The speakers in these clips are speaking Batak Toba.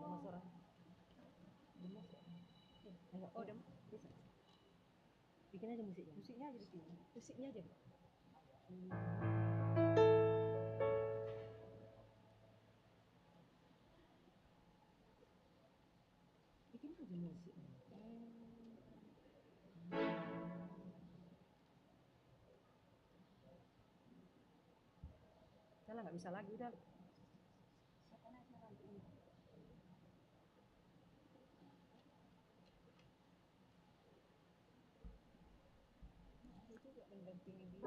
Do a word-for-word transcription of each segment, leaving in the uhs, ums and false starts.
Udah masuk, Ron? Udah masuk. Eh, ayo. Oh, udah, bisa. Bikin aja musiknya. Musiknya aja bikin. Musiknya aja. Bikin aja musiknya. Salah, nggak bisa lagi, udah. Dia juga mendampingi dia.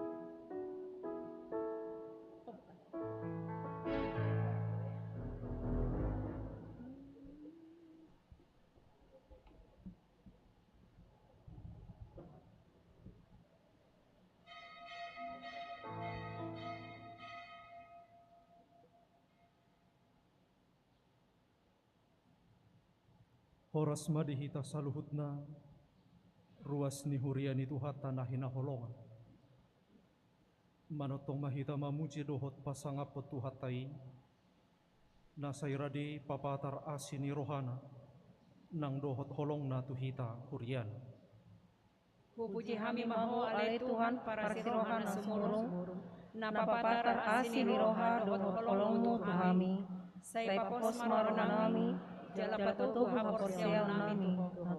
Horas ma di hita saluhutna, ruas ni huria ni Tuhanta na hinaholongan. Manongtong ma hita mamuji dohot pasangaphon Tuhanta i, na sai rade papatar asi ni rohana, nang dohot holongna tu hita huriana. Hupuji hami ma Ho ale Tuhan, parasi roha na sumurung, na papatar asi ni roha dohot holong-Mu tu hami. Sai pos ma rohanami, jala patubu haporseaonnami tu Ho.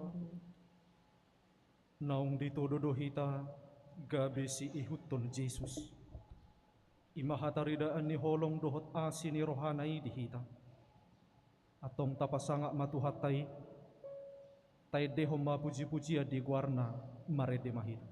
Naung ditodo do hita gabe siihuthon Jesus. I ma hataridaan ni holong dohot asi ni rohana i di hita. Antong tapasangap ma Tuhanta i, taendehon ma pujipujian di goarna, marende ma hita.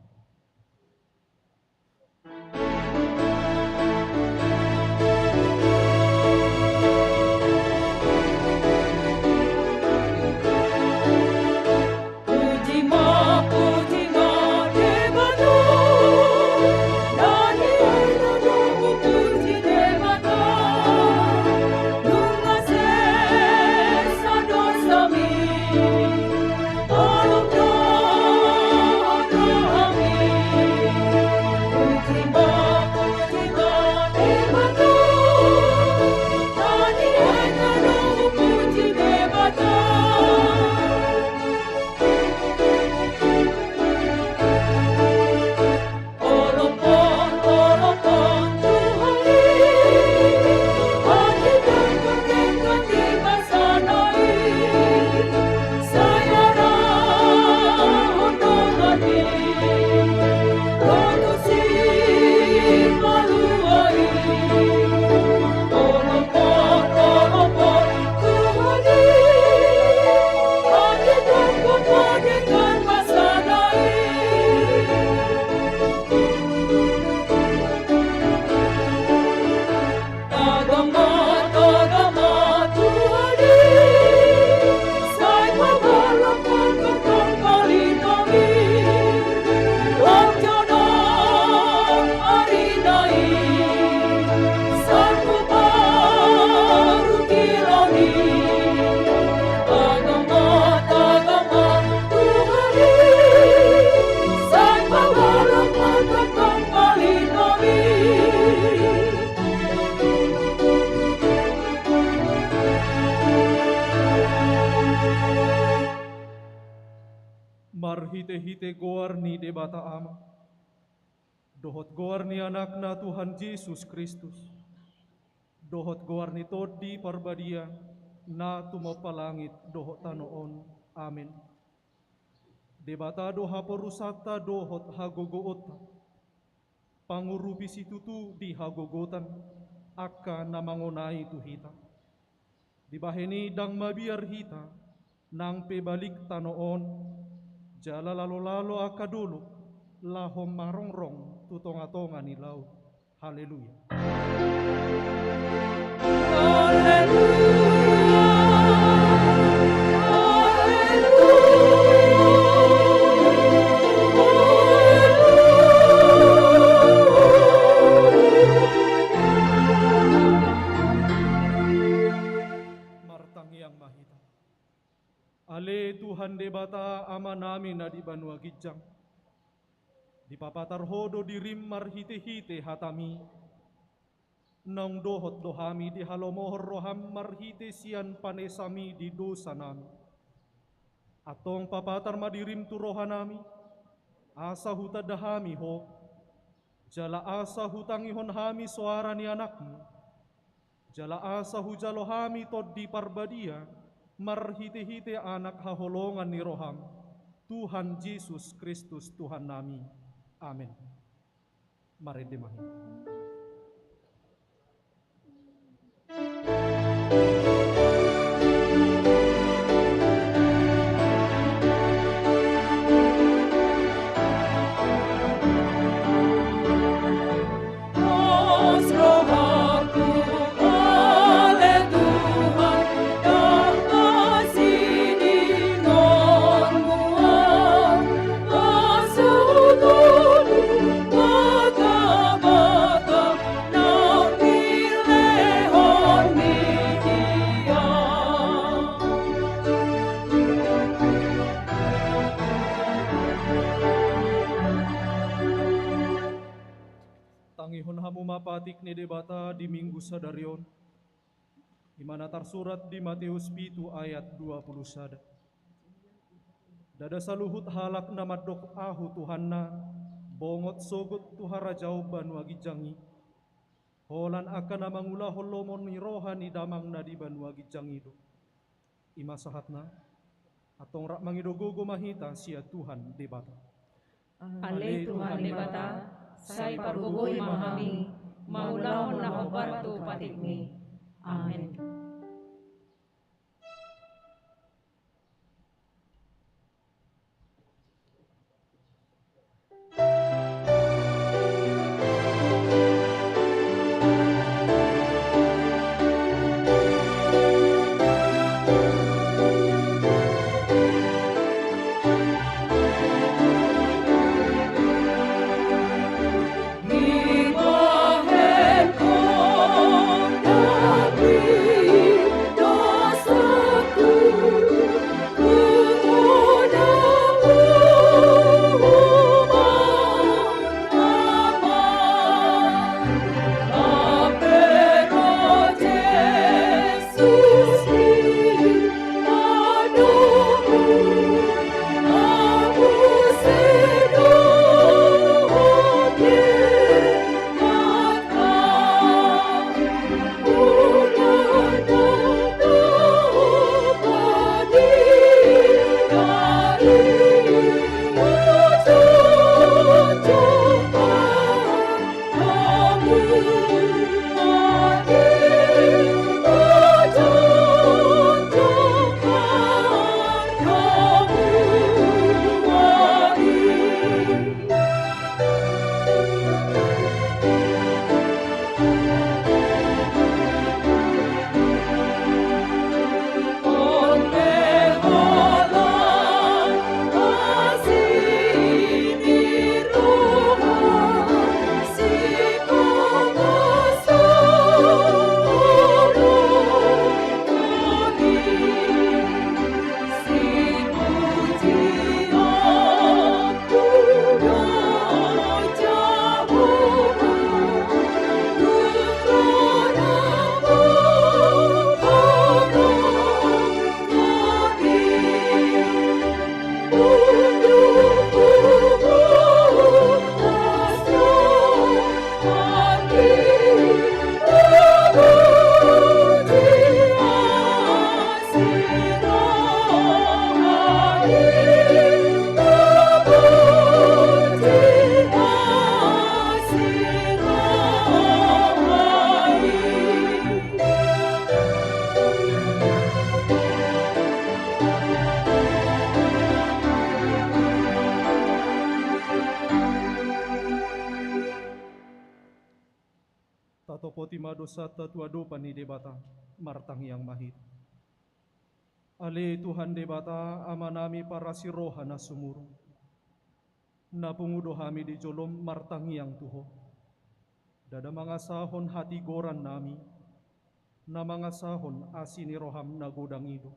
Marhitehite goar ni Debata Ama, dohot goar ni Anakna Tuhan Jesus Kristus, dohot goar ni Tondi Parbadia, na tumompa langit dohot tano on. Amen. Debata do haporusanta dohot hagogoonta. Pangurupi situtu di hagogotan angka na mangonai tu hita. Dibahen i ndang mabiar hita, nang pe balik tano on, jala lalolalo angka dolok, laho marongrong tu tongatonga ni laut. Haleluya. Martangiang ma hita. Ale Tuhan Debata Amanami na di banua ginjang, dipapatar Ho do dirim marhitehite hatami. Naung dohot do hami dihalomohon roham marhite sian panesami di dosanami. Antong papatar ma dirim tu rohanami, asa hutanda hami Ho, jala asa hutangihon hami soara ni Anakmu, jala asa hujalo hami Tondi Parbadia marhitehite Anak haholongan ni roham, Tuhan Jesus Kristus Tuhannami. Amen. Marende ma hita. Tangihon hamu ma patik ni Debata di Minggu sadari on. I ma na tarsurat di Mateus pitu ayat dua pulu sada. Ndada saluhut halak na mandok Ahu Tuhanna, bongot sogot tu harajaon banua ginjang i, holan angka na mangulahon lomo ni roha ni Damang na di banua ginjang i do. I ma sahatna. Antong rap mangido gogo ma hita sian Tuhan Debata. Ale Tuhan Debata, sai pargogoi ma hami mangulahon na hombar tu patikmi. Amen. Sopoti ma dosanta tu adopan ni Debata. Martangiang ma hita. Ale Tuhan Debata, Amanami parasi roha na sumurung, na pungu do hami di jolom martangiang tu Ho. Ndada mangasahon hatigorannami, na mangasahon asi ni roham na godang i do.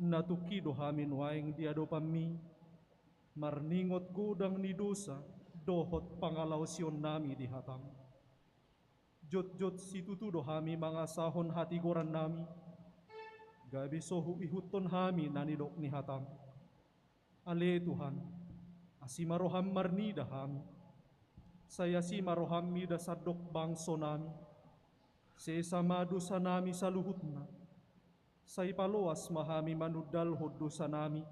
Na tungki do hami nuaeng di adopanmi, marningot godang ni dosa dohot pangalaosionnami di hatam. Jotjot situtu do hami mangasahon hatigorannami, gabe so huihuthon hami na nidok ni hatam. Ale Tuhan, asi ma roham marnida hami. Sai asi ma roham mida sandok bangsonami. Sesa ma dosanami saluhutna. Sai paloas ma hami manundalhon dosanami.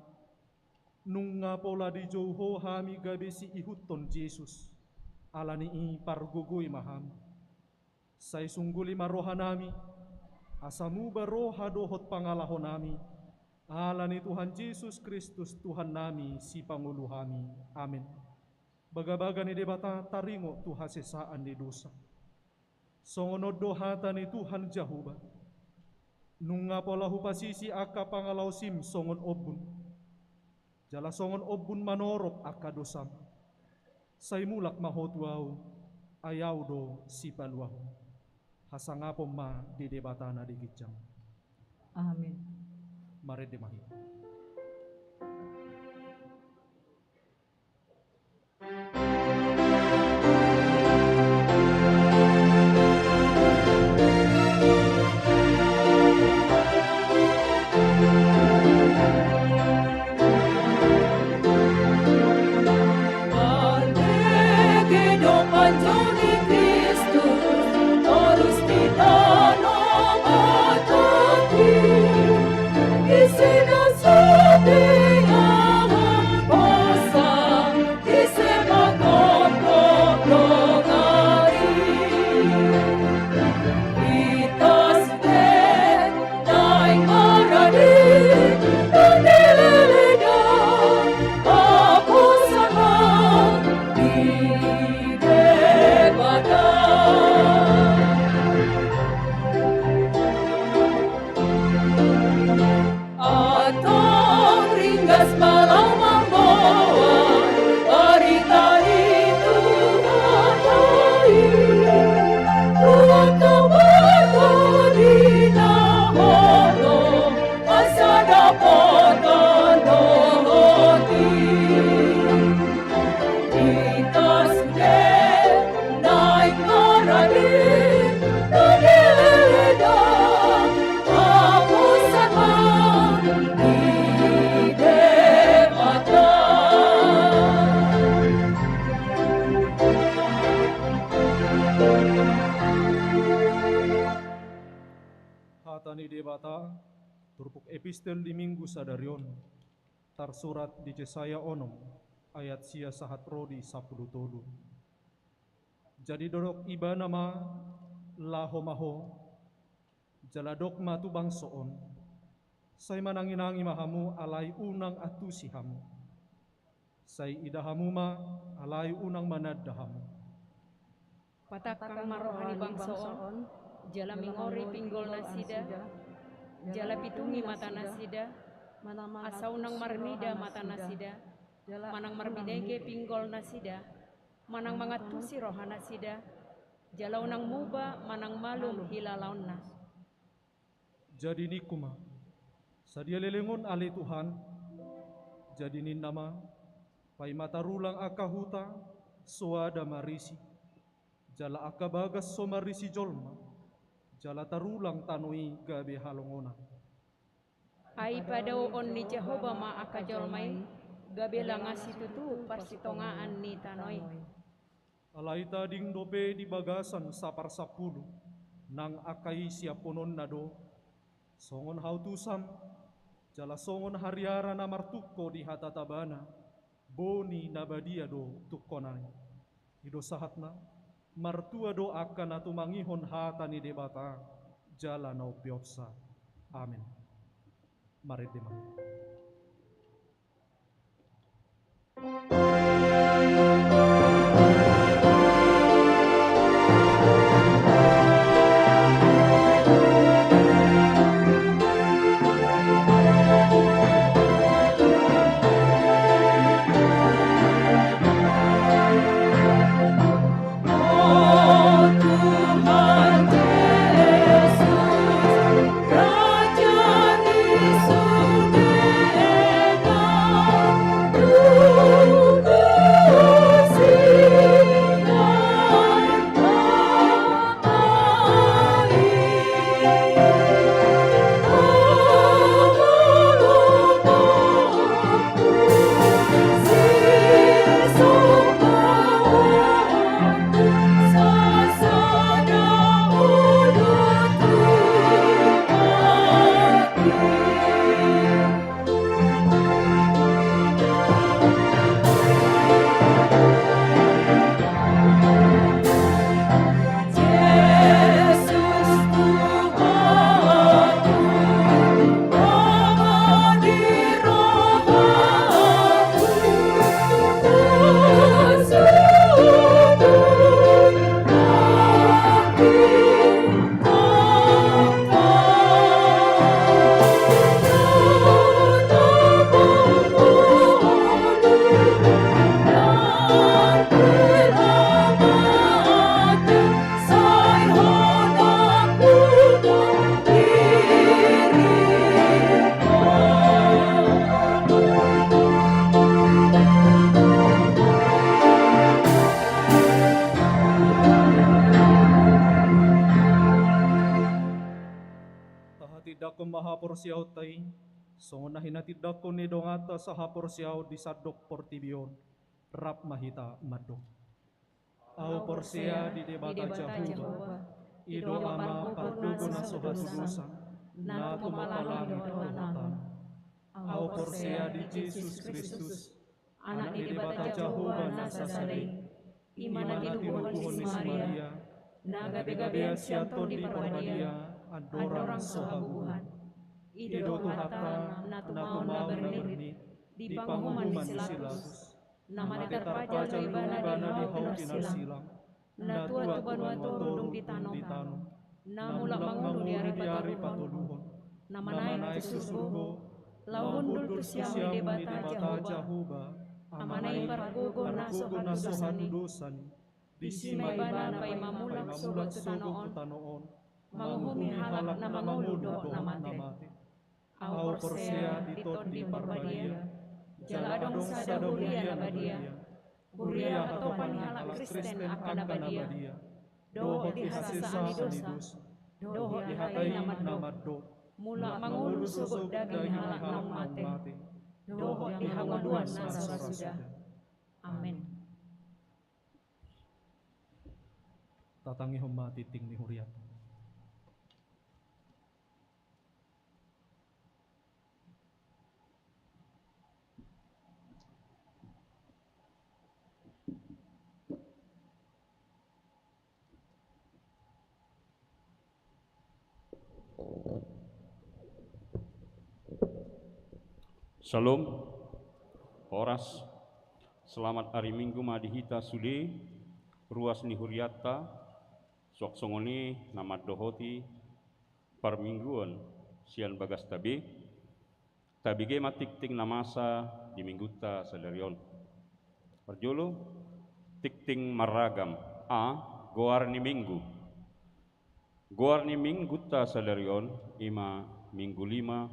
Nunga pola dijou Ho hami gabe siihuthon Jesus. Ala ni i pargogoi ma hami. Sai sungguli ma rohanami, asa muba roha dohot pangalahonami, ala ni Tuhan Jesus Kristus Tuhannami, Sipangolu hami. Amen. Bagabaga ni Debata taringot tu hasesaan ni dosa. Songon on do hata ni Tuhan Jahowa: Nunga pola hupasisi angka pangalaosim songon ombun, jala songon ombun manorop angka dosam. Sai mulak ma ho tu Ahu, ai Ahu do Sipaluahon. Hasangapon ma di Debata na di ginjang. Amen. Marende ma hita. Antong ringgas ma laho mamboan barita ni Tuhanta i. Tuhan tu parpudi na holong, asa dapotan dohot i. Hita sude naeng maradi, na dileleda, haposan ma di Debata. Hata ni Debata, turpuk epistel di Minggu sadari on, tarsurat di Jesaya onom, ayat sia sahat ro di sampulu tolu. Jadi didok ibana ma: Laho ma ho, jala dok ma tu bangso on: Sai mananginangi ma hamu, alai unang antusi hamu. Sai ida hamu ma, alai unang mananda hamu. Patangkang ma roha ni bangso on, jala mingori pinggol nasida, jala pitungi mata nasida, asa unang marnida mata nasida, manang marbinege pinggol nasida, manang mangantusi roha nasida, jala unang muba manang malum hilalaonna. Jadi ningku ma: Sadia leleng on, ale Tuhan? Jadi ninna ma: Paima tarulang angka huta, soada marisi, jala angka bagas so marisi jolma, jala tarulang tano i gabe halongonan. Ai padaoon ni Jahowa ma angka jolma i, gabe langa situtu parsitongaan ni tano i. Alai tading dope di bagasan saparsampulu, nang angka i siaphononna do, songon hautusan, jala songon hariara na martungko di hatatabana, boni na badia do tungkona i. I do sahatna. Martua do angka na tumangihon hata ni Debata jala na umpeopsa. Amen. Marende ma. Porseaonta i, songon na hinatindangkon ni donganta sahaporseaon di sandok portibi on, rap ma hita mandok. Ahu porsea di Debata Jahowa, i do Ama pargogo na so hatudosan, na tumompa langit dohot tano. Ahu porsea di Jesus Kristus, Anak ni Debata Jahowa na sasada i, i ma na tinubuhon ni si Maria, na gabegabean sian Tondi Parbadia, andorang so habubuhan. I do Tuhanta, na tumaon na bernit, di panguhuman ni si Pilatus, na mate tarpajal do ibana di hau pinarsilang, na tua tu banua toru dung di tano, na mulak mangolu di ari patoluhon, na manaek tu surgo, laho hundul tu siamun ni Debata Jahowa, Amana i pargogo na so hatudosan i. Disi ma ibana paima mulak sogot tu tano on, manguhumi halak na mangolu dohot na mate. Ahu porsea di Tondi Parbadia, jala adong sada huria na badia, huria hatopan ni halak Kristen angka na badia, dohot di hasesaan ni dosa, dohot di hata i na mandok, mulak mangolu sogot daging ni halak naung mate, dohot di hangoluan na so ra suda. Amen. Tatangihon ma tingting ni hurianta. Syalom. Horas. Selamat ari Minggu ma di hita sude, ruas ni hurianta, suang songon i na mandohoti parmingguon sian bagasta be. Tabege ma tingting na masa di minggunta sadari on. Parjolo, tingting marragam. A, goar ni minggu. Goar ni minggunta sadari on, i ma minggu lima,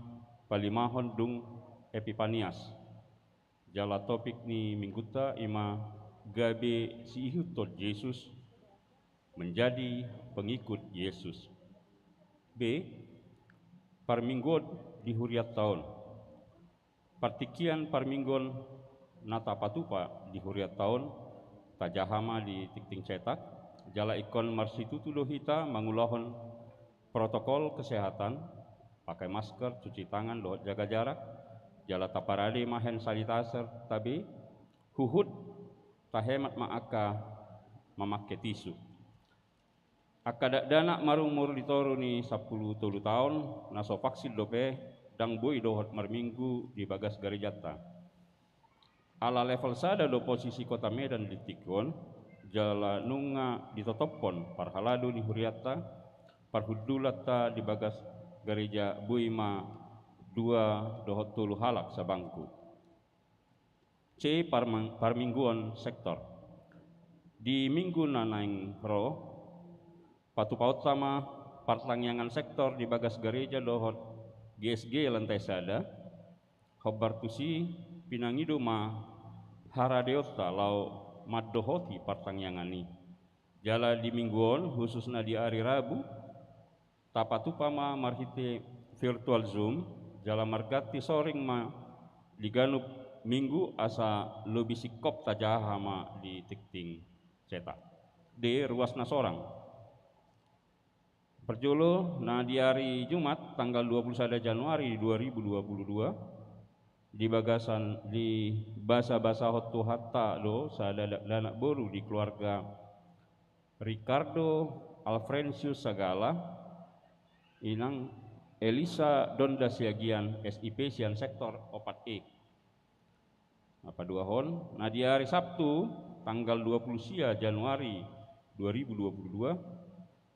palimahon dung Epipanias. Jala topik ni minggunta i ma gabe siihuthon Jesus, menjadi pengikut Yesus. B, parmingguon di hurianta on. Partingkian parmingguon na tapatupa di hurianta on, tajaha ma di tingting cetak, jala ingkon marsitutu do hita mangulahon protokol kesehatan, pakai masker, cuci tangan, dohot jaga jarak, jala taparade ma hand sanitizer-ta be, huhut tahemat ma angka mamangke tisu. Angka dakdanak marumur di toru ni sampulu tolu taon, na so vaksin dope, ndang boi dohot marminggu di bagas garejanta. Ala level sada do posisi Kota Medan di tingki on, jala nunga ditotophon parhalado ni hurianta, parhundulanta di bagas gareja boi ma dua dohot tolu halak sabangku. C, parmang-, parmingguon sektor. Di minggu na naeng ro, patupaonta ma partangiangan sektor di bagas gareja dohot G S G lantai sada, hombar tusi pinangido ma haradeonta laho mandohoti partangiangan i. Jala di minggu on, khususna di ari Rabu, tapatupa ma marhite virtual Zoom, jala marganti soring ma di ganup minggu asa lobi singkop tajaha ma di tingting cetak. D, ruas na sorang. Parjolo, na di ari Jumat, tanggal dua puluh sada Januari dua ribu dua puluh dua, di bagasan, di basa-basahon Tuhanta do sada da-, dakdanak boru di keluarga Ricardo Alfrensius Sagala, inang Elisa Donda Siagian, S I P sian sektor opat E. Na paduahon, na di ari Sabtu, tanggal dua puluh sia Januari dua ribu dua puluh dua,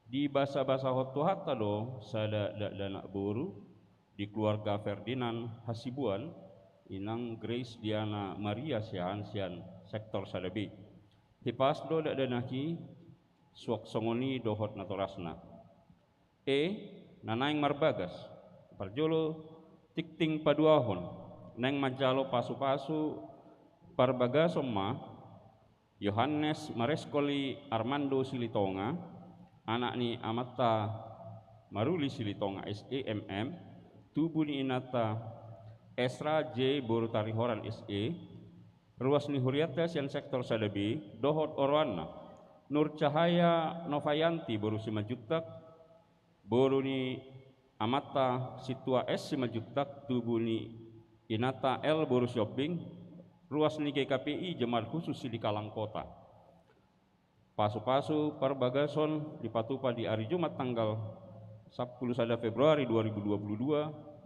di basa-basahon Tuhanta do sada da-, dakdanak boru di keluarga Ferdinand Hasibuan, inang Grace Diana Maria Siahaan sian sektor sada B. Hipas do dakdanak i suang songon i dohot natorasna. E, na naeng marbagas. Parjolo, tingting paduahon, naeng manjalo pasu-pasu parbagason ma Johannes Mareskoli Armando Silitonga, anak ni amanta Maruli Silitonga, S E M M, Tubu ni inanta Esra J boru Tarihoran S E, ruas ni hurianta sian sektor sada B, dohot oroanna. Nur Cahaya Novayanti boru Simanjuntak, boru ni amanta Sintua S Simanjuntak, tubu ni inanta L boru Siombing, ruas ni G K P I Jemaat Khusus Sidikalang Kota. Pasu-pasu parbagason dipatupa di ari Jumat tanggal sampulu sada Februari dua ribu dua puluh dua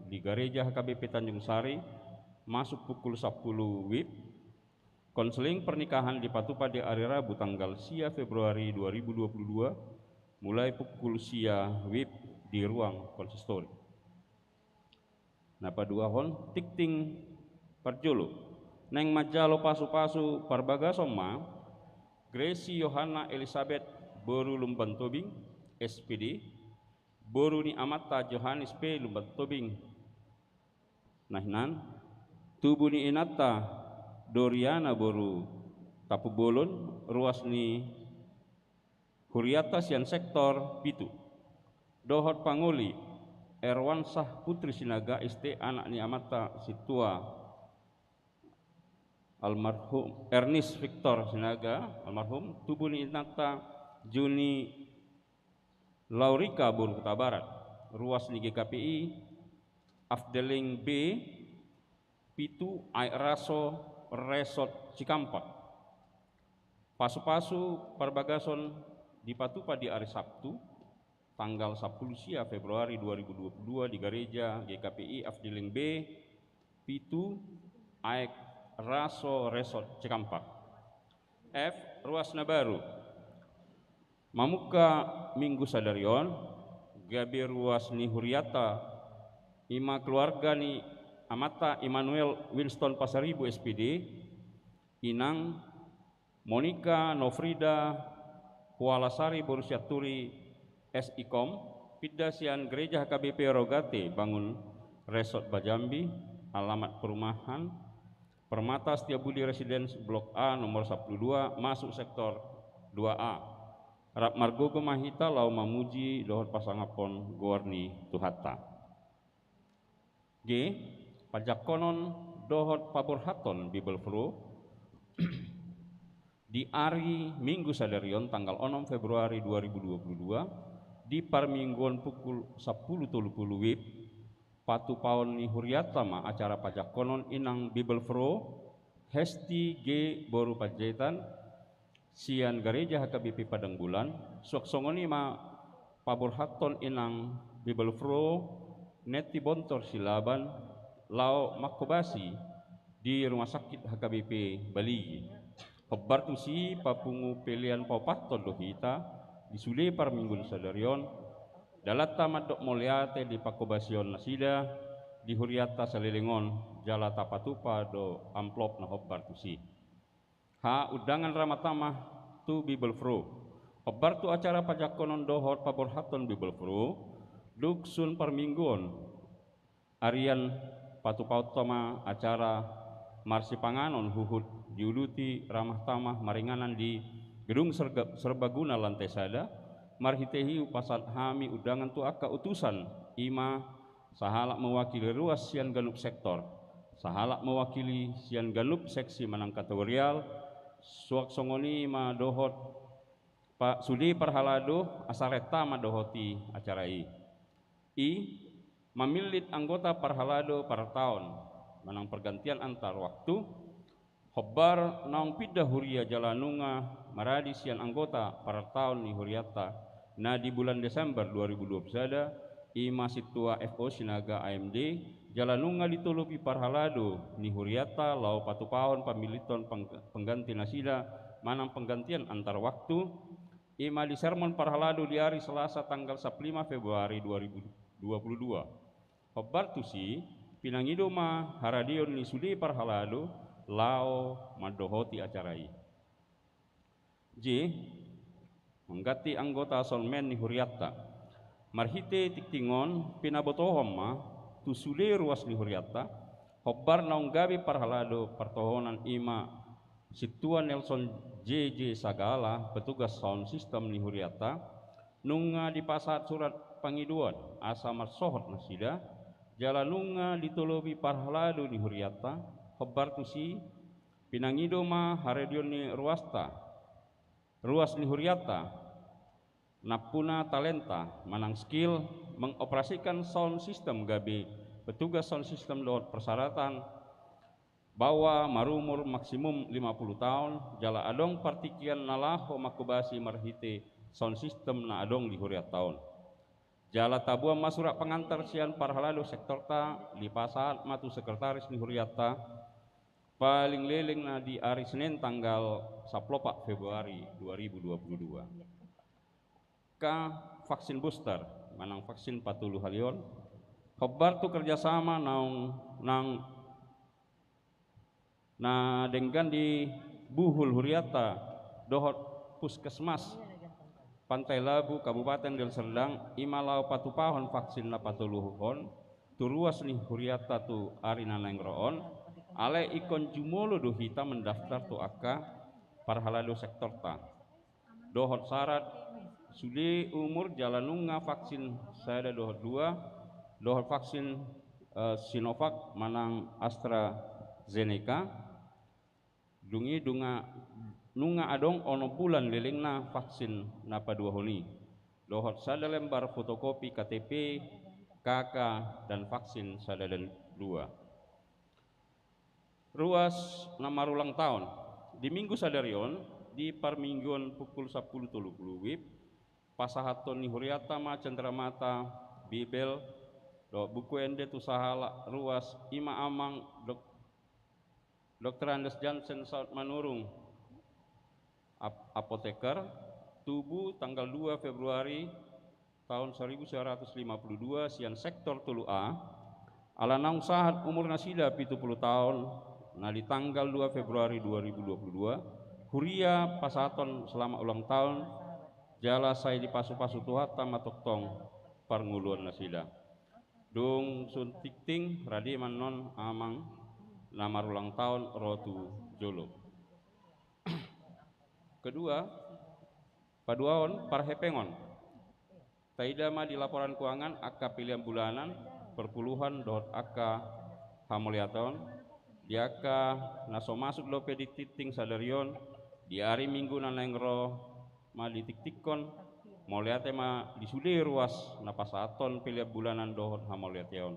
di Gareja H K B P Tanjung Sari, masuk pukul sampulu WIB. Konseling pernikahan dipatupa di ari Rabu tanggal sia Februari dua ribu dua puluh dua, mulai pukul sia WIB di ruang konsistori. Na paduahon, tingting parjolo. Naeng manjalo pasu-pasu parbagason ma Gresi Yohana Elisabet boru Lumban Tobing, S P D, boru ni amanta Johannes P Lumban Tobing, na hinan, tubu ni inanta Doriana boru Tampubolon, ruas ni hurianta sian sektor pitu. Dohot pangoli Erwansah Putri Sinaga S T, anak ni amanta Sintua almarhum Ernest Victor Sinaga, almarhum, tubu ni inanta Juni Laurika boru Hutabarat, ruas ni G K P I Afdeling B pitu, Aek Raso, Resort Cikampak. Pasu-pasu parbagason dipatupa di ari Sabtu, tanggal sampulu sia Februari dua ribu dua puluh dua di Gareja G K P I Afdeling B pitu, Aek Raso, Resort Cikampak. F, ruas na baru. Mamungka Minggu sadari on, gabe ruas ni hurianta, i ma keluarga ni amanta Immanuel Winston Pasaribu S P D, inang Monica Nofrida Pualasari boru Sianturi S I Kom, pinda sian Gereja H K B P Rogate Bangun Resort Bajambi, alamat perumahan Permata Setiabudi Residence Blok A nomor sampulu dua, masuk sektor dua A. Rap margogo ma hita laho mamuji dohot pasangaphon goar ni Tuhanta. G, pajangkonon dohot paborhathon Bibelvrouw di ari Minggu sadari on tanggal onom Februari dua ribu dua puluh dua, di parmingguon pukul sampulu tolu pulu WIB, patupaon ni hurianta ma acara pajangkonon inang Bibelvrouw Hesti G boru Panjaitan, sian Gareja H K B P Padang Bulan, suang songon i ma paborhathon inang Bibelvrouw Neti Bontor Silaban laho manghobasi di Rumah Sakit H K B P Baligi. Hombar tusi papungu pelean paopathon do hita di sude parmingguon sadari on, dalanta mandok mauliate di panghobasion nasida di hurianta saleleng on, jala tapatupa do amplop na hombar tusi. H, undangan ramah tamah tu Bibelvrouw. Hombar tu acara pajangkonon dohot paborhathon Bibelvrouw, dung sun parmingguon arian patupaonta ma acara marsipanganon huhut diuduti ramah tamah maringanan di Gedung Serga-, Serbaguna lantai sada, marhite i hupasahat hami undangan tu angka utusan, i ma sahalak mewakili ruas sian ganup sektor, sahalak mewakili sian ganup seksi manang kategorial, suang songon i ma dohot pa-, sude parhalado asa renta mandohoti acara i. I, mamillit anggota parhalado parartaon manang pergantian antar waktu, hombar naung pinda huria jala nunga maradi sian anggota parartaon ni hurianta na di bulan Desember dua ribu dua puluh sada, i ma Sintua F O Sinaga A M D, jala nunga ditolopi parhalado ni hurianta laho patupahon pamilliton peng-, pengganti nasida manang penggantian antar waktu, i ma di sermon parhalado di ari Selasa tanggal sampulu lima Februari dua ribu dua puluh dua. Hombar tusi, pinangido ma haradeon ni sude parhalado laho mandohoti acara i. J, mengganti anggota solmen ni hurianta. Marhite tingting on pinabotohon ma tu sude ruas ni hurianta, hombar naung gabe parhalado partohonan, i ma Sintua Nelson J J Sagala, petugas sound system ni hurianta, nunga dipasahat surat pangidoan asa marsohot nasida, Jala nunga ditolopi parhalado ni hurianta, hombar tusi, pinangido ma harodeon ni ruasta, ruas ni hurianta, nampuna talenta manang skill mengoperasikan sound system gabe petugas sound system dohot persyaratan bahwa marumur maksimum lima puluh taon, jala adong partingkian na laho manghobasi marhite sound system na adong di hurianta on. Jala taboan ma surat pengantar sian parhalado sektorta, dipasahat ma tu sekretaris ni hurianta, paling leleng na di ari Senin tanggal sampulu opat Februari dua ribu dua puluh dua. Ka vaksin booster, manang vaksin patolu hali on, hombar tu kerjasama naung, naung na denggan dibuhul hurianta dohot Puskesmas Pantai Labu, Kabupaten Deli Serdang, i ma laho patupahon vaksin na patoluhon tu ruas ni hurianta tu ari na naeng ro on, alai ingkon jumolo do hita mendaftar tu angka parhalado sektorta. Dohot syarat sude umur jala nunga vaksin sada dohot dua, dohot vaksin, eh, Sinovac manang AstraZeneca, dung i nunga, nunga adong onom bulan lelengna vaksin na paduahon i, dohot sada lembar fotokopi K T P, K K, dan vaksin sada dan dua. Ruas na marulang taon. Di minggu sadari on, di parmingguon pukul sampulu tolu pulu WIB, pasahathon ni hurianta ma cenderamata, Bibel, dohot Buku Ende tu sahala ruas, i ma amang dok-, Dokter Andes Jansen Saud Manurung, ap-, apoteker, tubu tanggal dua Februari tahun seribu sembilan ratus lima puluh dua sian sektor tolu A, ala naung sahat umur nasida pitu pulu taon, na di tanggal dua Februari dua ribu dua puluh dua, huria pasahathon selamat ulang tahun, jala sai dipasupasu Tuhanta ma tongtong parngoluon nasida. Dung sun tingting, rade ma annon amang na marulang taon ro tu jolo. Kedua, paduahon parhepengon. Taida ma di laporan keuangan angka pelean bulanan, perpuluhan dohot angka hamauliateon, di angka na so masuk dope di tingting sadari on, di ari Minggu na naeng ro ma ditingtingkon, mauliate ma di sude ruas na pasahathon pelean bulanan dohot hamauliateon,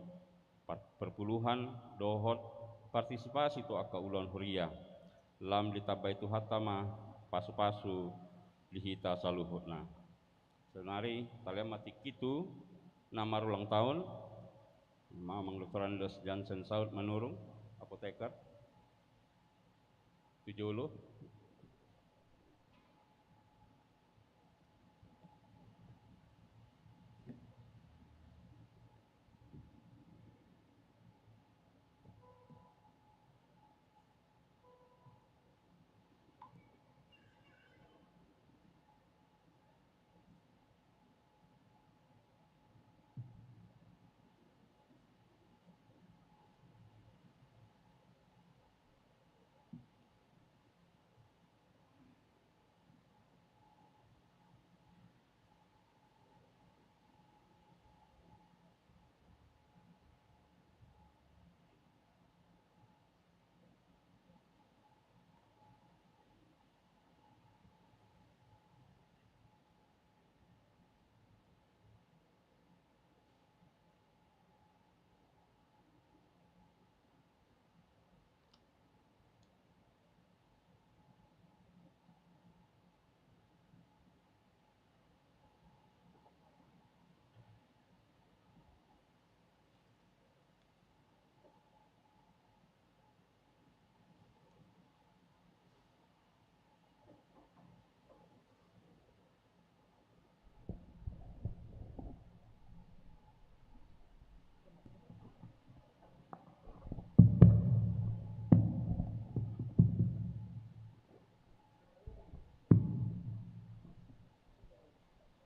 par-, perpuluhan dohot partisipasi tu angka ulaon huria. Lam ditambai Tuhanta ma pasupasu di hita saluhutna. Saonari, talean ma tingki tu na marulang taon, ma-, amang Dokter Andes Jansen Saud Manurung, apoteker, tu jolo.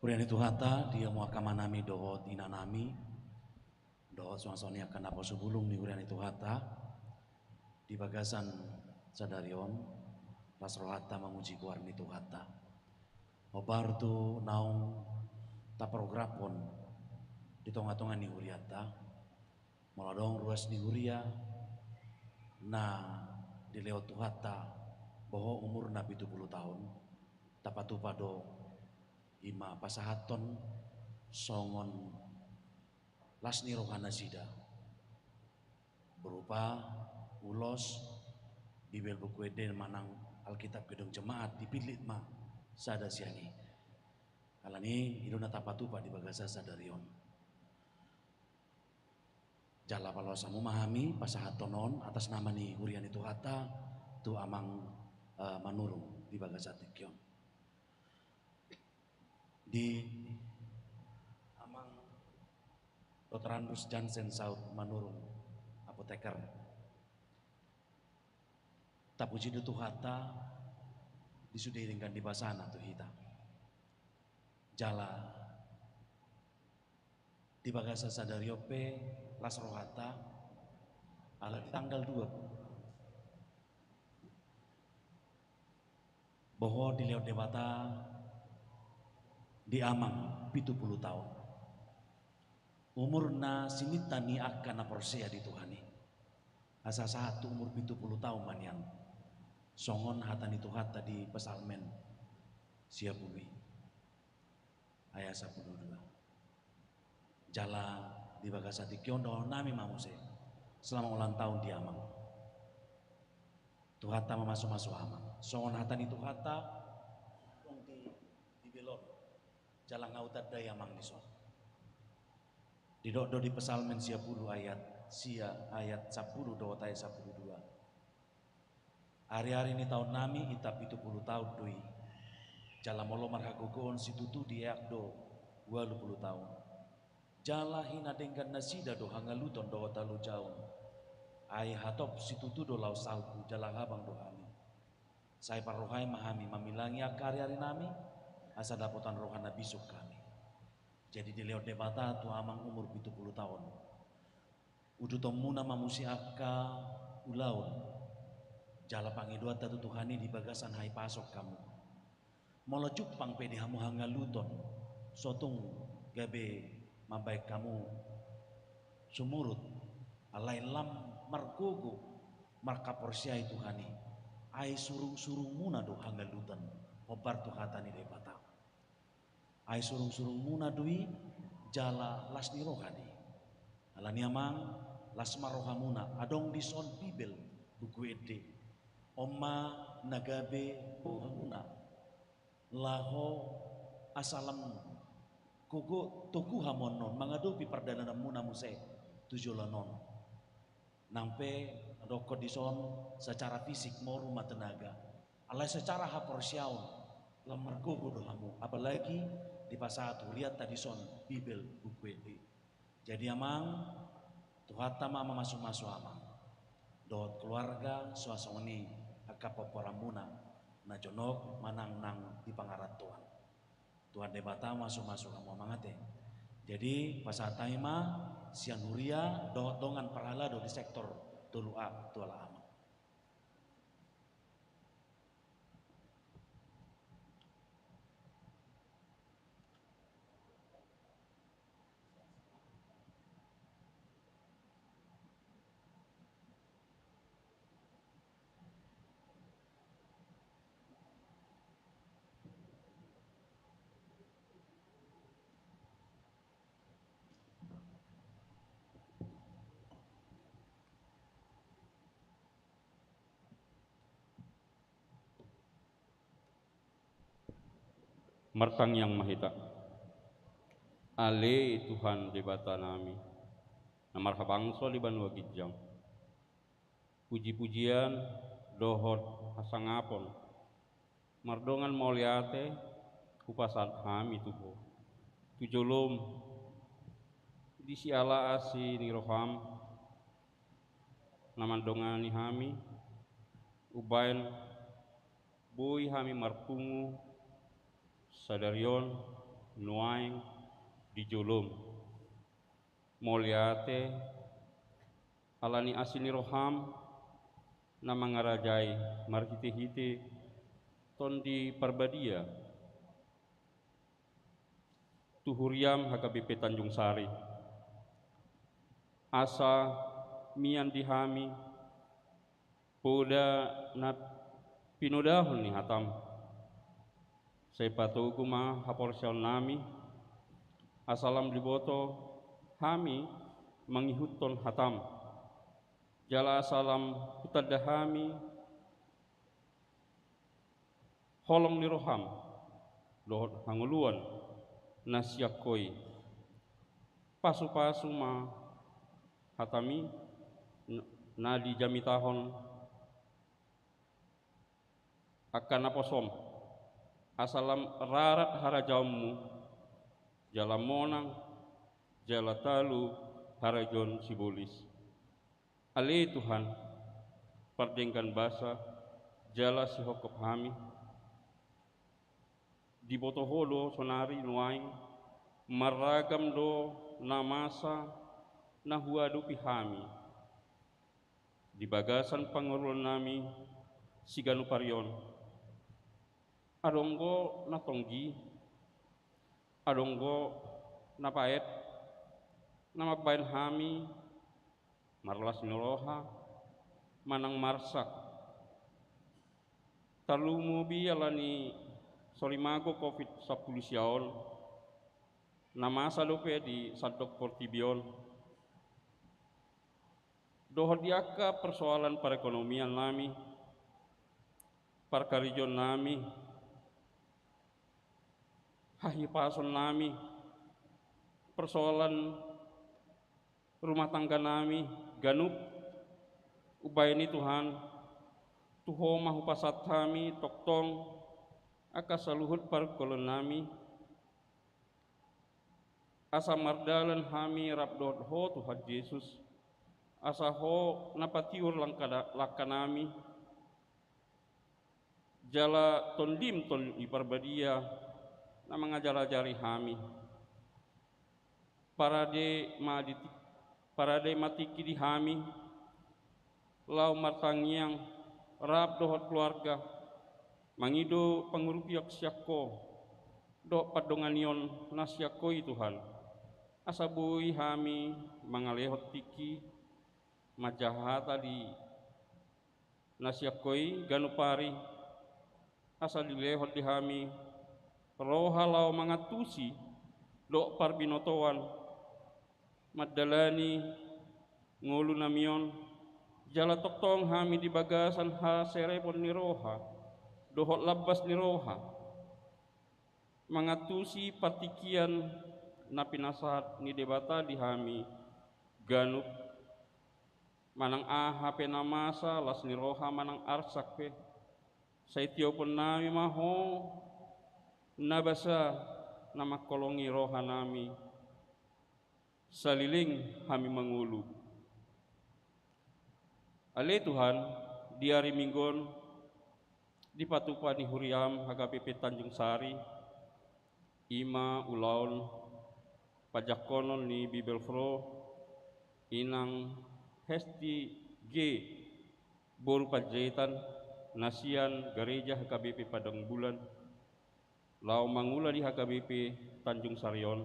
Huria ni Tuhanta, di hamu angka amanami dohot inanami, dohot suang songon i angka naposobulung ni huria ni Tuhanta, di bagasan sadari on, las rohanta mamuji goar ni Tuhanta. Hombar tu naung taprographon di tongatonga ni hurianta, Molo adong ruas ni huria na dilehon Tuhanta boho umurna pitu pulu taon, tapatupa do i ma pasahathon songon las ni roha nasida, berupa ulos, Bibel, Buku Ende manang Alkitab Gedong Jemaat, dipillit ma sada sian i. Alani i do na tapatupa di bagasan sadari on. Jala paloas hamu ma hami pasahathon on atas nama ni huria ni Tuhanta tu Amang, eh, Manurung di bagasan tingki on. Di Amang Doktor Andrus Jansen Saut Manurung, apoteker. Tapuji do Tuhanta di sude denggan ni basana tu hita. Jala di bagasan sadari on pe las rohanta, ala di tanggal dua boho dilehon Debata di Amang pitu pulu taon. Umur na sininta ni angka na porsea di Tuhan i. Asa sahat tu umur pitu pulu taon ma nian. Songon hata ni Tuhanta di Psalmen sia pulu i, ayat sampulu dua. Jala di bagasan tingki on dohonon nami ma muse, selamat ulang tahun di Amang. Tuhanta mamasumasu Amang. Songon hata ni Tuhanta, adong di, di Bibel on. Jala nga hutandai Amang dison. Didok do di Psalmen sia pulu ayat sia, ayat sampulu dohot ayat sampulu dua. Ariari ni taon nami inta pitu pulu taon do i. Jala molo marhagogoon situtu dieak do ualu pulu taon. Jala hinadenggan nasida do hangaluton dohot halojaon. Ai hatop situtu do laos salpu jala habang do hami. Sai parrohai ma hami mamilangi angka ariari nami, asa dapotan roha na bisuk hami. Jadi dilehon Debata tu Amang umur pitu pulu taon. Udutonmuna ma muse angka ulaon. Jala pangidoanta tu Tuhan i di bagasan hahipason hamu. Molo jumpang pe di hamu hangaluton, so tung gabe mambahen hamu sumurut, alai lam margogo marhaporseai Tuhan i. Ai surungsurungmuna do hangaluton, hombar tu hata ni Debata. Ai surungsurungmuna do i jala las ni roha do i. Alani Amang, las ma rohamuna, adong dison Bibel, Buku Ende. On ma na gabe bohamuna. Laho asa lam gogo togu hamu annon mangadopi pardalananmuna muse tu joloan on. Nang pe dohonon dison secara fisik moru ma tenaga. Alai secara haporseaon lam margogo do hamu, apalagi dipasahat hurianta dison Bibel, Buku Ende. Jadi Amang, Tuhanta ma mamasumasu Amang dohot keluarga, songon i angka pomparanmuna na jonok manang nang di pangarantoan. Tuhan Debata mamasumasu hamu Amang ate. Jadi pasahat hami ma sian huria dohot dongan parhalado di sektor tolu A tu ala Amang. Martangiang ma hita. Ale Tuhan Debata nami, na marhabangsa di banua ginjang. Pujipujian dohot hasangapon mardongan mauliate hupasahat hami tu Ho, tu jolom, di siala asi ni roham na mandongani hami, umbahen boi hami marpungu sadari on, nuaeng, di jolom. Mauliate ala ni asi ni roham na mangarajai marhitehite Tondi Parbadia tu huriam H K B P Tanjung Sari. asa mian di hami poda na pinodahon ni hataM. Sai patogu ma haporseaonnami, asa lam diboto hami mangihuthon hataM. Jala asa lam hutanda hami holong ni rohaM dohot hangoluan na sian Ho i. Pasupasu ma hataMi na dijamitahon angka naposoM, asa lam rarat harajaonMu, jala monang, jala talu harajaon sibolis. Ale Tuhan, pardenggan basa, jala sihongkop hami. Diboto Ho do sonari nuaeng, marragam do na masa na huadopi hami di bagasan parngoluonnami siganup ari on. Adong do na tonggi, adong do na paet, na mambahen hami marlas ni roha manang marsak. Tarlumobi ala ni sorimago covid sampulu sia on, na masa dope di sandok portibi on. Dohot di angka persoalan perekonomiannami, parkarejoannami, hahipasonnami, persoalan rumah tangganami, ganup, umbahen i Tuhan, tu Ho ma hupasahat hami tongtong angka saluhut parngoluonnami, asa mardalan hami rap dohot Ho Tuhan Jesus, asa Ho na patiur langka-, langkanami, jala TondiM Tondi Parbadia na mangajar-ajari hami. Parade ma di, parade ma tingki di hami, laho martangiang rap dohot keluarga, mangido pangurupion sian Ho, dohot pandonganion na sian Ho i Tuhan, asa boi hami mangalehon tingki, manjaha hata di na sian Ho i ganup ari, asa dilehon di hami roha laho mangantusi dohot parbinotoan mandalani ngolunami on, jala tongtong hami di bagasan haserepon ni roha dohot lambas ni roha, mangantusi partingkian na pinasahat ni Debata di hami ganup, manang aha pe na masa, las ni roha manang arsak pe, sai tioponnami ma Ho na basa na mangholongi rohanami saleleng hami mangolu. Ale Tuhan, di ari Minggu on dipatupa ni huriaM H K B P Tanjung Sari, i ma ulaon pajangkonon ni Bibelvrouw Inang Hesti G boru Panjaitan, na sian gareja H K B P Padang Bulan, laho mangula di H K B P Tanjung Sari on.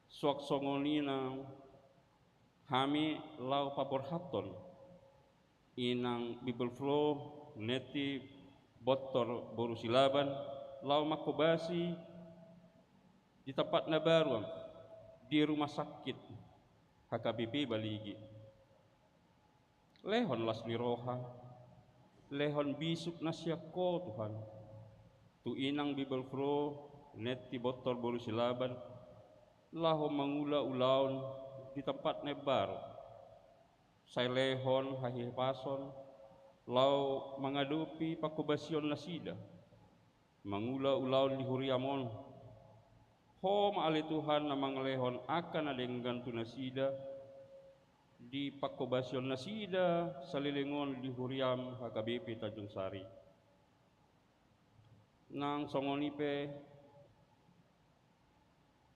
Suang songon i nang hami laho paborhathon Inang Bibelvrouw Neti Bontor boru Silaban, laho manghobasi di tempat na baru, di rumah sakit H K B P Baligi. Lehon las ni roha, lehon bisuk na sian Ho Tuhan, tu Inang Bibelvrouw Neti Bontor boru Silaban, laho mangula ulaon di tempat na imbaru. Sai lehon hahipason laho mangadopi panghobasion nasida mangula ulaon di huriaM on. Ho ma ale Tuhan na mangalehon angka na denggan tu nasida di panghobasion nasida saleleng on di huriaM H K B P Tanjung Sari. Nang songon i pe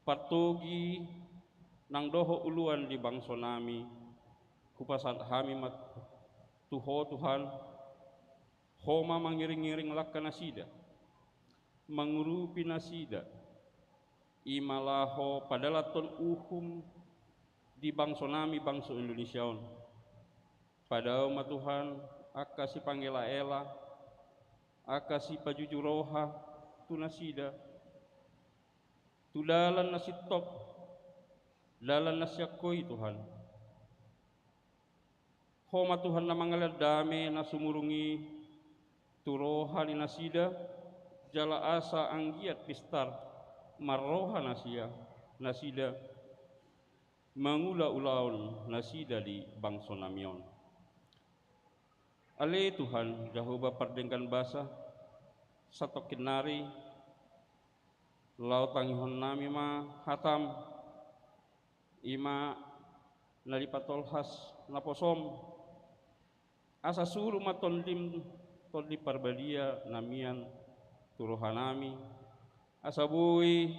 partogi nang dohot uluan di bangsonami, hupasahat hami ma tu Ho Tuhan, Ho ma mangiring-iring langka nasida, mangurupi nasida, i ma laho padalanhon uhum di bangso nami, bangso Indonesia on. Padao ma Tuhan angka sipangela-ela, angka sipajujur roha tu nasida, tu dalan na sintop, dalan na siangkoi Tuhan. Ho ma Tuhan na mangalehon dame na sumurung i tu roha ni nasida, jala asa anggiat pistar marroha nasia, nasida mangula ulaon nasida di bangso nami on. Ale Tuhan, Jahowa pardenggan basa, satongkin nari laho tangihon nami ma hatam, i ma na dipatolhas naposom, asa suru ma tondim, Tondi Parbadia na mian tu roha nami, asa boi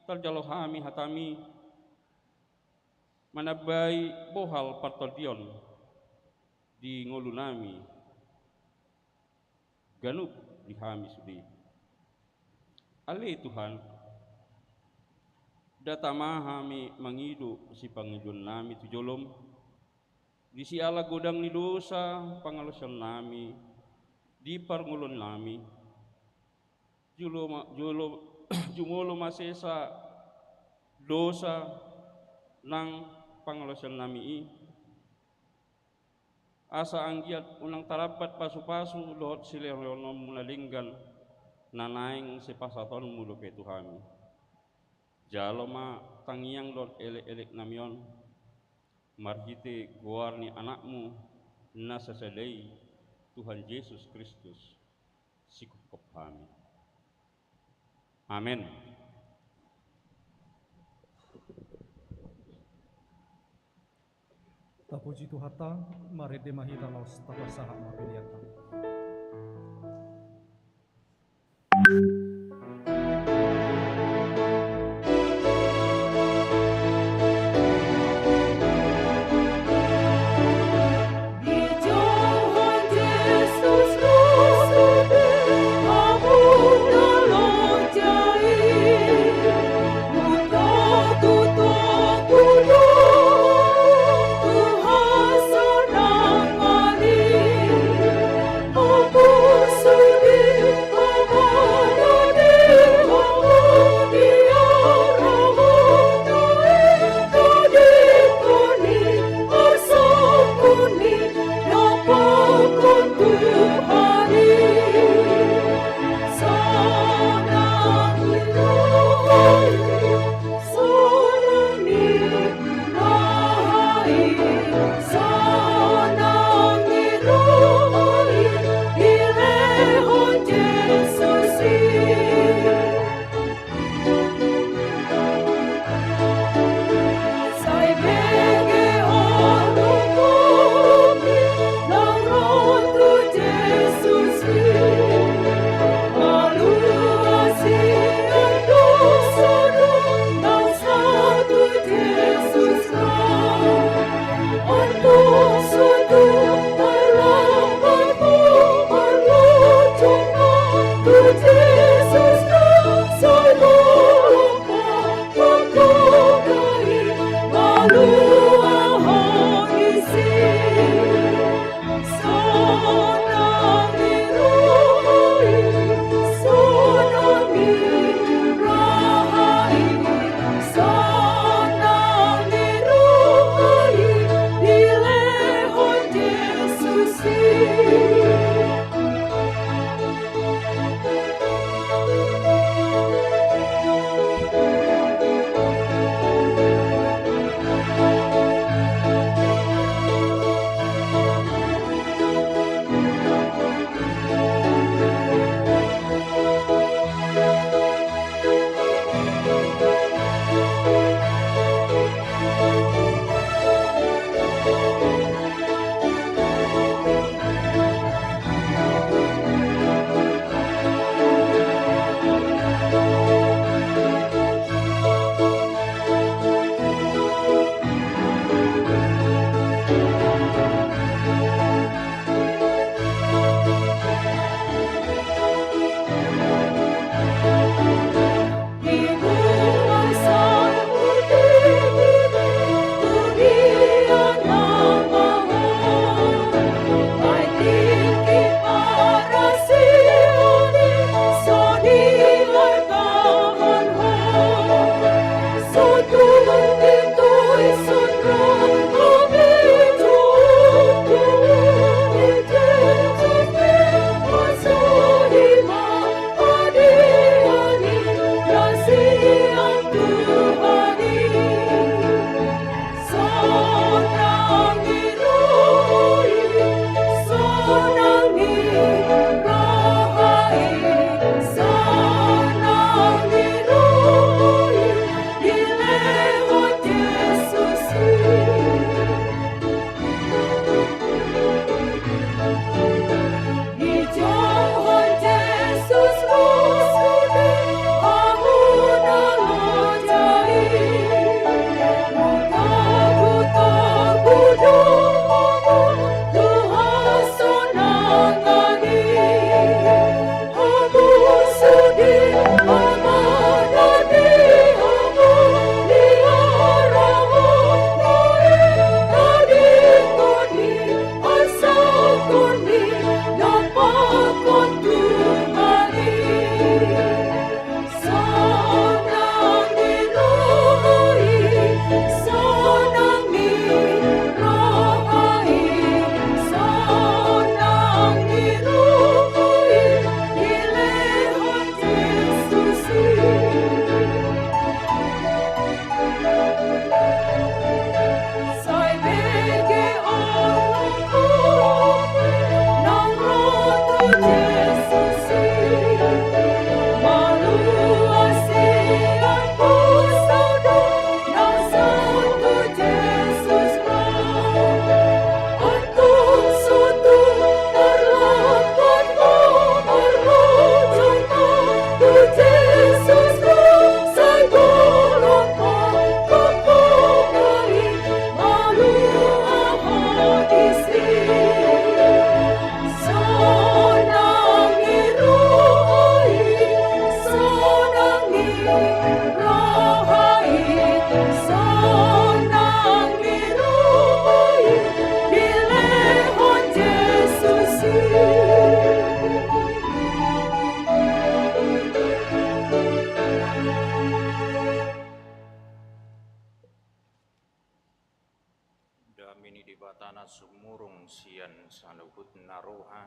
tarjalo hami hatam i, manambai bohal partondion di ngolu nami ganup di hami sude. Ale Tuhan, nda tama hami mangido sipangidoan nami tu jolom, di siala godang ni dosa pangalaosion nami di parngoluon nami. Jolo ma, jolo, jumolo ma sesa dosa nang pangalaosion nami i, asa anggiat unang tarambat pasu-pasu dohot silehononmu na denggan na naeng sipasahatonmu dope tu hami. Jalo ma tangiang dohot elek-elek nami on, marhite goar ni Anakmu na sasada i, Tuhan Jesus Kristus, singkop hami. Amen. Tapuji Tuhanta, marende ma hita laos tapasahat ma peleanta. Dame ni Debata na sumurung sian saluhut na roha,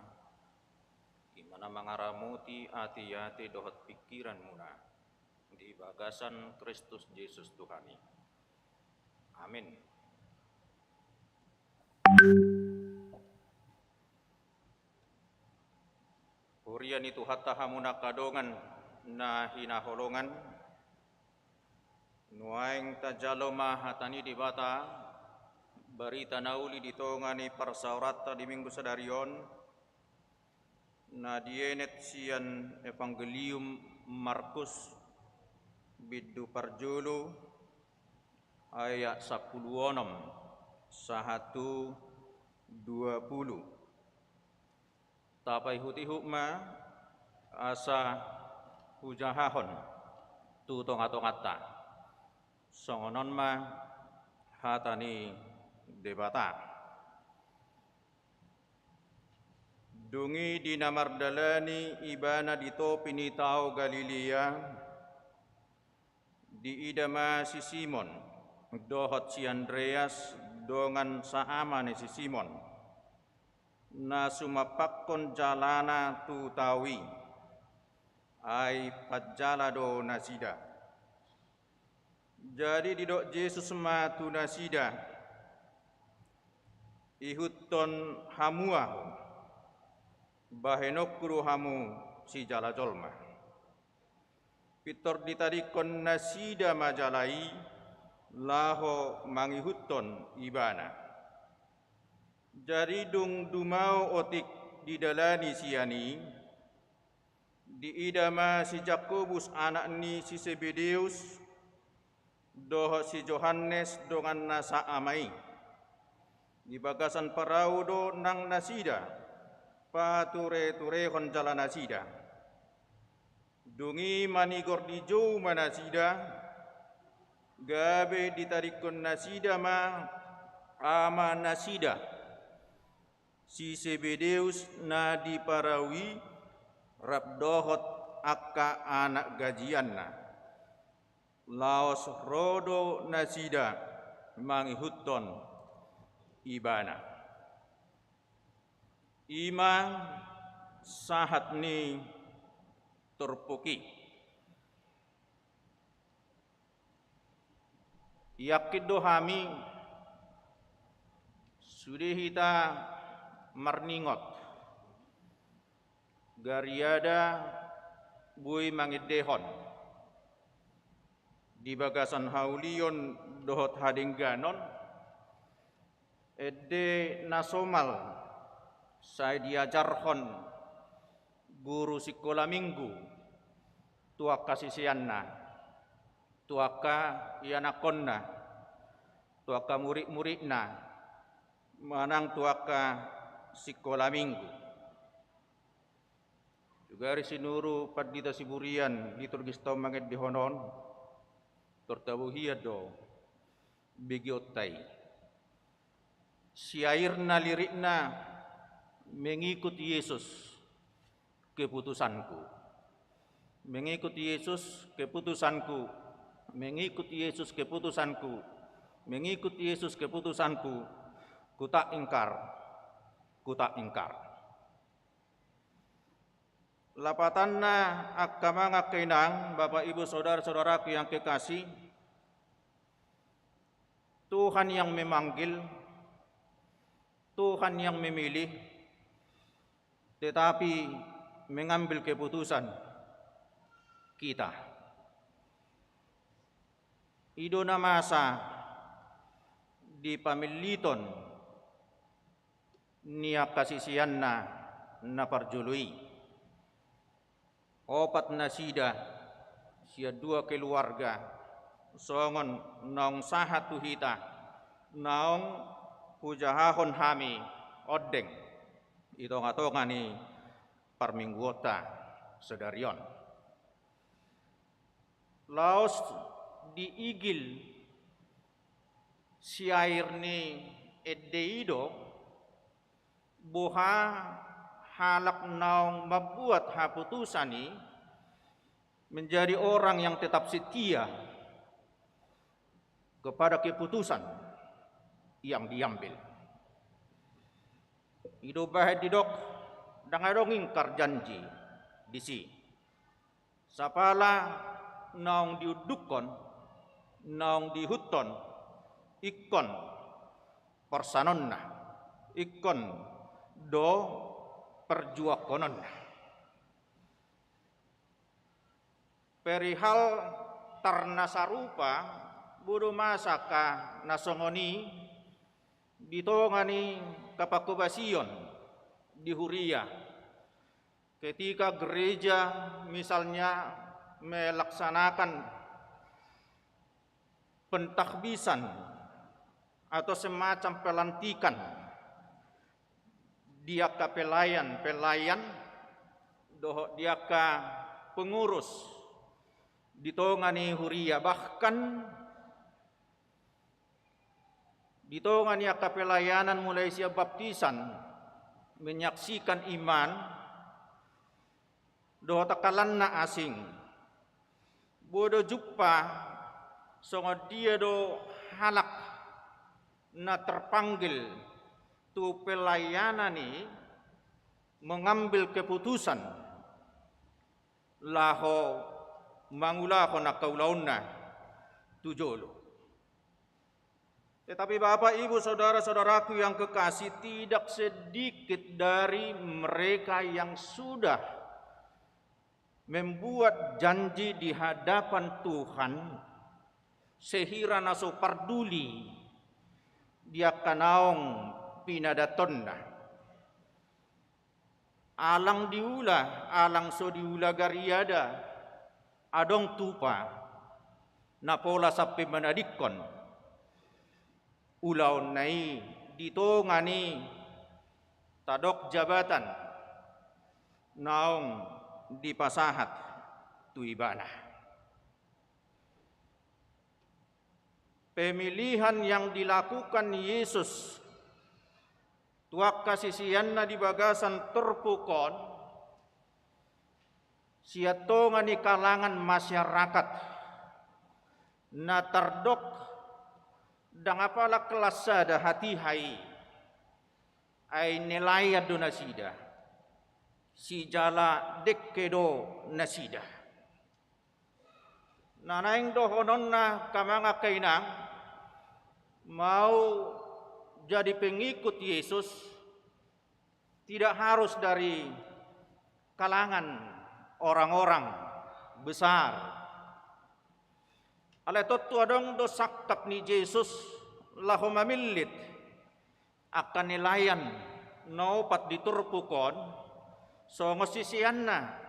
i ma na mangaramoti ateate dohot pingkiranmuna di bagasan Kristus Jesus Tuhan i. Amin. Huria ni Tuhanta, hamu angka dongan na hinaholongan, nuaeng tajalo ma hata ni Debata, barita na uli di tonga ni parsaoranta di Minggu sadari on, na dienet sian Evangelium Markus, bindu parjolo, ayat sampulu onom sahat tu dua pulu. Tapaihutihut ma asa hujahahon tu tongatonganta. Songon on ma hata ni Debata. Dung i di na mardalani Ibana di topi ni tao Galilea, diida ma si Simon dohot si Andreas dongan saama ni si Simon, na sumampakkon jalana tu tao i, ai panjala do nasida. Jadi didok Jesus ma tu nasida: Ihuthon hamu Ahu, bahenonku do hamu sijala jolma. Pintor ditadingkon nasida ma jala i laho mangihuthon Ibana. Jadi dung dumao otik didalani sian i, diida ma si Jakobus anak ni si Sebedeus dohot si Johannes donganna saama i. Di bagasan parau do nang nasida patureturehon jalanasida. Dung i manigor dijou ma nasida, gabe ditadingkon nasida ma amanasida si Sebedeus na di parau i rap dohot angka anak gajianna. Laos ro do nasida mangihuthon Ibana. I ma sahat ni turpuk i. Yakin do hami, sude hita marningot, gariada boi mangendehon di bagasan haulion dohot hadengganon, ende na somal sai diajarhon guru sikola minggu tu angka siseanna, tu angka ianakhonna, tu angka muridmuridna, manang tu angka sikola minggu. Sugari sinuru pandita siburian liturgista on mangendehon on, tor tabohian do begeonta i. Siairna lirikna, mengikut Yesus keputusanku. Mengikut Yesus keputusanku, mengikut Yesus keputusanku, mengikut Yesus keputusanku, ku tak ingkar, ku tak ingkar. Lapatanna, angka amang, angka inang, bapak ibu, saudara-saudaraku yang kekasih, Tuhan yang memanggil, Tuhan yang memilih, tetapi mengambil keputusan kita. I do na masa di pamilliton ni angka siseanna na parjolo i. Opat nasida sian dua keluarga, songon naung sahat tu hita, naung hujahahon hami ondeng i tonga-tonga ni parmingguonta sadari on. Laos diigil siair ni ende i do, boha halak naung mambuat haputusan i menjadi orang yang tetap setia kepada keputusan yang diambil. I do bahen didok, ndang adong ingkar janji disi. Sapala naung diundukkon, naung diihuthon, ingkon porsanonna, ingkon do perjuangkononna. Perihal tar na sarupa, boi do masa angka na songon i di tonga ni angka panghobasion di huria. Ketika gereja misalnya melaksanakan pentahbisan atau semacam pelantikan di angka pelayan-pelayan dohot di angka pengurus di tonga ni huria, bahkan di tonga ni angka pelayanan mulai sian baptisan, menyaksikan iman, dohot angka lan na asing. Boi do jumpa songon dia do halak na terpanggil tu pelayanan i mengambil keputusan laho mangulahon angka ulaonna tu jolo. Tetapi Bapak, Ibu, saudara-saudaraku yang kekasih, tidak sedikit dari mereka yang sudah membuat janji di hadapan Tuhan, sehira na so parduli di angka naung pinadatonna. Alang diula, alang so diula gariada, adong tupa na pola sampe manadingkon ulaonna i di tonga ni tadok jabatan naung dipasahat tu ibana. Pemilihan yang dilakukan Yesus tu angka siseanna di bagasan turpuk on, sian tonga ni kalangan masyarakat na tardok ndang apala kelas sada hatiha i, ai nelayan do nasida, sijala dengke do nasida. Na naeng dohononna, angka amang, angka inang, mau jadi pengikut Yesus, tidak harus dari kalangan orang-orang besar. Alai tontu adong do sangkap ni Jesus laho mamillit angka nelayan na opat di turpuk on songon siseanna.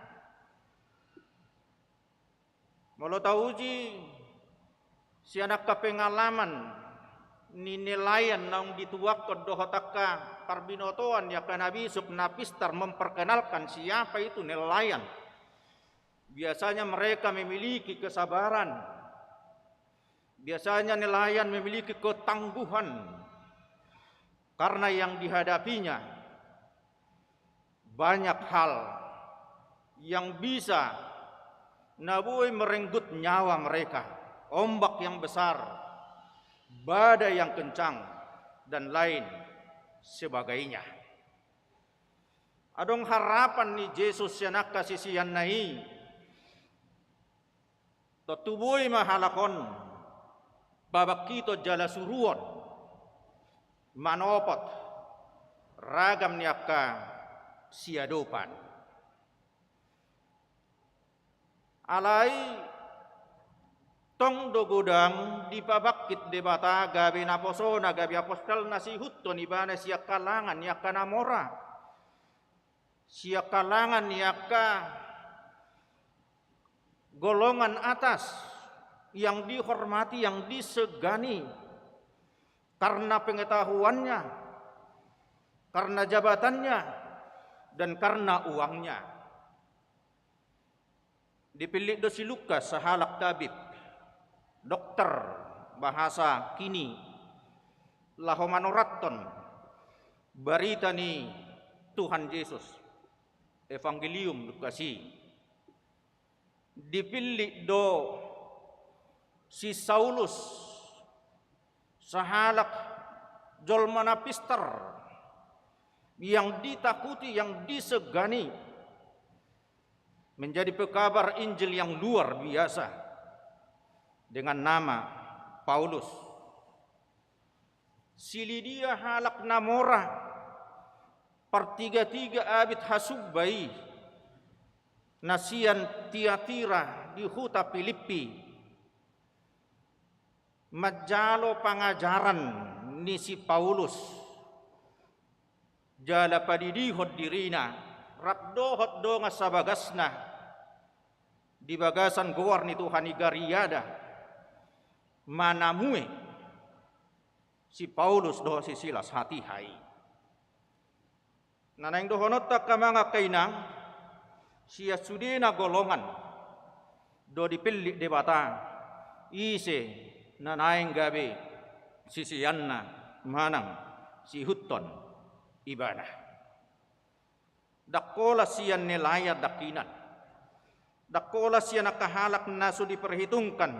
Molo tauji sian angka pengalaman ni nelayan naung dituakkon dohot angka parbinotoan ni angka na bisuk na pistar memperkenalkan siapa itu nelayan, biasanya mereka memiliki kesabaran. Biasanya nelayan memiliki ketangguhan karena yang dihadapinya banyak hal yang bisa Na boi merenggut nyawa mereka, ombak yang besar, badai yang kencang, dan lain sebagainya. Adong harapan ni Jesus sian angka siseanna i. Tontu boi ma halak on pabangkiton jala suruon manopot ragam ni angka siadopan. Alai tong do godang dipabangkit Debata gabe naposona, gabe apostelna, siihuthon ibana sian halangan ni angka na mora, sian halangan ni angka golongan atas yang dihormati, yang disegani karena pengetahuannya, karena jabatannya, dan karena uangnya. Dipillit do si Lukas, sahalak tabib, dokter bahasa kini, laho manurathon barita ni Tuhan Jesus, Evangelium Lukas i. Dipillit do si Saulus, sahalak jolma na pintor, yang ditakuti, yang disegani, menjadi pekabar Injil yang luar biasa dengan nama Paulus. Si Lidia, halak na mora, partigatiga abit hasumba i, na sian Tiatira di huta Pilippi, manjalo pangajaran ni si Paulus jala padidihon dirina rap dohot dongan sabagasna di bagasan goar ni Tuhan i, gariada manamue si Paulus dohot si Silas hatiha i. Na naeng dohononta, angka amang, angka inang, sian sudena golongan do dipillit Debata ise na naeng gabe siseanna manang siihuthon ibana. Ndang holan sian nelayan dangkinan, ndang holan sian angka halak na so diperhitungkan,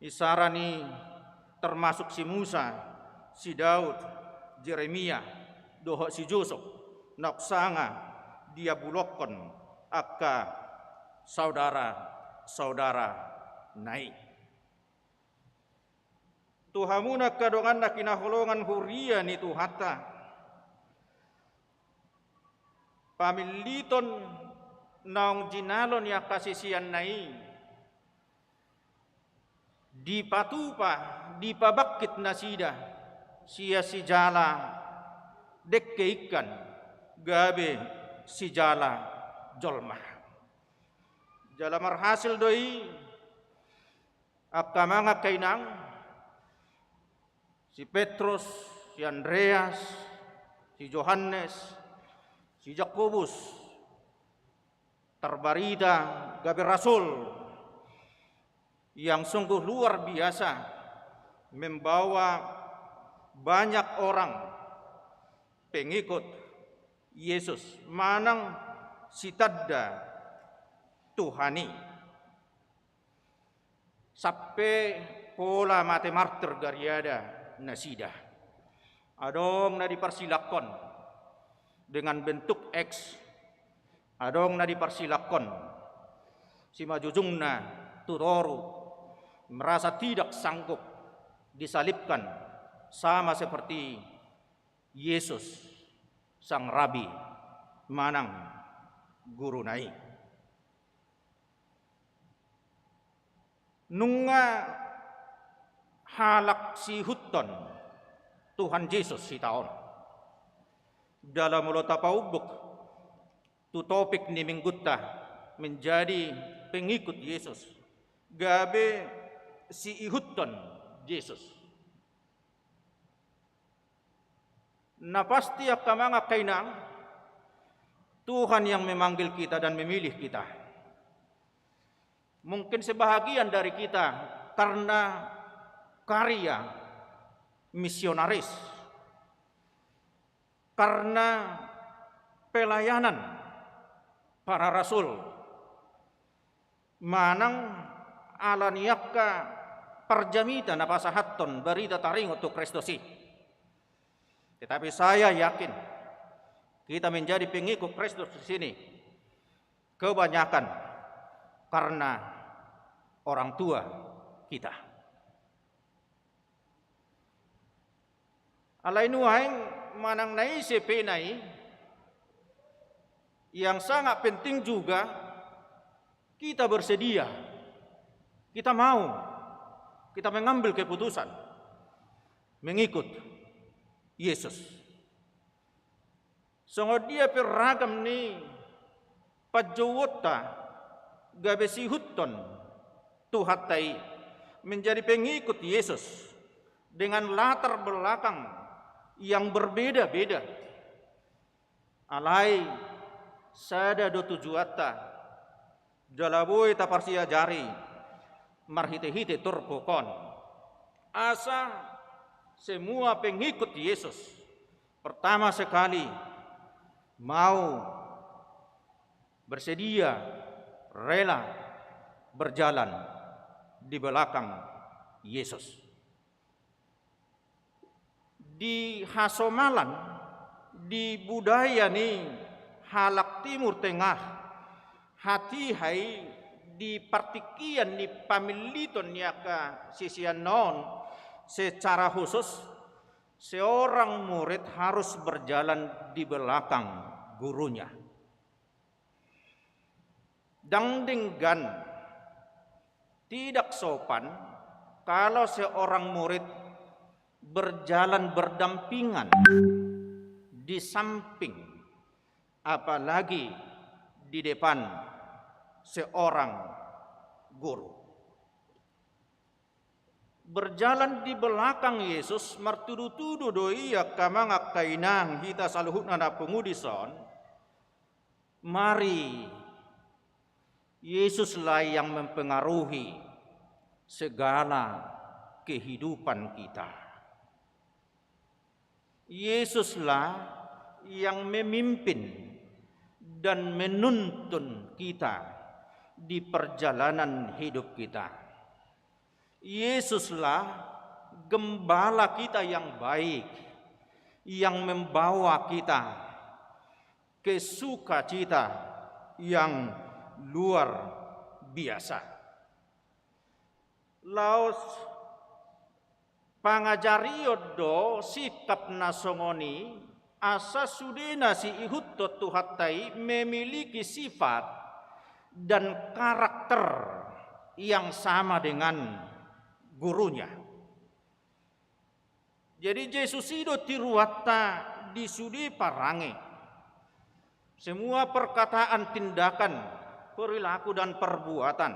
isarana i termasuk si Musa, si Daud, Jeremia, dohot si Josep, naung sanga diabulonhon angka saudara-saudarana i. Tu hamuna angka dongan na hinaholongan huria ni Tuhanta, pamilliton naung jinalo ni angka siseanna i dipatupa, dipabangkit nasida sian sijala dengke ingkan gabe sijala jolma. Jala marhasil do i, angka amang, angka inang, si Petrus, si Andreas, si Johannes, si Jakobus, tarbarita gabe rasul yang sungguh luar biasa, membawa banyak orang pengikut Yesus manang sitanda Tuhan i. Sampe pola mate martir gariada nasida. Adong na diparsilanghon dengan bentuk X, adong na diparsilanghon simanjujungna tu toru, merasa tidak sanggup disalibkan sama seperti Yesus sang rabi manang guruna i. Nunga halak siihuthon Tuhan Jesus hita on. Jala molo tapaumbuk tu topik ni minggunta, menjadi pengikut Yesus, gabe siihuthon Jesus. Na pasti, angka amang, angka inang, Tuhan yang memanggil kita dan memilih kita. Mungkin sebahagian dari kita karena karya misionaris, karena pelayanan para rasul, manang ala ni angka parjamita na pasahathon barita taringot tu Kristus i. Tetapi saya yakin, kita menjadi pengikut Kristus di sini kebanyakan karena orang tua kita. Alai nuaeng manang na ise pe na i, yang sangat penting juga, kita bersedia, kita mau, kita mengambil keputusan mengikut Yesus. Songon dia pe ragam ni panjouonta gabe siihuthon Tuhanta i, menjadi pengikut Yesus dengan latar belakang yang berbeda-beda. Alai sada do tujuanta, jala boi taparsiajari marhite-hite turpuk on. Asa semua pengikut Yesus pertama sekali mau bersedia, rela berjalan di belakang Yesus. Di hasomalan, di budaya ni halak Timur Tengah, hatiha i di partingkian ni pamilliton ni angka siseanna on, secara khusus seorang murid harus berjalan di belakang gurunya. Ndang denggan, tidak sopan kalau seorang murid berjalan berdampingan di samping, apalagi di depan seorang guru. Berjalan di belakang Yesus, martudu-tudu do i, angka amang, angka inang, hita saluhutna na pungu dison. Mari, Yesuslah yang mempengaruhi segala kehidupan kita. Yesuslah yang memimpin dan menuntun kita di perjalanan hidup kita. Yesuslah gembala kita yang baik, yang membawa kita ke sukacita yang luar biasa. Laos pangajarion do sikap na songon i, asa sudena siihuthon Tuhanta i memiliki sifat dan karakter yang sama dengan gurunya. Jadi, Jesus i do tiruanta di sude parange. Semua perkataan, tindakan, perilaku, dan perbuatan,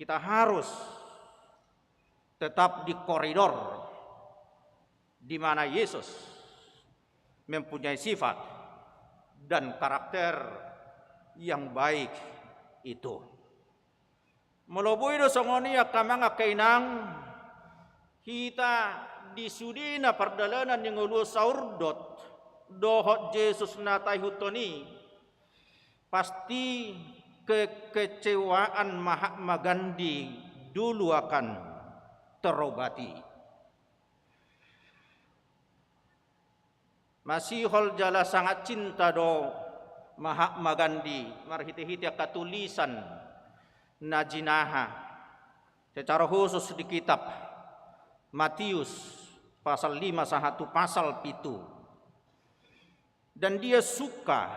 kita harus tetap di koridor di mana Yesus mempunyai sifat dan karakter yang baik itu. Molo boi do songon i, angka amang, angka inang, hita di sudena pardalanan ni ngolu on, saurdot dohot Jesus na taihuthon i, pasti kekecewaan Mahatma Gandhi dulu akan terobati. Masihol jala sangat cinta do Mahatma Gandhi marhite-hite angka tulisan na jinaha, secara khusus di kitab Matius pasal lima sahat tu pasal pitu. Dan dia suka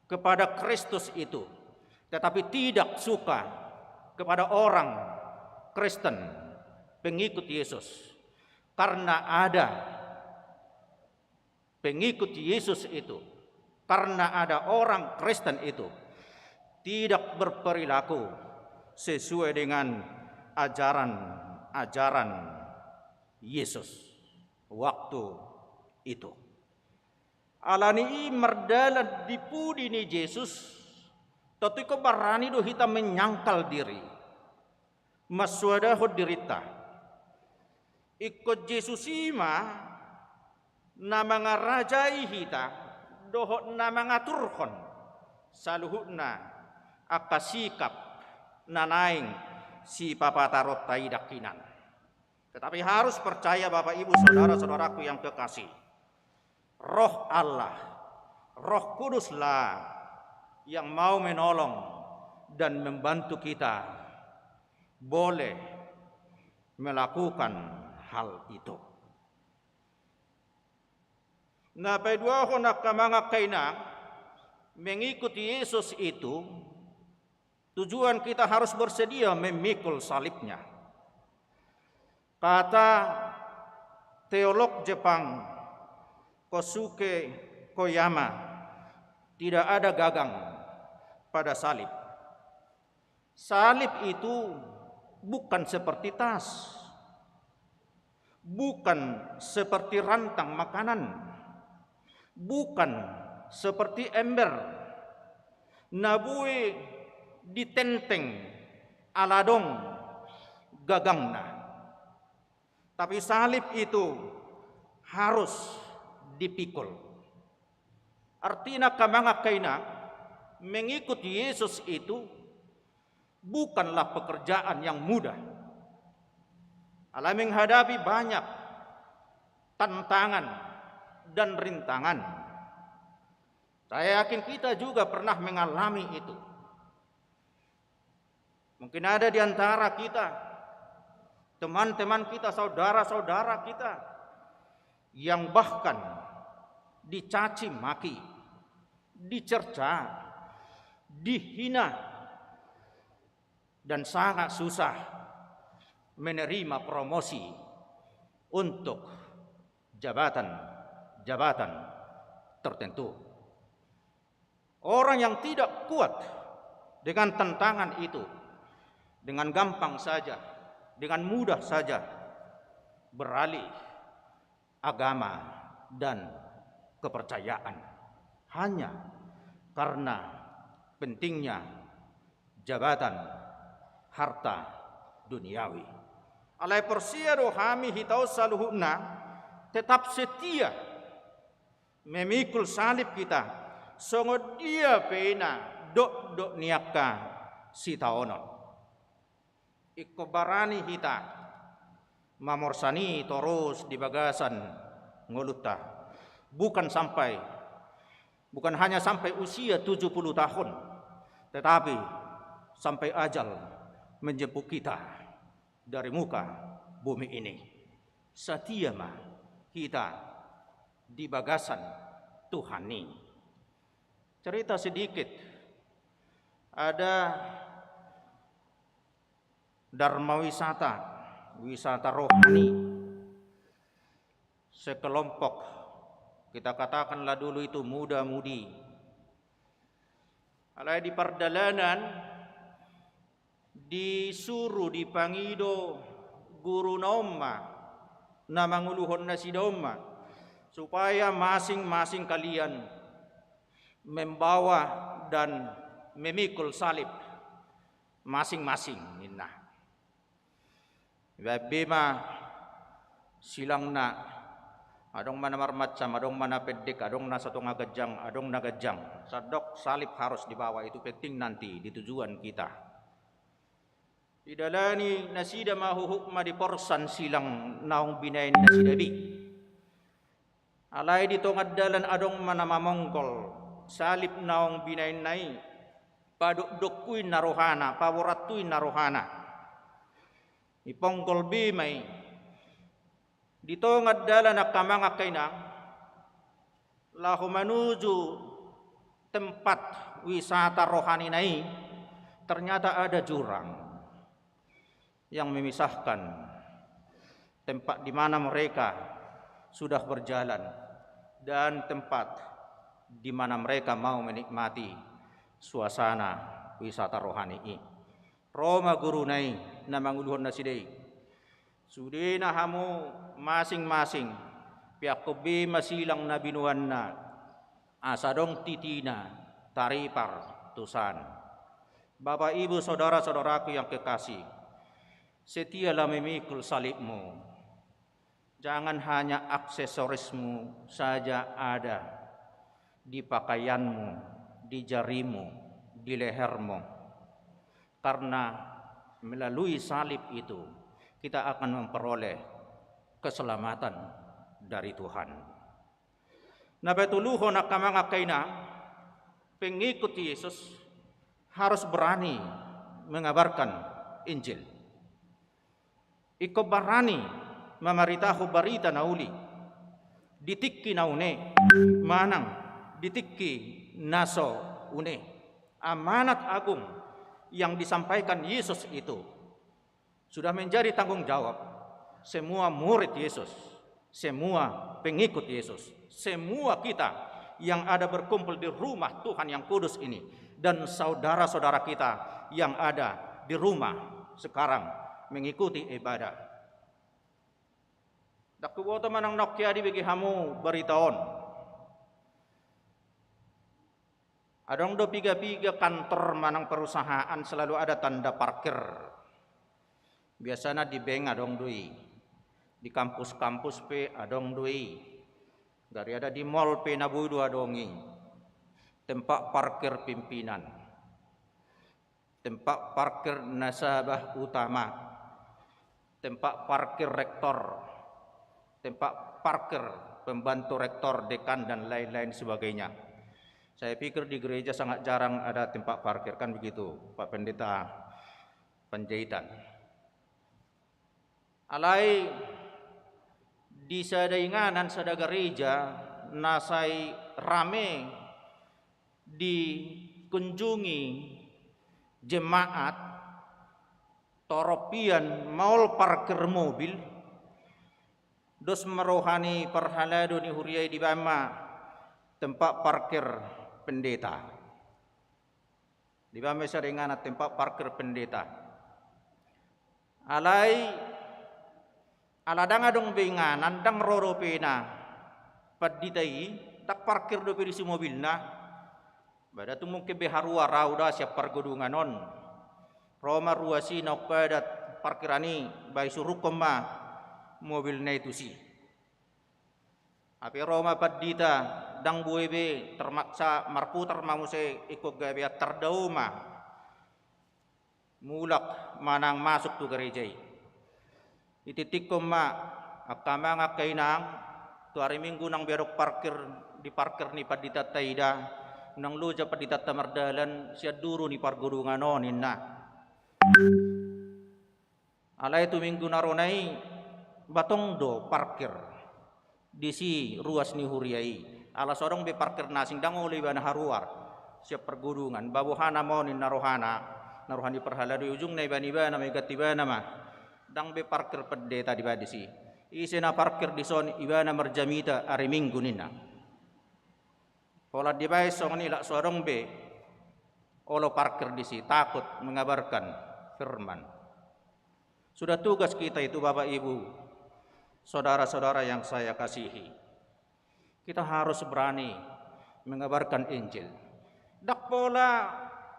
kepada Kristus itu, tetapi tidak suka kepada orang Kristen, pengikut Yesus. Karena ada pengikut Yesus itu, karena ada orang Kristen itu tidak berperilaku sesuai dengan ajaran-ajaran Yesus waktu itu. Ala ni i, mardalan di pudi ni Jesus, tontu ingkon barani do hita menyangkal diri, mansoadahon dirinta. Ingkon Jesus i ma na mangarajai hita dohot na mangaturhon saluhutna angka sikap na naeng sipapataronta i dangkinan. Tetapi harus percaya, Bapak, Ibu, saudara-saudaraku yang kekasih, Roh Allah, Roh Kuduslah yang mau menolong dan membantu kita boleh melakukan hal itu. Na paduahon, angka amang, angka inang, mengikuti Yesus itu, tujuan kita harus bersedia memikul salibnya. Kata teolog Jepang, Kosuke Koyama, tidak ada gagang pada salib. Salib itu bukan seperti tas, bukan seperti rantang makanan, bukan seperti ember na boi ditenteng ala adong gagangna. Tapi salib itu harus dipikul. Artina, angka amang, angka inang, mengikut Yesus itu bukanlah pekerjaan yang mudah. Alai menghadapi banyak tantangan dan rintangan. Saya yakin kita juga pernah mengalami itu. Mungkin ada di antara kita, teman-teman kita, saudara-saudara kita, yang bahkan dicaci maki, dicerca, dihina, dan sangat susah menerima promosi untuk jabatan-jabatan tertentu. Orang yang tidak kuat dengan tantangan itu, dengan gampang saja, dengan mudah saja beralih agama dan kepercayaan, hanya karena pentingnya jabatan, harta duniawi. Alai porsea do hami, hita on saluhutna tetap setia memikul salib hita, songon dia pe na dokdok ni angka sitaonon. Ingkon barani hita mamorsan i torus di bagasan ngolunta. Bukan sampai, bukan hanya sampai usia tujuh puluh tahun, tetapi sampai ajal menjemput kita dari muka bumi ini. Setia ma hita di bagasan Tuhan i. Cerita sedikit, ada dharma wisata, wisata rohani, sekelompok, kita katakanlah dulu itu muda-mudi. Alai di pardalanan, disuru, dipangido guruna on ma, na manguluhon nasida on ma, supaya masing-masing kalian membawa dan memikul salib masing-masing, ninna. Ibaen be ma silangna, adong ma na marmacam, adong ma na pendek, adong na satonga ganjang, adong na ganjang. Sandok salib harus dibawa, itu penting nanti di tujuan kita. Didalani nasida ma huhut ma diporsan silang naung binaen nasida be. Alai di tonga dalan adong ma na mamonggol salib naung binaenna i, padokdok tu inna rohana, paborat tu inna rohana. Diponggol be ma i. Di tonga dalan, angka amang, angka inang, laho manuju tempat wisata rohanina i, ternyata ada jurang yang memisahkan tempat di mana mereka sudah berjalan dan tempat di mana mereka mau menikmati suasana wisata rohani i. Ro ma guruna i na manguluhon nasida i. Sudena hamu masing-masing, peakhon be ma silang na binoanna, asa adong titina taripar tusan. Bapak, Ibu, saudara-saudaraku yang kekasih, setialah memikul salibmu. Jangan hanya aksesorismu saja ada di pakaianmu, di jarimu, di lehermu. Karena melalui salib itu, kita akan memperoleh keselamatan dari Tuhan. Na patoluhon, angka amang, angka inang, pengikut Yesus harus berani mengabarkan Injil. Ingkon barani mamaritahon barita na uli di tingki na une manang di tingki na so une. Amanat agung yang disampaikan Yesus itu sudah menjadi tanggung jawab semua murid Yesus, semua pengikut Yesus, semua kita yang ada berkumpul di rumah Tuhan yang kudus ini, dan saudara-saudara kita yang ada di rumah sekarang mengikuti ibadah. Ndang huboto manang naung hea dibege hamu barita on. Adong do piga-piga kantor manang perusahaan selalu ada tanda parkir. Biasana di bank adong do i, di kampus-kampus pe adong do i. Gariada di mall pe na boi do adong i. Tempat parkir pimpinan, tempat parkir nasabah utama, tempat parkir rektor, tempat parkir pembantu rektor, dekan, dan lain-lain sebagainya. Saya pikir di gereja sangat jarang ada tempat parkir, kan begitu, Pak Pendeta Panjaitan? Alai di sada inganan, sada gareja na sai rame dikunjungi jemaat, torop hian maol parkir mobil, dos ma roha ni parhalado ni huria i, dibaen ma tempat parkir pendeta. Dibaen ma i sada inganan tempat parkir pendeta. Alai ala ndang adong be inganan, ndang ro dope na pandita i, ndang parkir dope disi mobilna. Ba da tung mungkin be haruar ahu da sian pargodungan on. Ro ma ruas i naung padat parkiran i, ba isurungkon ma mobilna i tusi. Hape ro ma pandita, ndang boi be, termaksa marputar ma muse ingkon gabe antar dao ma mulak manang masuk tu gareja i. Itingtingkon ma, angka amang, angka inang, tu ari Minggu nang be adong parkir, di parkir ni panditanta i da, unang loja panditanta mardalan sian duru ni pargodungan on, ninna. Alai tu Minggu na rona i ba tong do parkir disi ruas ni huria i. Ala so adong be parkir na asing, ndang olo ibana haruar sian pargodungan. Ba boha nama on, ninna rohana, na roha ni parhalado i, ujungna ibaen ibana ma, iganti ibana ma. Ndang be parkir pendeta dibaen disi. Ise na parkir dison, ibana marjamita ari Minggu, ninna. Holan dibaen songon i, lak so adong be olo parkir disi, takut mengabarkan firman. Sudah tugas kita itu, Bapak Ibu, saudara-saudara yang saya kasihi. Kita harus berani mengabarkan Injil. Ndang pola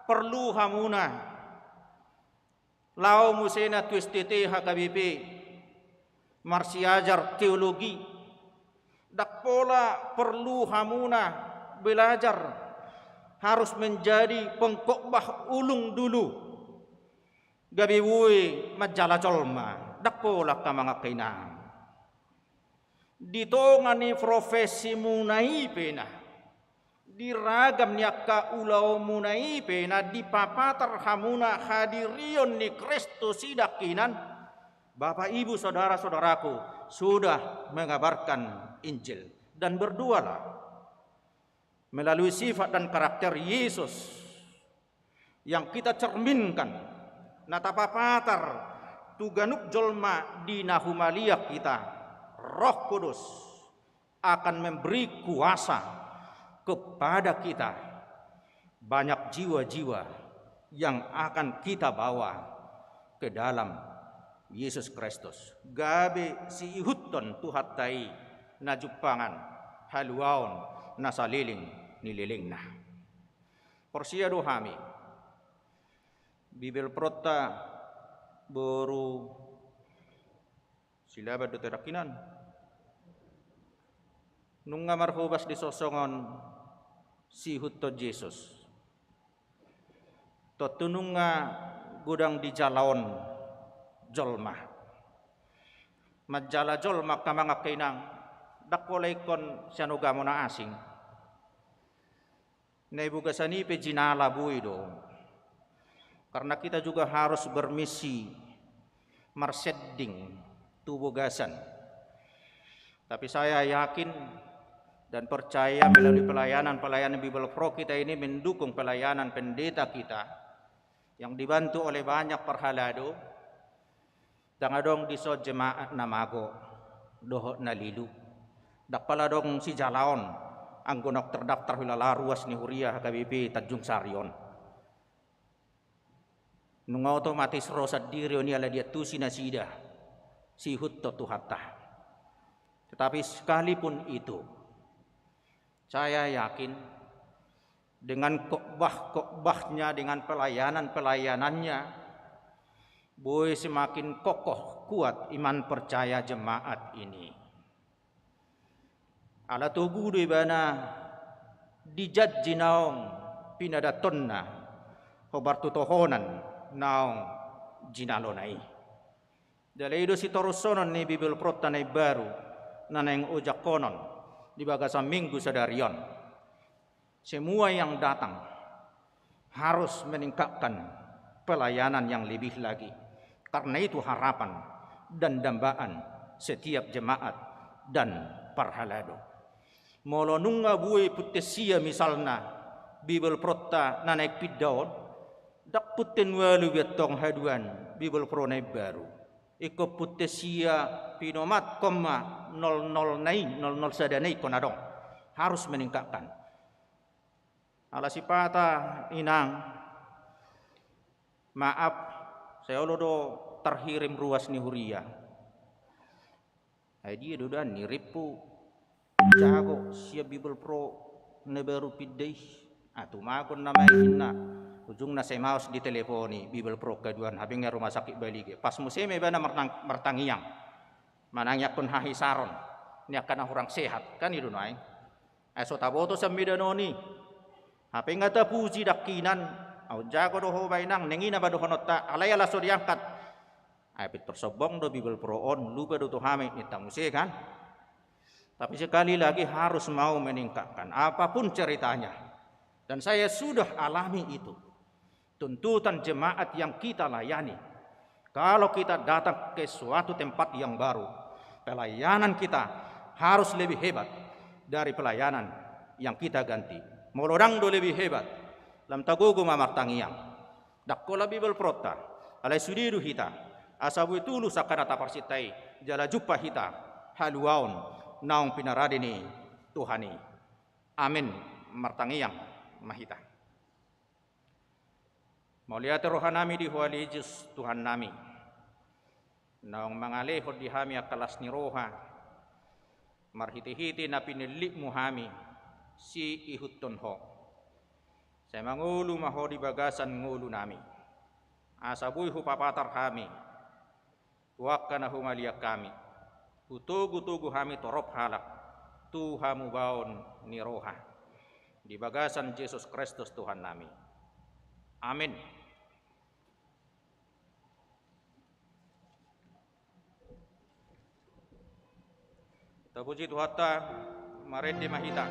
porlu hamuna laho muse na tu S T T, H K B P, marsiajar teologi. Ndang pola porlu hamuna belajar harus menjadi pengkhotbah ulung dulu, gabe boi manjala jolma. Ndang pola, angka amang, angka inang. Di tonga ni profesimuna i pe na, di ragam ni angka ulaonmuna i pe na, dipapatar hamuna hadirion ni Kristus i, dangkinan, Bapak, Ibu, saudara-saudaraku, sudah mengabarkan Injil. Dan berdualah melalui sifat dan karakter Yesus yang kita cerminkan, na tapapatar tu ganup jolma di na humaliang hita, Roh Kudus akan memberi kuasa kepada kita, banyak jiwa-jiwa yang akan kita bawa ke dalam Yesus Kristus, gabe siihuthon Tuhanta i na jumpangan haluaon na saleleng ni lelengna. Porsea do hami, Bibel fronta boru Silaban do, dangkinan, nunga marhobas dison songon siihuthon Jesus. Tontu nunga godang di jala on jolma. Manjala jolma angka amang angka inang, ndang pola ingkon sian ugamo na asing. Na di bagasan i pe jinala boi do. Karena kita juga harus bermisi marsending tu bagasan. Tapi saya yakin dan percaya melalui pelayanan-pelayanan Bibelvrouw kita ini mendukung pelayanan pendeta kita yang dibantu oleh banyak parhalado, ndang adong dison jemaat na mago dohot na lilu. Ndang pola adong sijala on anggo naung terdaftar huhilala ruas ni huria H K B P Tanjung Sari on. Nunga otomatis ro sandiri on i ala diantusi nasida siihuthon Tuhanta. Tetapi sekalipun itu, saya yakin dengan khotbah-khotbahnya, dengan pelayanan-pelayanannya, boi semakin kokoh kuat iman percaya jemaat ini. Ala togu do ibana di janji naung pinadatonna hombar tu tohonan naung jinalona i. Jala i do sitorushonon ni Bibelvrounta na imbaru na naeng ojangkonon di bagasan minggu sadari on. Semua yang datang harus meningkatkan pelayanan yang lebih lagi. Karena itu harapan dan dambaan setiap jemaat dan parhalado. Molo nunga boi punten sia misalna Bibelvrounta na naeng pinda on, ndang punten ualu be antong haduan Bibelvrouw na imbaru. Ingkon punten sia pinomathon ma nol nol na i, nol nol sada na i ingkon adong. Harus meningkatkan. Ala sipata inang, maaf, sai olo do tarhirim ruas ni huria. Ai dia do da nirimpu jago sian Bibelvrouw na baru pinda i. Ah, tumagon nama i ninna. Ujungna sai maos diteleponi Bibelvrouw angka haduan, hape nga rumah sakit Balige. Pas muse ma ibana martang-, martangiang manangiangkon hahisaron ni angka na hurang sehat, kan i do nuaeng. Ai so taboto sian Medan on i. Hape nga tapuji dangkinan, au jago do ho ba inang, nang i nama dohononta, alai ala so diangkat. Ai pintor sombong do Bibelvrouw on, lupa do tu hami ninta muse kan. Tapi sekali lagi harus mau meningkatkan apapun ceritanya. Dan saya sudah alami itu. Tuntutan jemaat yang kita layani. Kalau kita datang ke suatu tempat yang baru, pelayanan kita harus lebih hebat dari pelayanan yang kita ganti. Molo ndang do lebih hebat, lam tagogo ma martangiang. Ndang holan Bibelvrounta, alai sude do hita, asa boi tulus angka na taparsinta i, jala jumpa hita haluaon naung pinarade ni Tuhan i. Amen. Martangiang ma hita. Mauliate rohanami di Ho ale Jesus Tuhannami, naung mangalehon di hami angka las ni roha, marhitehite na pinillitmu hami siihuthon Ho. Sai mangolu ma Ho di bagasan ngolunami, asa boi hupapatar hami tu angka na humaliang hami, hutogutogu hami torop halak tu hamubaon ni roha. Di bagasan Jesus Kristus Tuhannami. Amen. Tapuji Tuhanta, marende ma hita.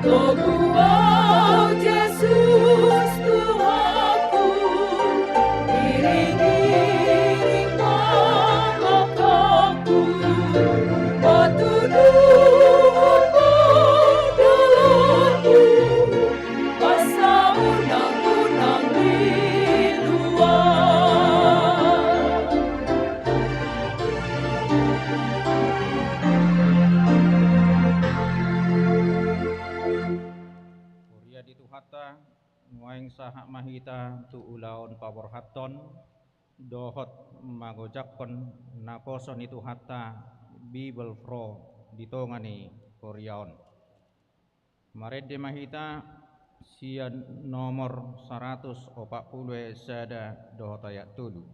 Togu Ahu Jesus Tuhanku, iring-iring ma langkahku, patuduhon ma dalanku, pasaunang-unang di luat. Huria di Tuhanta, nuaeng sahat ma hita tu ulaon paborhathon dohot mangojakhon naposo ni Tuhanta Bibelvrouw di tonga ni huria on. Marende ma hita sian nomor saratus opat pulu sada dohot ayat tolu.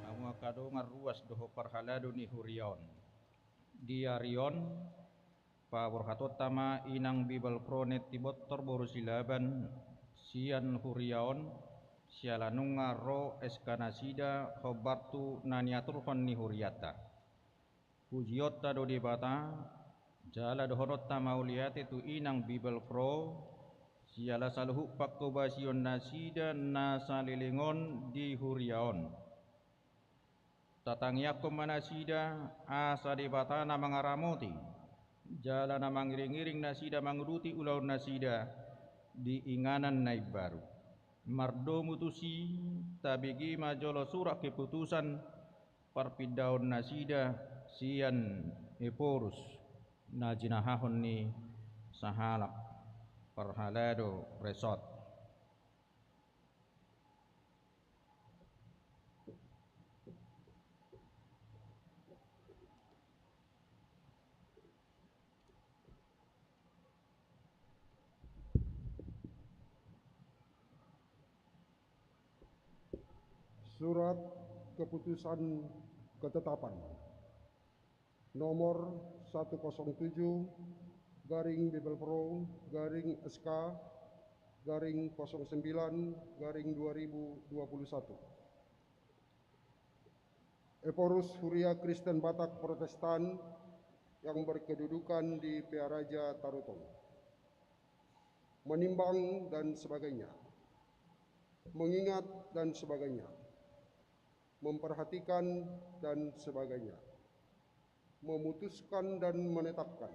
Hamu angka dongan ruas dohot parhalado ni huria on. Di ari on, paborhatonta ma inang Bibelvrouw Netty Bontor boru Silaban sian huria on, siala nunga ro S K nasida hombar tu na niaturhon ni hurianta. Pujionta do Debata, jala dohononta mauliate tu inang Bibelvrouw, siala saluhut pangkobasion nasida na saleleng on di huria on. Tatangiangkon ma nasida, asa Debata na mangaramoti, jala na mangiring-iring nasida manguduti ulaon nasida di inganan na imbaru. Mardomu tusi, tabege ma jolo surat keputusan parpindaon nasida sian Ephorus, na jinahahon ni sahalak parhalado resort. Surat keputusan ketetapan nomor satu kosong tujuh garing Bibelvrouw garing S K garing kosong sembilan garing dua ribu dua puluh satu. Ephorus Huria Kristen Batak Protestan yang berkedudukan di Pearaja Tarutong. Menimbang dan sebagainya. Mengingat dan sebagainya. Memperhatikan dan sebagainya. Memutuskan dan menetapkan.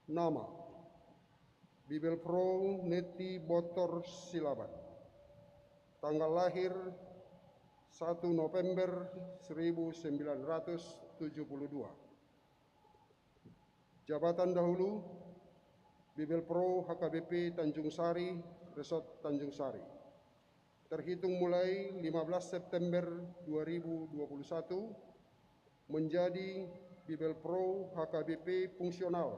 Nama, Bibelvrouw Netty Bontor Silaban. Tanggal lahir, satu November seribu sembilan ratus tujuh puluh dua. Jabatan dahulu, Bibelvrouw H K B P Tanjung Sari, Resort Tanjung Sari. Terhitung mulai lima belas September dua ribu dua puluh satu menjadi Bibelvrouw H K B P fungsional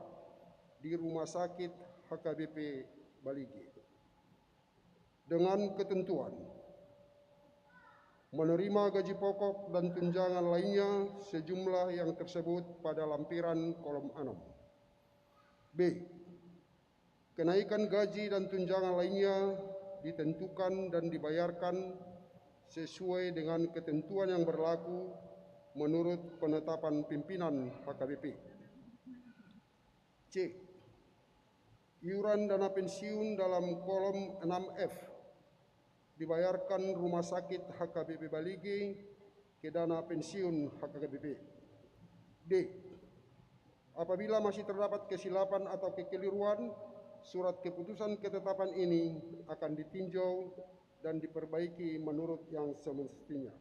di Rumah Sakit H K B P Balige. Dengan ketentuan, menerima gaji pokok dan tunjangan lainnya sejumlah yang tersebut pada lampiran kolom enam. B. Kenaikan gaji dan tunjangan lainnya ditentukan dan dibayarkan sesuai dengan ketentuan yang berlaku menurut penetapan pimpinan H K B P. C. Iuran dana pensiun dalam kolom enam F dibayarkan Rumah Sakit H K B P Balige ke dana pensiun H K B P. D. Apabila masih terdapat kesilapan atau kekeliruan, surat keputusan ketetapan ini akan ditinjau dan diperbaiki menurut yang semestinya.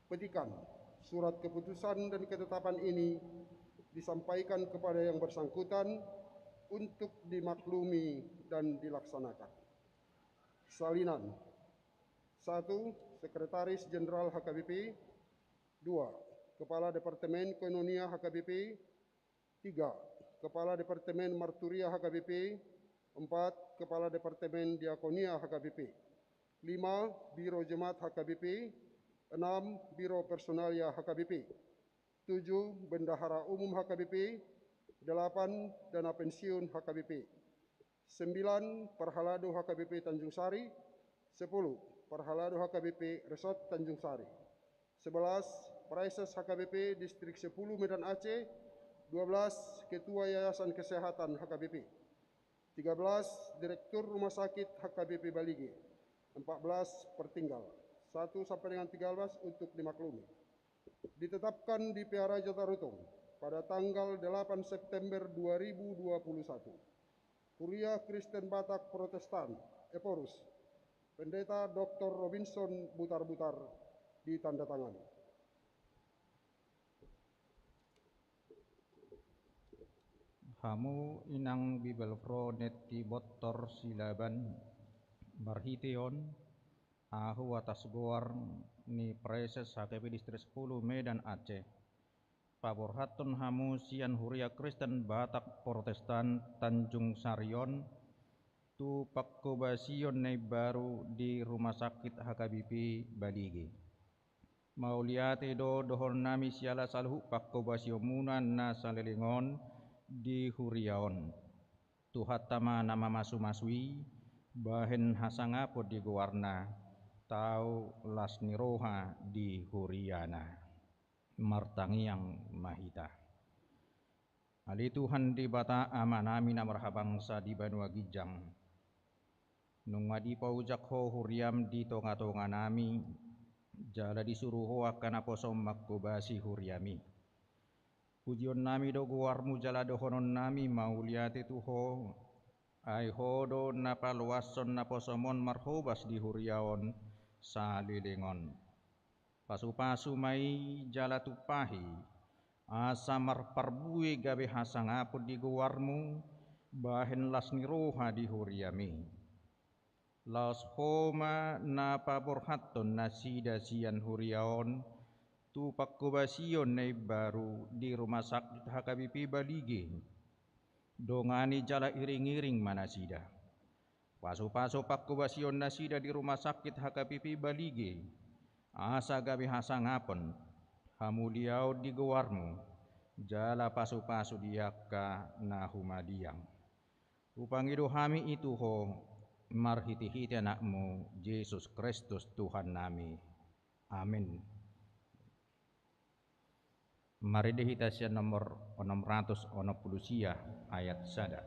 Petikan, surat keputusan dan ketetapan ini disampaikan kepada yang bersangkutan untuk dimaklumi dan dilaksanakan. Salinan. Satu, Sekretaris Jenderal H K B P. Dua, Kepala Departemen Koinonia H K B P. Tiga, Kepala Departemen Marturia H K B P. Empat, Kepala Departemen Diakonia H K B P. Lima, Biro Jemaat H K B P. Enam, Biro Personalia H K B P. Tujuh, Bendahara Umum H K B P. Delapan, Dana Pensiun H K B P. Sembilan, Parhalado H K B P Tanjung Sari. Sepuluh, Parhalado H K B P Resort Tanjung Sari. Sebelas, Praeses H K B P Distrik Sepuluh Medan Aceh. Dua belas, Ketua Yayasan Kesehatan H K B P. Tiga belas, Direktur Rumah Sakit H K B P Balige. Empat belas, Pertinggal. Satu sampai dengan tiga belas untuk dimaklumi. Ditetapkan di Pearaja Tarutung pada tanggal delapan September dua ribu dua puluh satu. Huria Kristen Batak Protestan, Ephorus, Pendeta Doktor Robinson Butarbutar, ditandatangani. Hamu inang Bibelvrouw Netti Bontor Silaban, marhite on, ahu atas goar ni Praeses H K B P Distrik Sepuluh Medan Aceh, paborhathon hamu sian Huria Kristen Batak Protestan Tanjung Sari on tu pangkobasion na imbaru di Rumah Sakit H K B P Balige. Mauliate do dohononnami siala saluhut pangkobasionmuna na saleleng on di huria on. Tuhanta ma na mamasumasu i, bahen hasangapon di goarna, tau las ni roha di huriana. Martangiang ma hita. Ale Tuhan Debata Amanami na marhabangsa di banua ginjang, nunga dipaojak Ho huriam di tongatonganami, jala disuru Ho angka naposom mangkobasi huriami. Pujionnami do goarmu jala dohononnami mauliate tu Ho, ai Ho do na paloashon naposom on marhobas di huria on saleleng on. Pasupasu ma i jala tumpahi, asa marparbue gabe hasangapon di goarmu, bahen las ni roha di huriami. Laos Ho ma na paborhathon nasida sian huria on tu pangkobasion na imbaru di Rumah Sakit H K B P Balige. Dongani jala iringiring ma nasida. Pasupasu pangkobasion nasida di Rumah Sakit H K B P Balige, asa gabe hasangapon, hamuliaon di goarmu, jala pasupasu di angka na humaliang. Hupangido hami i tu Ho, marhitehite Anakmu, Jesus Kristus Tuhannami. Amin. Marende hita sian nomor onom ratus onom pulu sia, ayat sada.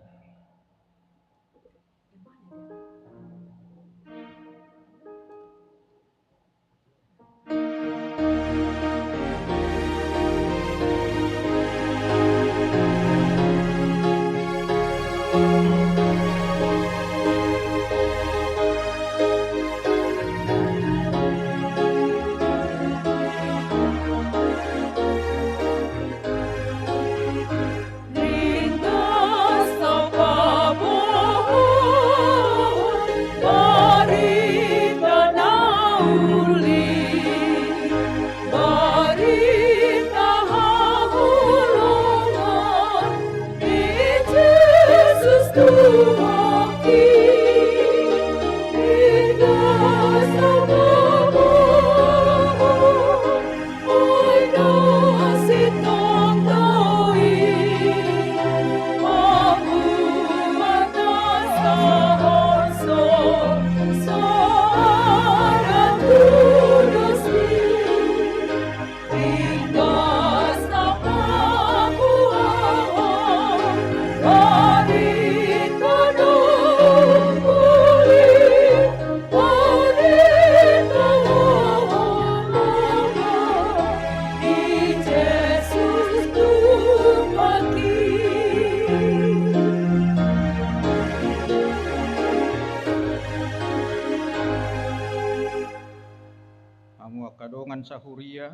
Huria,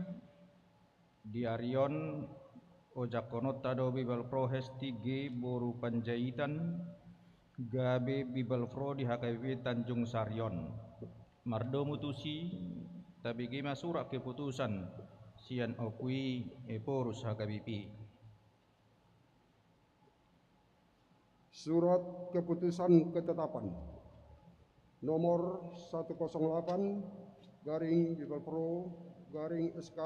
di ari on ojakkononta do Bibelvrouw Hesti G boru Panjaitan gabe Bibelvrouw di H K B P Tanjung Sari on. Mardomu tusi, tabege ma surat keputusan sian Ompu i Ephorus H K B P. Surat keputusan ketetapan nomor satu kosong delapan garing Bibelvrouw garing S K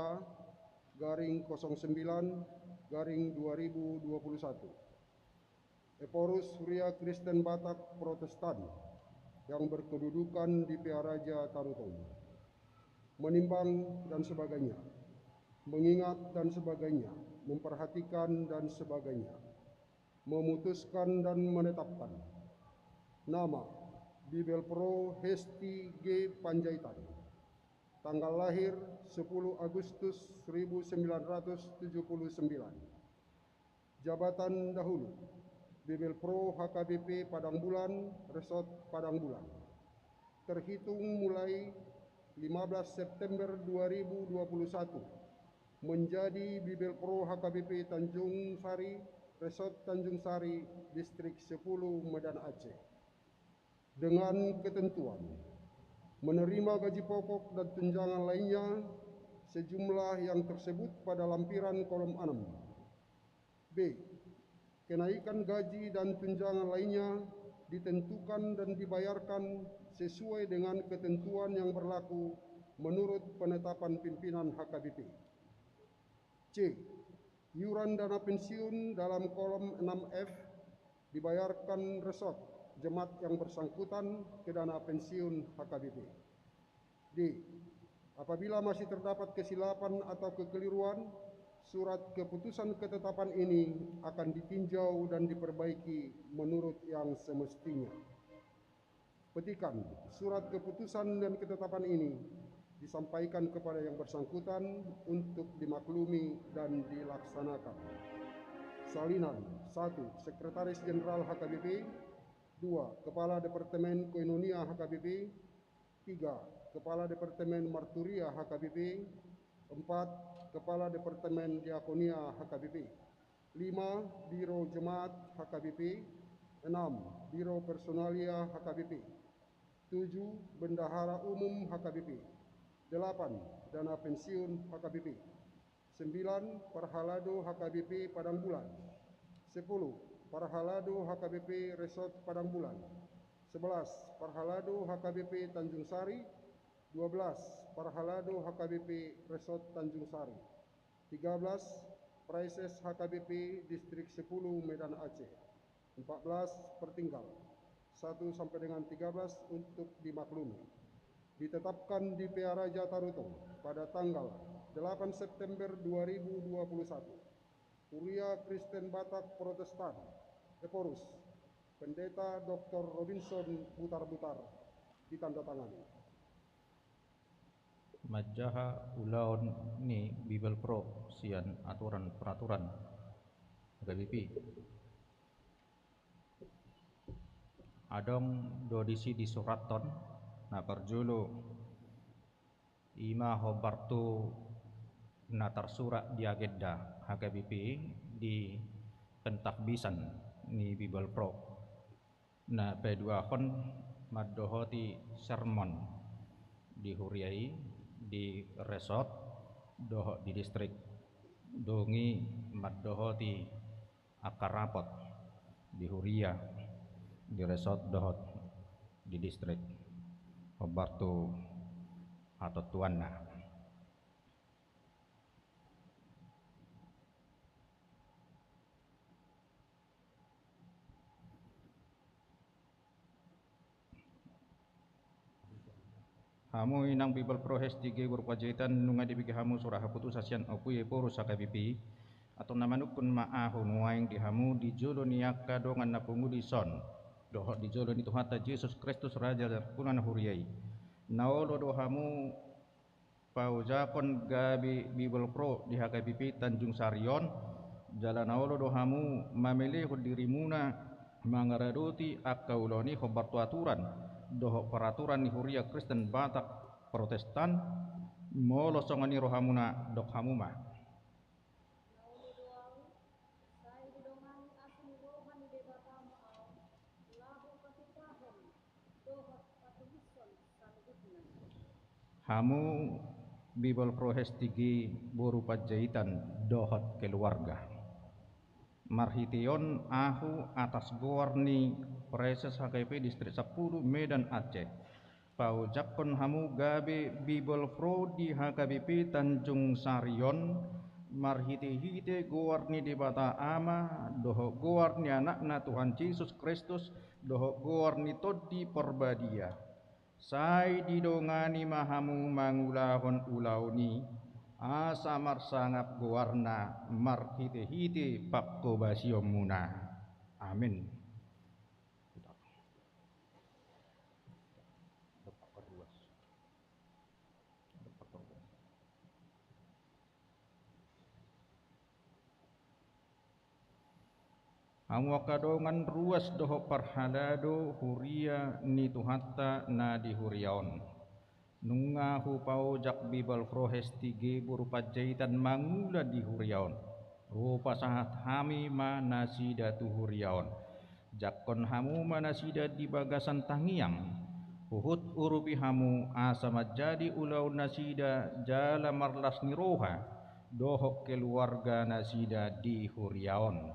garing kosong sembilan garing dua ribu dua puluh satu. Ephorus, Huria Kristen Batak Protestan yang berkedudukan di Pearaja Tarutong. Menimbang dan sebagainya, mengingat dan sebagainya, memperhatikan dan sebagainya, memutuskan dan menetapkan. Nama, Bibelvrouw Hesti G Panjaitan. Tanggal lahir, sepuluh Agustus seribu sembilan ratus tujuh puluh sembilan. Jabatan dahulu, Bibelvrouw H K B P Padang Bulan, Resort Padang Bulan. Terhitung mulai lima belas September dua ribu dua puluh satu, menjadi Bibelvrouw H K B P Tanjung Sari, Resort Tanjung Sari, Distrik sepuluh, Medan Aceh. Dengan ketentuan, menerima gaji pokok dan tunjangan lainnya sejumlah yang tersebut pada lampiran kolom enam. B. Kenaikan gaji dan tunjangan lainnya ditentukan dan dibayarkan sesuai dengan ketentuan yang berlaku menurut penetapan pimpinan H K B P. C. Iuran dana pensiun dalam kolom enam F dibayarkan resort jemaat yang bersangkutan ke dana pensiun H K B P. D. Apabila masih terdapat kesilapan atau kekeliruan, surat keputusan ketetapan ini akan ditinjau dan diperbaiki menurut yang semestinya. Petikan, surat keputusan dan ketetapan ini disampaikan kepada yang bersangkutan untuk dimaklumi dan dilaksanakan. Salinan, satu, Sekretaris Jenderal H K B P, dua, Kepala Departemen Koinonia H K B P, tiga, Kepala Departemen Marturia H K B P, empat, Kepala Departemen Diakonia H K B P, lima, Biro Jemaat H K B P, enam, Biro Personalia H K B P, tujuh, Bendahara Umum H K B P, delapan, Dana Pensiun H K B P, sembilan, Parhalado H K B P Padang Bulan, sepuluh, Parhalado H K B P Resort Padang Bulan, sebelas, Parhalado H K B P Tanjung Sari, dua belas, Parhalado H K B P Resort Tanjung Sari, tiga belas, Praeses H K B P Distrik sepuluh Medan Aceh, empat belas, Pertinggal, satu sampai dengan tiga belas untuk dimaklumi. Ditetapkan di Pearaja Tarutong pada tanggal delapan September dua ribu dua puluh satu. Huria Kristen Batak Protestan, Ephorus, Pendeta Doktor Robinson Butarbutar, ditandatangani. Manjaha ulaon ni Bibelvrouw sian aturan peraturan H K B P. Adong do disi disurathon, na parjolo, ima hombar tu na tarsurat di agenda H K B P di pentakbisan ni Bibelvrouw. Na paduahon mandohoti sermon di huria i, di resort dohot di distrik. Dung i mandohoti angka rapot di huria, di resort dohot di distrik. Hombar tu hatontuanna. Hamu inang Bibelvrouw Hesti G boru Panjaitan, nunga dibege hamu surat haputusan sian Ompu i Ephorus H K B P, antong na manungkun ma ahu nuaeng di hamu di jolo ni angka dongan na pungu dison, dohot di jolo ni Tuhanta Jesus Kristus Raja ni parpudi ni huria i. Na olo do hamu paojakon gabe Bibelvrouw di H K B P Tanjung Sari on, jala na olo do hamu mamelehon dirimuna mangaradoti angka ulaon i hombar tu aturan dohot peraturan ni Huria Kristen Batak Protestan, Molo songon i rohamuna, dok hamu ma. Laulu do ahu, sai didongani asi ni roha ni Debata ma ahu, laho patupahon dohot patulishon saluhutna. Hamu Bibelvrouw Hesti G boru Panjaitan dohot keluarga. Marhite on ahu atas goar ni Praeses H K P Distrik Sampulu Medan Aceh, paojakhon hamu gabe bibelvrouw di H K B P Tanjung Sari on, marhite-hite goar ni Debata Ama, dohot goar ni Anakna Tuhan Jesus Kristus, dohot goar ni Tondi Parbadia. Sai didongani ma hamu mangulahon ulaon i, asa marsangap goarna marhite-hite panghobasionmuna. Amin. Hamu angka dongan ruas dohot parhalado huria ni Tuhanta na di huria on. Nunga hupaojak Bibelvrouw Hesti G boru Panjaitan mangula di huria on. Ro pasahat hami ma nasida tu huria on. Jangkon hamu ma nasida di bagasan tangiang. Huhut urupi hamu asa manjadi ulaon nasida jala marlas ni roha dohot keluarga nasida di huria on.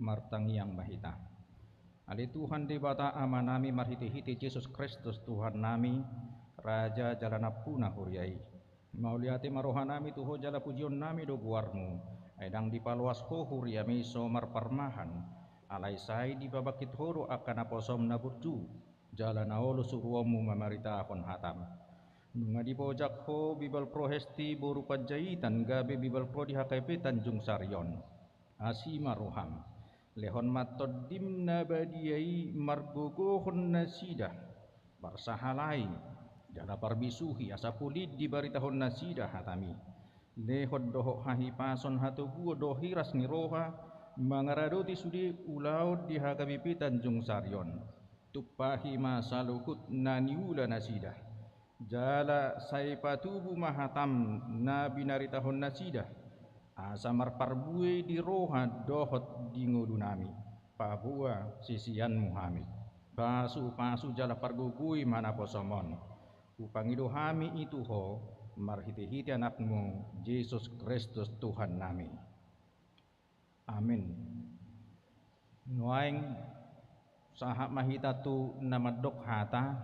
Martangiang ma hita. Ale Tuhan Debata Amanami, marhite-hite Jesus Kristus Tuhannami, Raja jala Nampuna huria i. Mauliate ma rohanami tu Ho jala pujionnami do goarmu, ai ndang dipaloas Ho huriami so marparmahan, alai sai dipabangkit Ho do angka naposom na burju, jala na olo suruonmu mamaritahon hatam. Nunga dipaojak Ho Bibelvrouw Hesti boru Panjaitan gabe bibelvrouw di H K P Tanjung Sari on. Asi ma roham. Lehon ma Tondim na badia i margogohon nasida, parsahalai, jala parbisuhi asa polin dibaritahon nasida hatami. Lehon dohot hahipason, hatoguon dohot hiras ni roha mangaradoti sude ulaon di H K B P Tanjung Sari on. Tumpahi ma saluhut na niula nasida. Jala sai patubu ma hatam na binaritahon nasida, asa marparbue di roha dohot di ngolunami, paboa siseanmu hami. Pasu-pasu jala pargogoi ma naposom on. Hupangido hami i tu Ho, marhite-hite Anakmu, Jesus Kristus Tuhannami. Amin. Nuaeng sahat ma hita tu na mandok hata,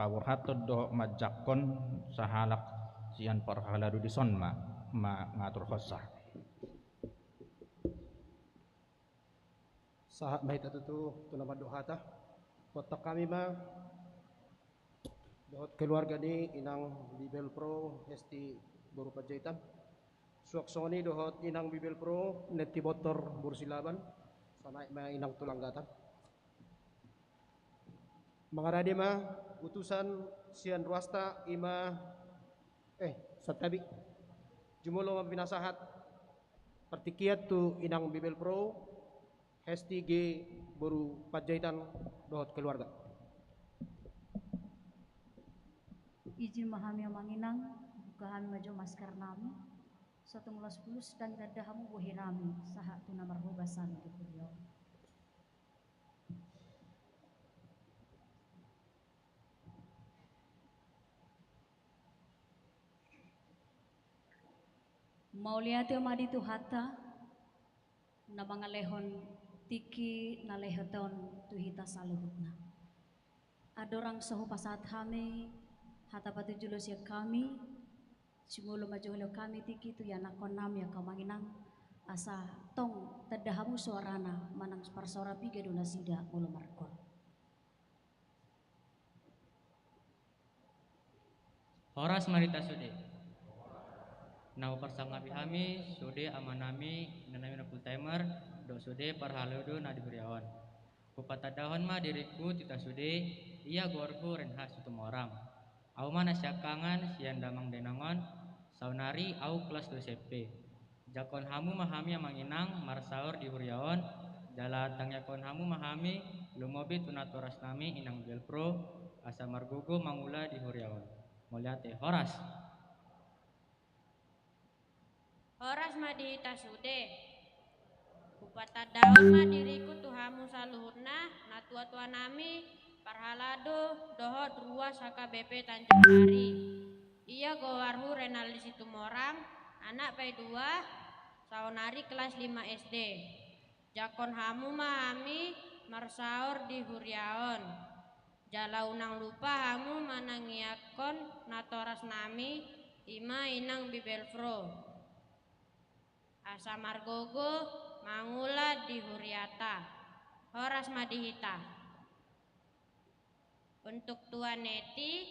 paborhathon dohot manjangkon sahalak sian parhalado dison ma, mangaturhonsa. Sahat ma hita tutu tu na mandok hata. Boanhon hami ma dohot keluarga ni inang Bibelvrouw Hesti boru Panjaitan. Suang songon i dohot inang Bibelvrouw Nenti Bontor boru Silaban. Sai naek ma inang tu langgatan. Mangarade ma utusan sian ruasta i ma, eh, santabi. Jumolo ma pinasahat partingkian tu inang Bibelvrouw Hesti G boru Panjaitan dohot keluarga. Izin ma hami amang inang, buka hami ma jo masker nami. Sahat tu ulas pulus, ndang tanda hamu bohi nami, sahat tu na marhobas hami di huria on. Mauliate ma di Tuhanta, na mangalehon tingki na lehet on tu hita saluhutna. Andorang so hupasahat hami hata patujolo sian hami, jumolo ma jo hulehon hami tingki tu ianakhon nami angka amang inang, asa tong tanda hamu soarana manang parsaora piga do nasida molo margor. Horas ma di hita sude. Na huparsangapi hami sude amanami, inanami na full timer, dohot sude parhalado na di huria on. Hupatandahon ma diringku tu hita sude, ia goarhu Renhat Situmorang. Ahu ma na siangkangan sian damang dainang on, saonari ahu kelas dua S M P. Jangkon hamu ma hami amang inang marsaor di huria on, jala tangiangkon hamu ma hami lumobi tu natorasnami inang Belvro, asa margogo mangula di huria on. Mauliate, horas. Horas ma di hita sude. Hupatandahon ma diringku tu hamu saluhutna, natuatuanami, parhalado dohot ruas H K B P Tanjung Sari. Ia goarhu Renaldi Situmorang, anak P dua, saonari kelas lima S D. Jangkon hamu ma hami marsaor di huria on. Jala unang lupa hamu manangiangkon natorasnami, i ma inang Belvro, asa margogo mangula di huriata. Horas ma di hita. Untuk Tua Neti,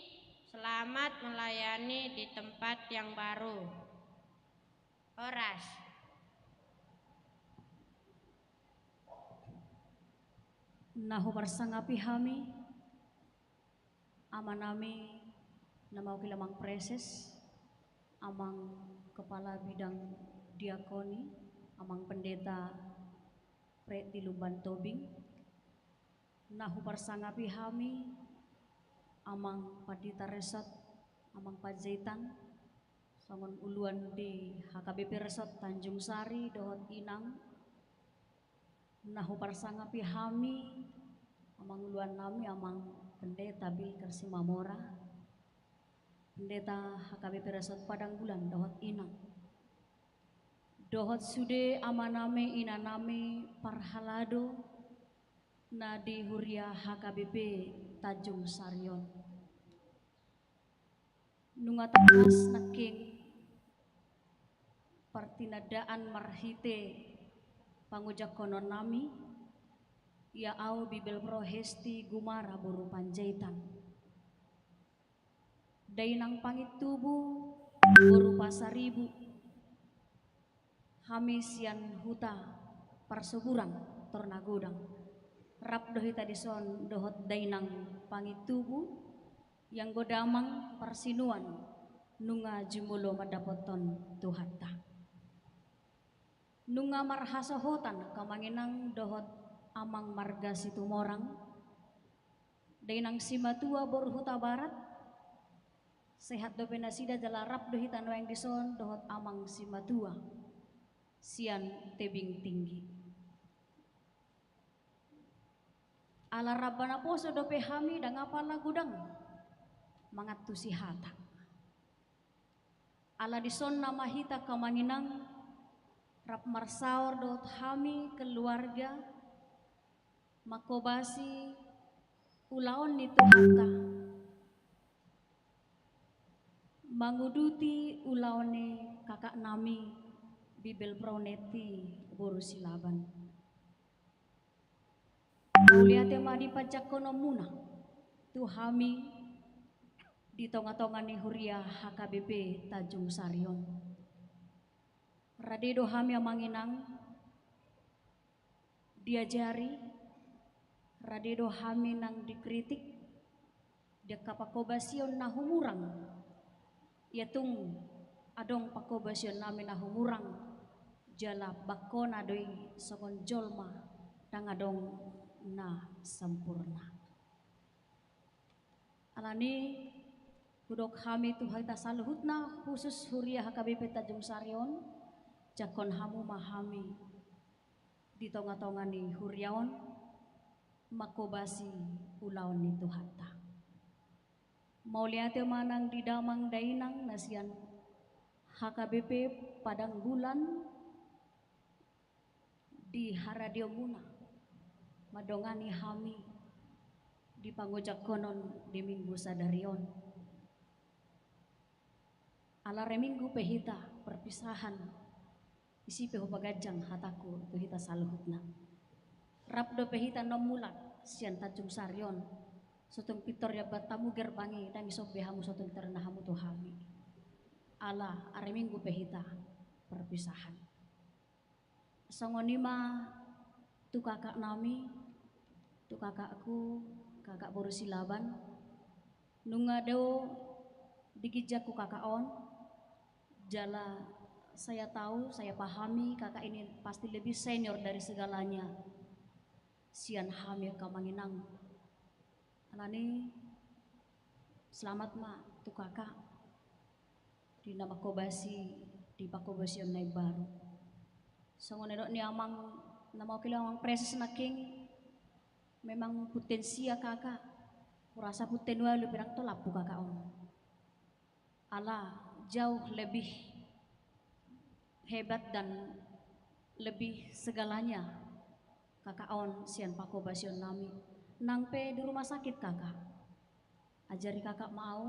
selamat melayani di tempat yang baru. Horas. Na huparsangapi hami, amanami na mewakili amang preses, amang kepala bidang diakoni, amang pendeta Fred di Lumban Tobing. Na huparsangapi hami, amang pandita resort, amang Panjaitan, songon uluan di H K B P resort Tanjung Sari dohot inang. Na huparsangapi hami, amang uluannami, amang pendeta Bilker Simamora, pendeta H K B P resort Padang Bulan dohot inang. Dohot sude amanami, inanami parhalado na di huria H K B P Tanjung Sari on. Nunga tangkas nangkin partinandaan marhite pangojangkononnami, ia ahu Bibelvro Hesti Gumara boru Panjaitan. Dainang Pangintubu boru Pasaribu. Hami sian huta Parsoburan, Tor Nagodang. Rap do hita dison dohot dainang Pangintubu, ianggo damang parsinuan nunga jumolo mandapothon Tuhanta. Nunga marhasohotan hamu amang inang dohot amang marga Situmorang, dainang Simatua boru Hutabarat, sehat dope nasida jala rap do hita nuaeng dison dohot amang Simatua sian Tebing Tinggi. Ala ramba naposo dope hami, ndang apala godang mangantusi hata. Ala dison nama hita hamu amang inang rap marsaor dohot hami keluarga, manghobasi ulaon ni Tuhanta, manguduti ulaon ni kakaknami Bibelvro Neti boru Silaban. Mauliate ma di panjangkononmuna tu hami di tongatonga ni huria H K B P Tanjung Sari on. Rade do hami amang inang diajari, rade do hami nang dikritik, di angka panghobasion na humurang. Ia tung adong panghobasion nami na humurang, jala bangkona do i songon jolma ndang adong na sampurna. Alani hudok hami tu hita saluhutna, khusus huria H K B P Tanjung Sari on, jangkon hamu ma hami di tongatonga ni huria on, manghobasi ulaon ni Tuhanta. Mauliate ma nang di damang dainang na sian H K B P Padang Bulan di haradionmuna mandongani hami di pangojangkonon di Minggu sadari on. Ala re Minggu pe hita perpisahan, isi pe hupaganjang hatangku tu hita saluhutna. Rap dope hita onom mulak sian Tanjung Sari on, so tung pintor diambat hamu gerbang i, ndang dison be hamu, so tung tarina hamu tu hami. Ala ari Minggu pe hita perpisahan. Songon i ma tu kakak nami, tu kakakku, kakak boru Silaban. Nunga do di ginjangku kakak on, jala saya tahu, saya pahami kakak ini pasti lebih senior dari segalanya sian hami angka amang inang. Alani, selamat ma tu kakak di na mangkobasi di pangkobasion na imbaru. Songon na nidok ni amang na mewakili amang preses nangkin, memang potensia kakak, hurasa punten ualu pe ndang tolap tu kakak on. Ala jauh lebih hebat dan lebih segalanya kakak on sian pangkobasion nami. Nang pe di rumah sakit kakak, ajari kakak ma au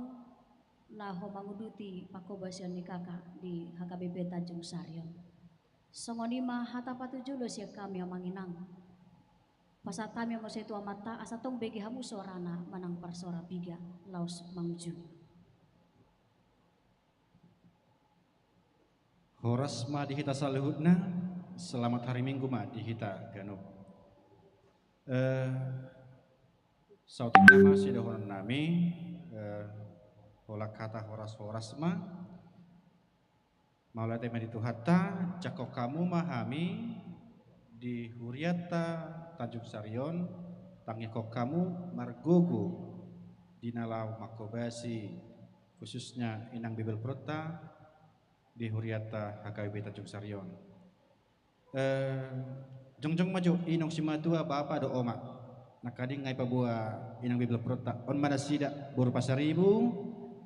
laho manguduti pangkobasion ni kakak di H K B P Tanjung Sari on. Songon i ma hata patujolo sian hami amang inang. Pasahat hami ma muse tu Amanta asa tong bege hamu soarana manang parsoara piga laos mangujungi. Horas ma di hita saluhutna, selamat hari Minggu ma di hita ganup. Eh, saotik nama sidohonon nami, eh, holan hata horas-horas ma. Mauliate ma di Tuhanta, jangkon hamu ma hami di hurianta Tanjung Sari on, tangihon hamu margogo di na laho mangkobasi, khususnya inang bibelproonta di hurianta H K B P Tanjung Sari on. Eh, jongjong ma jo inong simatua, bapa dohot oma. Nangkaning nga ipaboa inang bibelproonta. On ma nasida, boru Pasaribu,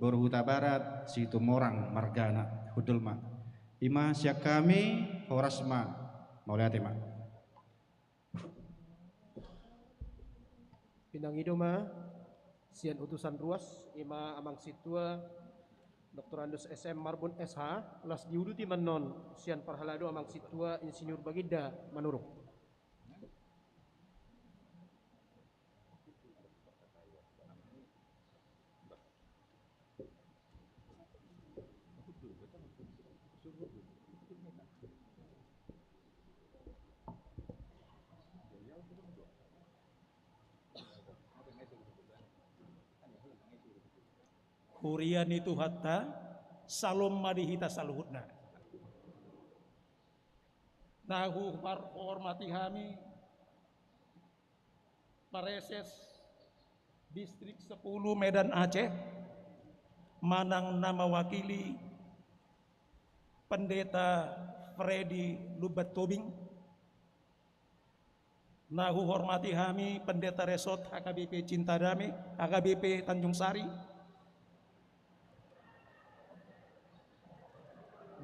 boru Hutabarat, Situmorang margana, hundul ma. I ma sian hami, horas ma, mauliate ma. Pinangido ma sian utusan ruas, i ma amang sintua Doktorandus S M Marbun S H, laos diuduti ma annon sian parhalado amang sintua Insinyur Baginda Manurung. Huria ni Tuhanta, salom ma di hita saluhutna. Na huhormati hami, Praeses Distrik Sepuluh Medan Aceh, manang na mewakili Pendeta Freddy Lumban Tobing, na huhormati hami Pendeta Resort H K B P Cinta Damai, H K B P Tanjung Sari,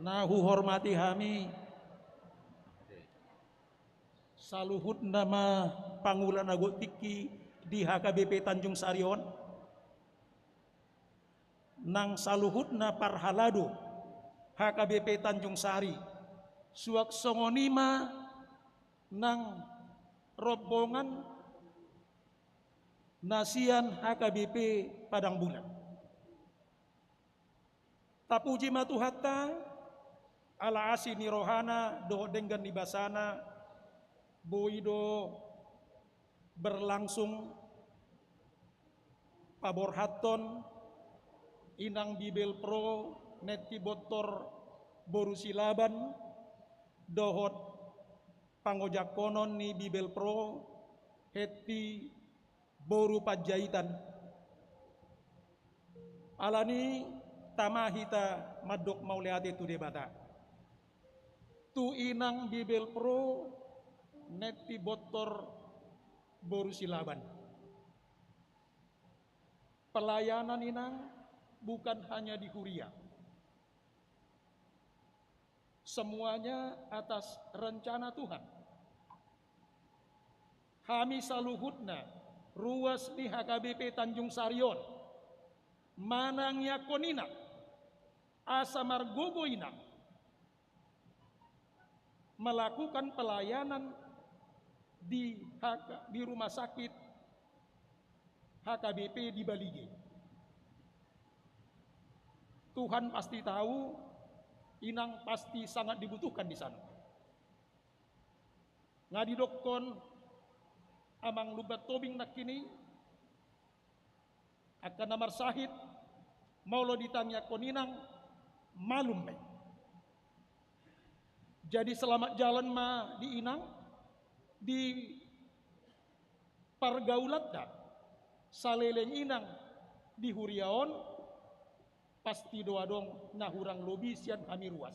na huhormati hami saluhutna ma pangula na gok tingki di H K B P Tanjung Sari on, nang saluhutna parhalado H K B P Tanjung Sari, suang songon i ma nang rombongan na sian H K B P Padang Bulan. Tapuji ma Tuhanta, ala asi ni rohana dohot denggan ni basana, boi do berlangsung paborhathon inang bibelpro Netti Bontor boru Silaban dohot pangojangkonon ni bibelpro Hetti boru Panjaitan. Alani tama hita mandok mauliate tu Debata, tu inang bibelpro Netti Bontor boru Silaban. Pelayanan inang bukan hanya di huria. Semuanya atas rencana Tuhan. Hami saluhutna ruas ni H K B P Tanjung Sari on manangiangkon inang asa margogo inang melakukan pelayanan di H K, di rumah sakit H K B P di Balige. Tuhan pasti tahu, inang pasti sangat dibutuhkan di sana. Nga didokkon amang Lumban Tobing nangkin i, angka na marsahit, molo ditangiangkon inang, malum be. Jadi selamat jalan ma di inang, di pargaulanta saleleng inang di huria on, pasti do adong na hurang lobi sian hami ruas.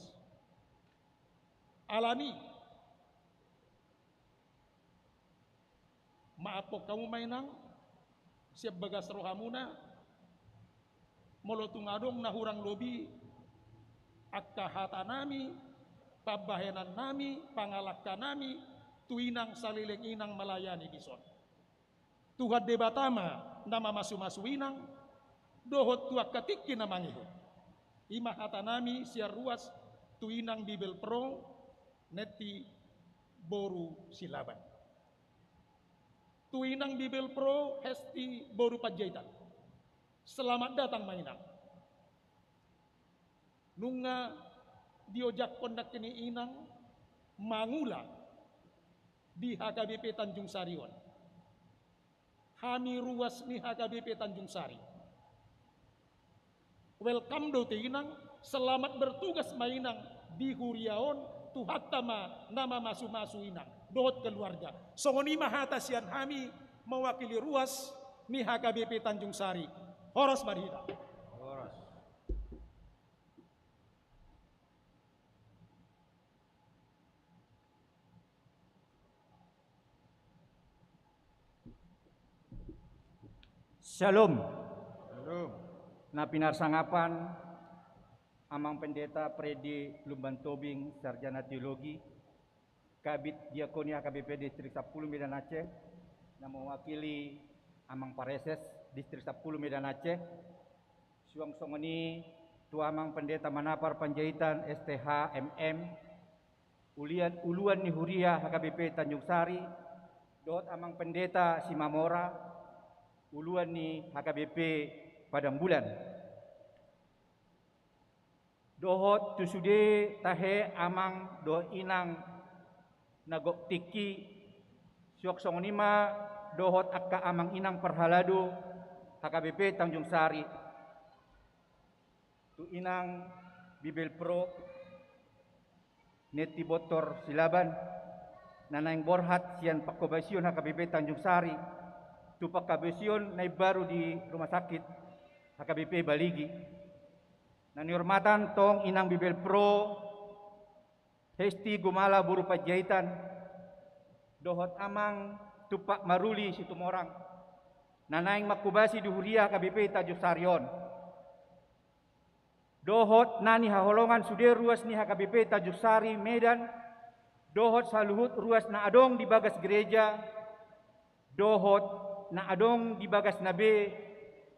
Alani, maaphon hamu ma inang, sian bagas rohamuna, molo tung adong na hurang lobi angka hatanami, pambahenannami, pangalangkanami, tu inang saleleng inang malayani dison. Tuhan Debata ma na mamasumasu inang, dohot tu angka tingki na mangihut. I ma hatanami sian ruas tu inang Bibelvrouw Neti boru Silaban. Tu inang Bibelvrouw Hesti boru Panjaitan. Selamat datang ma inang. Nunga diojakhon nangkin i inang mangula di H K B P Tanjung Sari on. Hami ruas ni H K B P Tanjung Sari, welcome do tu inang, selamat bertugas ma inang di huria on, Tuhanta ma na mamasumasu inang dohot keluarga. Songon i ma hata sian hami mewakili ruas ni H K B P Tanjung Sari. Horas ma di hita. Horas. Syalom. Syalom. Na pinarsangapan, Amang Pendeta Freddy Lumban Tobing, Sarjana Teologi, Kabid Diakonia H K B P Distrik Sampulu Medan Aceh, na mewakili Amang Pareses Distrik Sampulu Medan Aceh, suang songon i tu Amang Pendeta Manapar Panjaitan, S T H, M M, ulian, uluan ni huria H K B P Tanjung Sari, dohot Amang Pendeta Simamora, uluan ni H K B P Padang Bulan. Dohot tu sude tahe amang dohot inang na gok tingki, suang songon i ma dohot angka amang inang parhalado H K B P Tanjung Sari. Tu inang Bibelvrouw Neti Bontor Silaban, na naeng borhat sian pangkobasion H K B P Tanjung Sari, tu pangkobasion na imbaru di rumah sakit H K B P Baligi. Na nihormatan tong inang Bibelvrouw Hesti Gumala boru Panjaitan, dohot amang Tumpak Maruli Situmorang, na naeng mangkobasi di huria H K B P Tanjung Sari on. Dohot na nihaholongan sude ruas ni H K B P Tanjung Sari Medan, dohot saluhut ruas na adong di bagas gereja, dohot na adong di bagas na be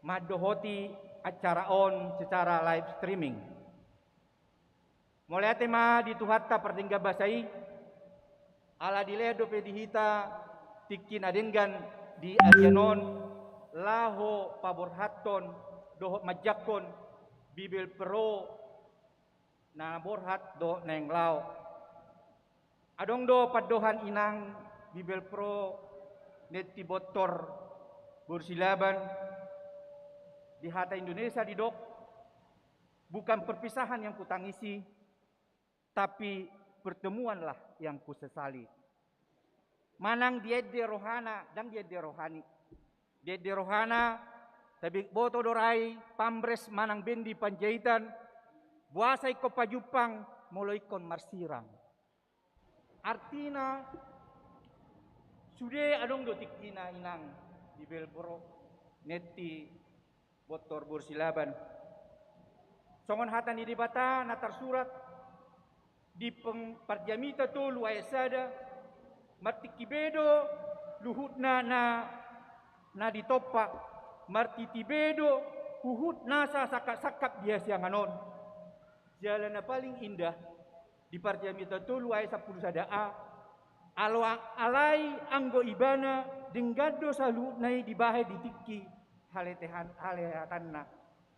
mandohoti acara on secara live streaming. Mauliate ma di Tuhanta pardenggan basa i, ala dilehon dope di hita tingki na denggan di arian on, laho paborhathon dohot manjangkon Bibelvrouw na borhat dohot naeng laho. Adong do pandohan inang Bibelvrouw Neti Bontor boru Silaban, di hata Indonesia didok, bukan perpisahan yang kutangisi, tapi pertemuanlah yang kusesali. Manang diende rohana, ndang diende rohani. Diende rohana, tabe boto do ra i pamres manang bendi Panjaitan, boasa ingkon pajumpang molo ingkon marsirang. Artina, sude adong do tingkina inang Bibelvrouw Neti Bontor boru Silaban. Songon hata ni Debata na tarsurat di peng-, Parjamita tolu ayat sada, martingki be do luhutna na, na ditompa, martingki be do huhut nasa sangkap-sangkap di hasiangan on. Jala na paling indah, di Parjamita tolu ayat sampulu sada a, alo-, alai anggo Ibana denggan do saluhutna i dibahen di tingki haletehan-, halehatanna.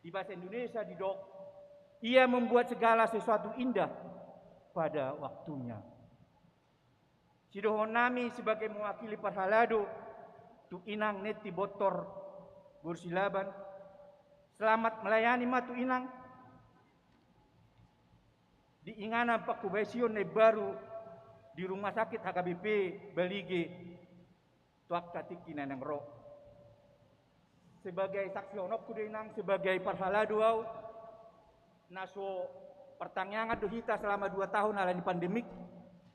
Di bahasa Indonesia didok, Ia membuat segala sesuatu indah pada waktunya. Sidohonon nami sebagai mewakili parhalado tu inang Neti Bontor boru Silaban. Selamat melayani ma tu inang di inganan pangkobasion na imbaru di rumah sakit H K B P Balige tu angka tingki na naeng ro. Sebagai saksihononku do inang, sebagai parhalado au, na so partangiangan do hita selama dua tahun ala ni pandemik.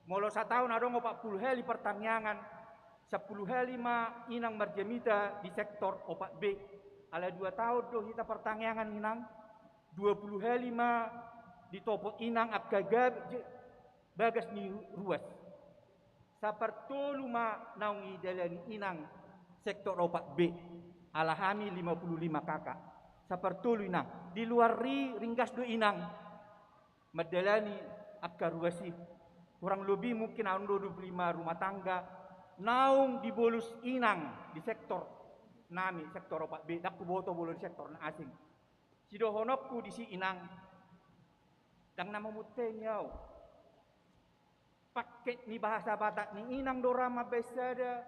Molo sataon adong opat pulu hali partangiangan, sampulu hali ma inang marjamita di sektor opat B. Ala dua tahun do hita partangiangan inang, dua pulu hali ma ditopot inang angka gab-, je-, bagas ni ruas. Sapartolu ma naung didalani inang sektor opat B, ala hami lima pulu lima K K. Sapartolu inang. Di luar i ringgas do inang mandalani angka ruas i. Kurang lobi mungkin adong do dua pulu lima rumah tangga naung dibolus inang di sektor nami, sektor opat B, ndang huboto molo di sektor na asing. Sidohononku disi inang, ndang na mamunteni au. Pangke ni bahasa Batak ni inang do ra mambaen sada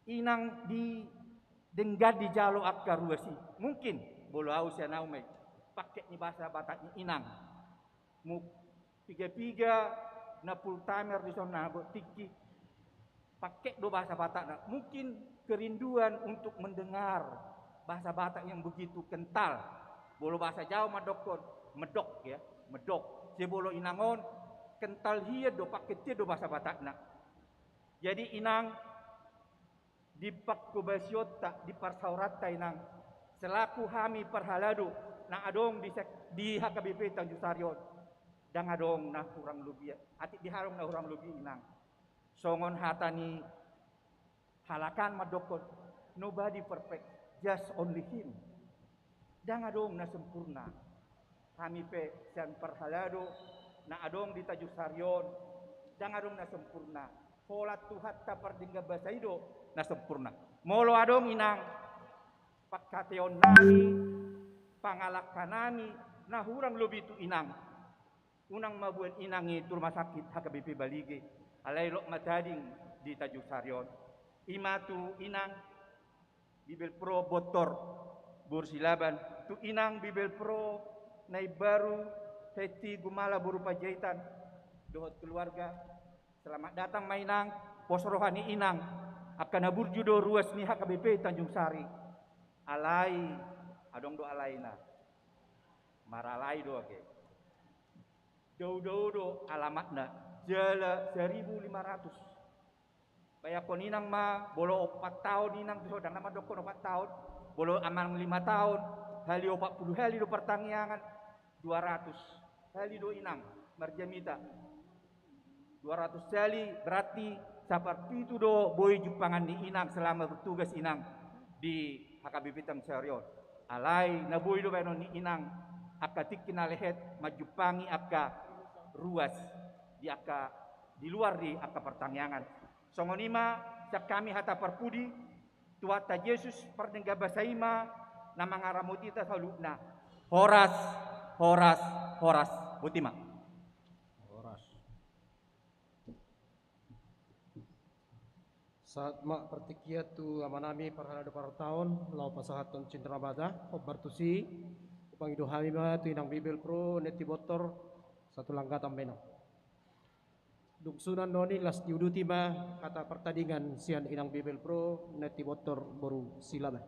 inang di denggan dijalo angka ruas i. Mungkin, molo au sian au ma i, pangke ni bahasa Batak ni inang. Mung piga-piga na full timer dison na bot tingki, pangke do bahasa Batakna. Mungkin kerinduan untuk mendengar bahasa Batak yang begitu kental. Molo bahasa Jawa mandokkon medok, ya, medok. Sai molo inang on kental hian do, pangke hian do bahasa Batakna. Jadi inang, di pangkobasionta, di parsaoranta inang, selaku hami parhalado na adong di sek-, di H K B P Tanjung Sari on, ndang adong na hurang lobi, atik ndang adong na hurang lobi inang. Songon hata ni halak an mandokkon, nobody perfect, just only him. Ndang adong na sempurna. Hami pe sian parhalado na adong di Tanjung Sari on, ndang adong na sempurna. Holan Tuhanta pardenggan basa i do na sempurna. Molo adong inang, panghataion nami, pangalangka nami, na hurang lobi tu inang, unang ma buan inang i tu rumah sakit H K B P Balige, alai lot ma tading di Tanjung Sari on. I ma tu inang Bibelvrouw Bontor boru Silaban, tu inang Bibelvrouw na imbaru Hesti Gumala boru Panjaitan dohot keluarga. Selamat datang ma inang, pos roha ni inang, angka na burju do ruas ni H K B P Tanjung Sari. Alai, adong do alaina. Maralai do age. Dao-dao do alamatna, jala seribu lima ratus. Bayangkon inang ma, molo opat taon inang tu son, ndang na mandokkon opat taon, molo amang lima taon, hali opat pulu hali do partangiangan, dua ratus hali do inang marjamita. Dua ratus hali, berarti saparpitu do boi jumpangan ni inang selama bertugas inang di H K B P Tanjung Sari on. Alai na boi do baenon ni inang angka tingki na lehet manjumpangi angka ruas di angka, di luar di angka partangiangan. Songon i ma sian hami hata parpudi, Tuhanta Jesus pardenggan basa i ma na mangaramoti hita saluhutna. Horas, horas, horas. Boti ma. Horas. Sahat ma partingkian tu amanami parhalado partaon, laho pasahathon cinta na mada hombar tusi. Hupangido hami ma tu inang Bibelvrouw Neti Bontor, satu langgatan ma inang. Dung so na on i, las diuduti ma hata partadingan sian inang Bibelvrouw Neti Bontor boru Silaban.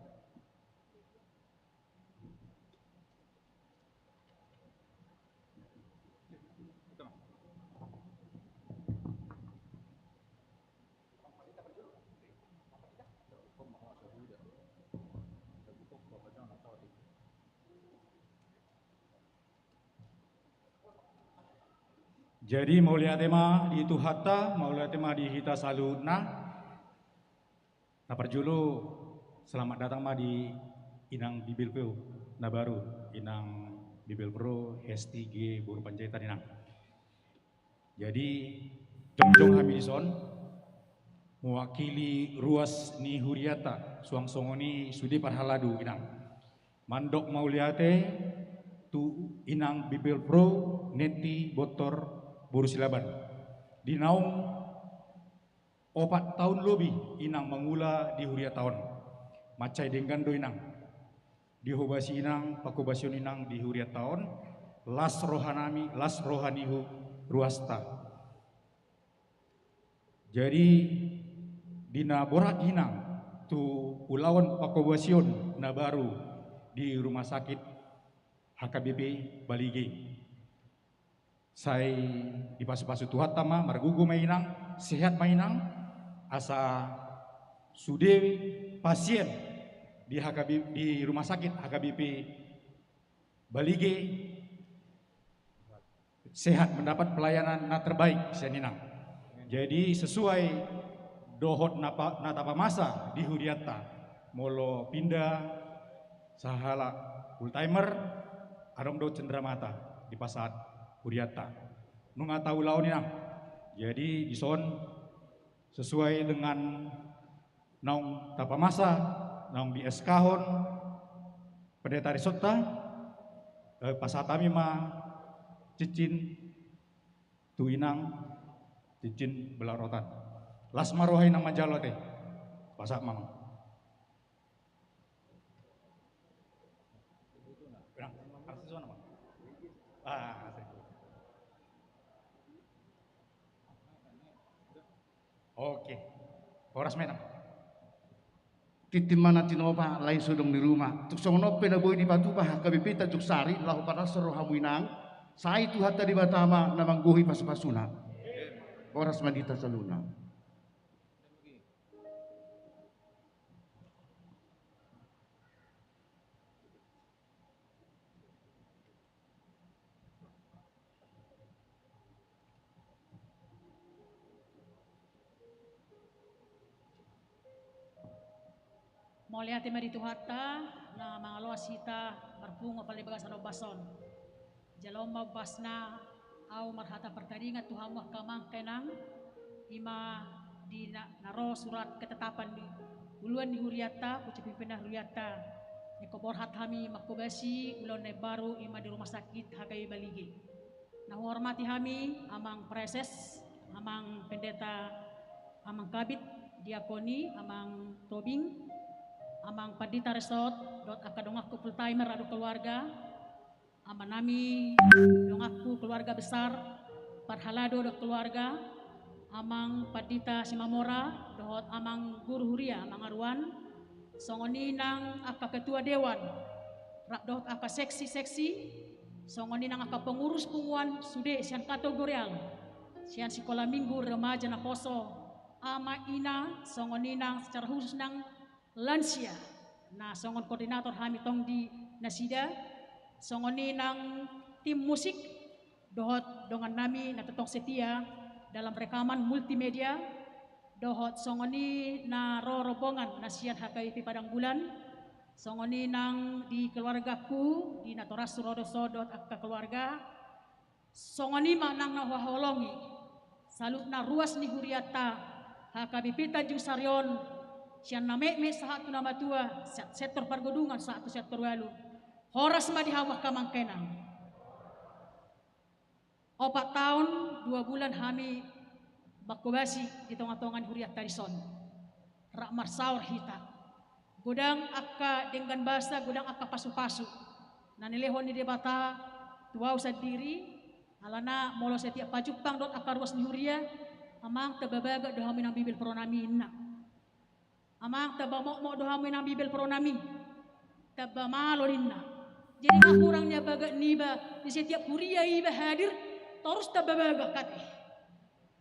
Jadi mauliate ma di Tuhanta, mauliate ma di hita saluhutna. Na parjolo, selamat datang ma di inang Bibelvrouw na baru, inang Bibelvrouw Hesti G boru Panjaitan inang. Jadi jongjong hami dison mewakili ruas ni huriata, suang songon i sude parhalado inang. Mandok mauliate tu inang Bibelvrouw Neti Bontor boru Silaban. Di naung opat taon lobi inang mangula di huriata on. Mansai denggan do inang. Dihobasi inang, panghobasion inang di huriata on, las rohanami, las roha ni hu-, ruasta. Jadi, di na borhat inang tu ulaon panghobasion na baru di rumah sakit H K B P Balige. Sai dipasupasu Tuhanta ma, margogo ma inang, sehat ma inang, asa sude pasien di H K B, di rumah sakit H K B P Balige sehat, mendapat pelayanan na terbaik sian inang. Jadi sesuai dohot na pa-, na tapamasa di hurianta, molo pinda sahala full timer, adong do cenderamata dipasahat hurianta. Nunga taulahon inang. Jadi dison sesuai dengan naung tapamasa, naung di S K-hon pendeta resort-ta, eh, pasahat hami ma cincin tu inang, cincin belah rotan. Las ma roha inang manjalo ate. Pasahat ma. Ah, asik. Oke. Horas ma inang. Tintin ma na tinopa, lae so adong di ruma. Tung songon on pe na boi dipatupa H K B P Tanjung Sari, laho parlas rohamu inang, sai Tuhanta Debata ma na manggohi pasupasuna. Horas ma di hita saluhutna. Mauliate ma di Tuhanta na mangaloas hita marpungu pala di bagasan ombas on. Jalo ma ombasna, au marhata partaringot tu hamu angka amang inang, i ma di na, na ro surat ketetapan di uluan ni hurianta, pucuk pimpinan hurianta. Ingkon borhat hami manghobasi ulaon na imbaru i ma di rumah sakit H K B P Balige. Na huhormati hami amang praeses, amang pendeta, amang kabid, diakoni, amang tobing, amang pandita resort, dohot angka donganku full timer dohot keluarga, amanami, donganku keluarga besar, parhalado dohot keluarga, amang pandita Simamora, dohot amang guru huria, amang Aruan, songon i nang angka ketua dewan, rap dohot angka seksi-seksi, songon i nang angka pengurus punguan sude sian kategorial, sian sikola minggu, remaja, naposo, ama, ina, songon i nang secara khusus nang lansia, na songon koordinator hami tong di nasida, songon i nang tim musik, dohot dongannami na tongtong setia dalam rekaman multimedia, dohot songon i na ro rombongan na sian H K B P Padang Bulan, songon i nang di keluargaku, di natorasku ro do so dohot angka keluarga, songon i ma nang na huhaholongi saluhutna ruas ni hurianta H K B P Tanjung Sari on, sian na metmet sahat tu na matua, sian sektor pargodungan sahat tu sektor ualu. Horas ma di hamu angka amang inang. Opat taon dua bulan hami manghobasi di tongatonga ni hurianta dison. Rap marsaor hita. Godang angka denggan basa, godang angka pasupasu na nilehon ni Debata tu ahu sandiri, alana molo setiap pajumpang dohot angka ruas ni huria, amang, tamba bagak do hamu inang Bibelvrouw nami, ninna. Amang, tamba mokmok do hamu inang Bibelvrouw nami, tamba malo, ninna. Jadi nga hurang nian bagak niba, di setiap huria iba hadir, torus tamba bagak ate.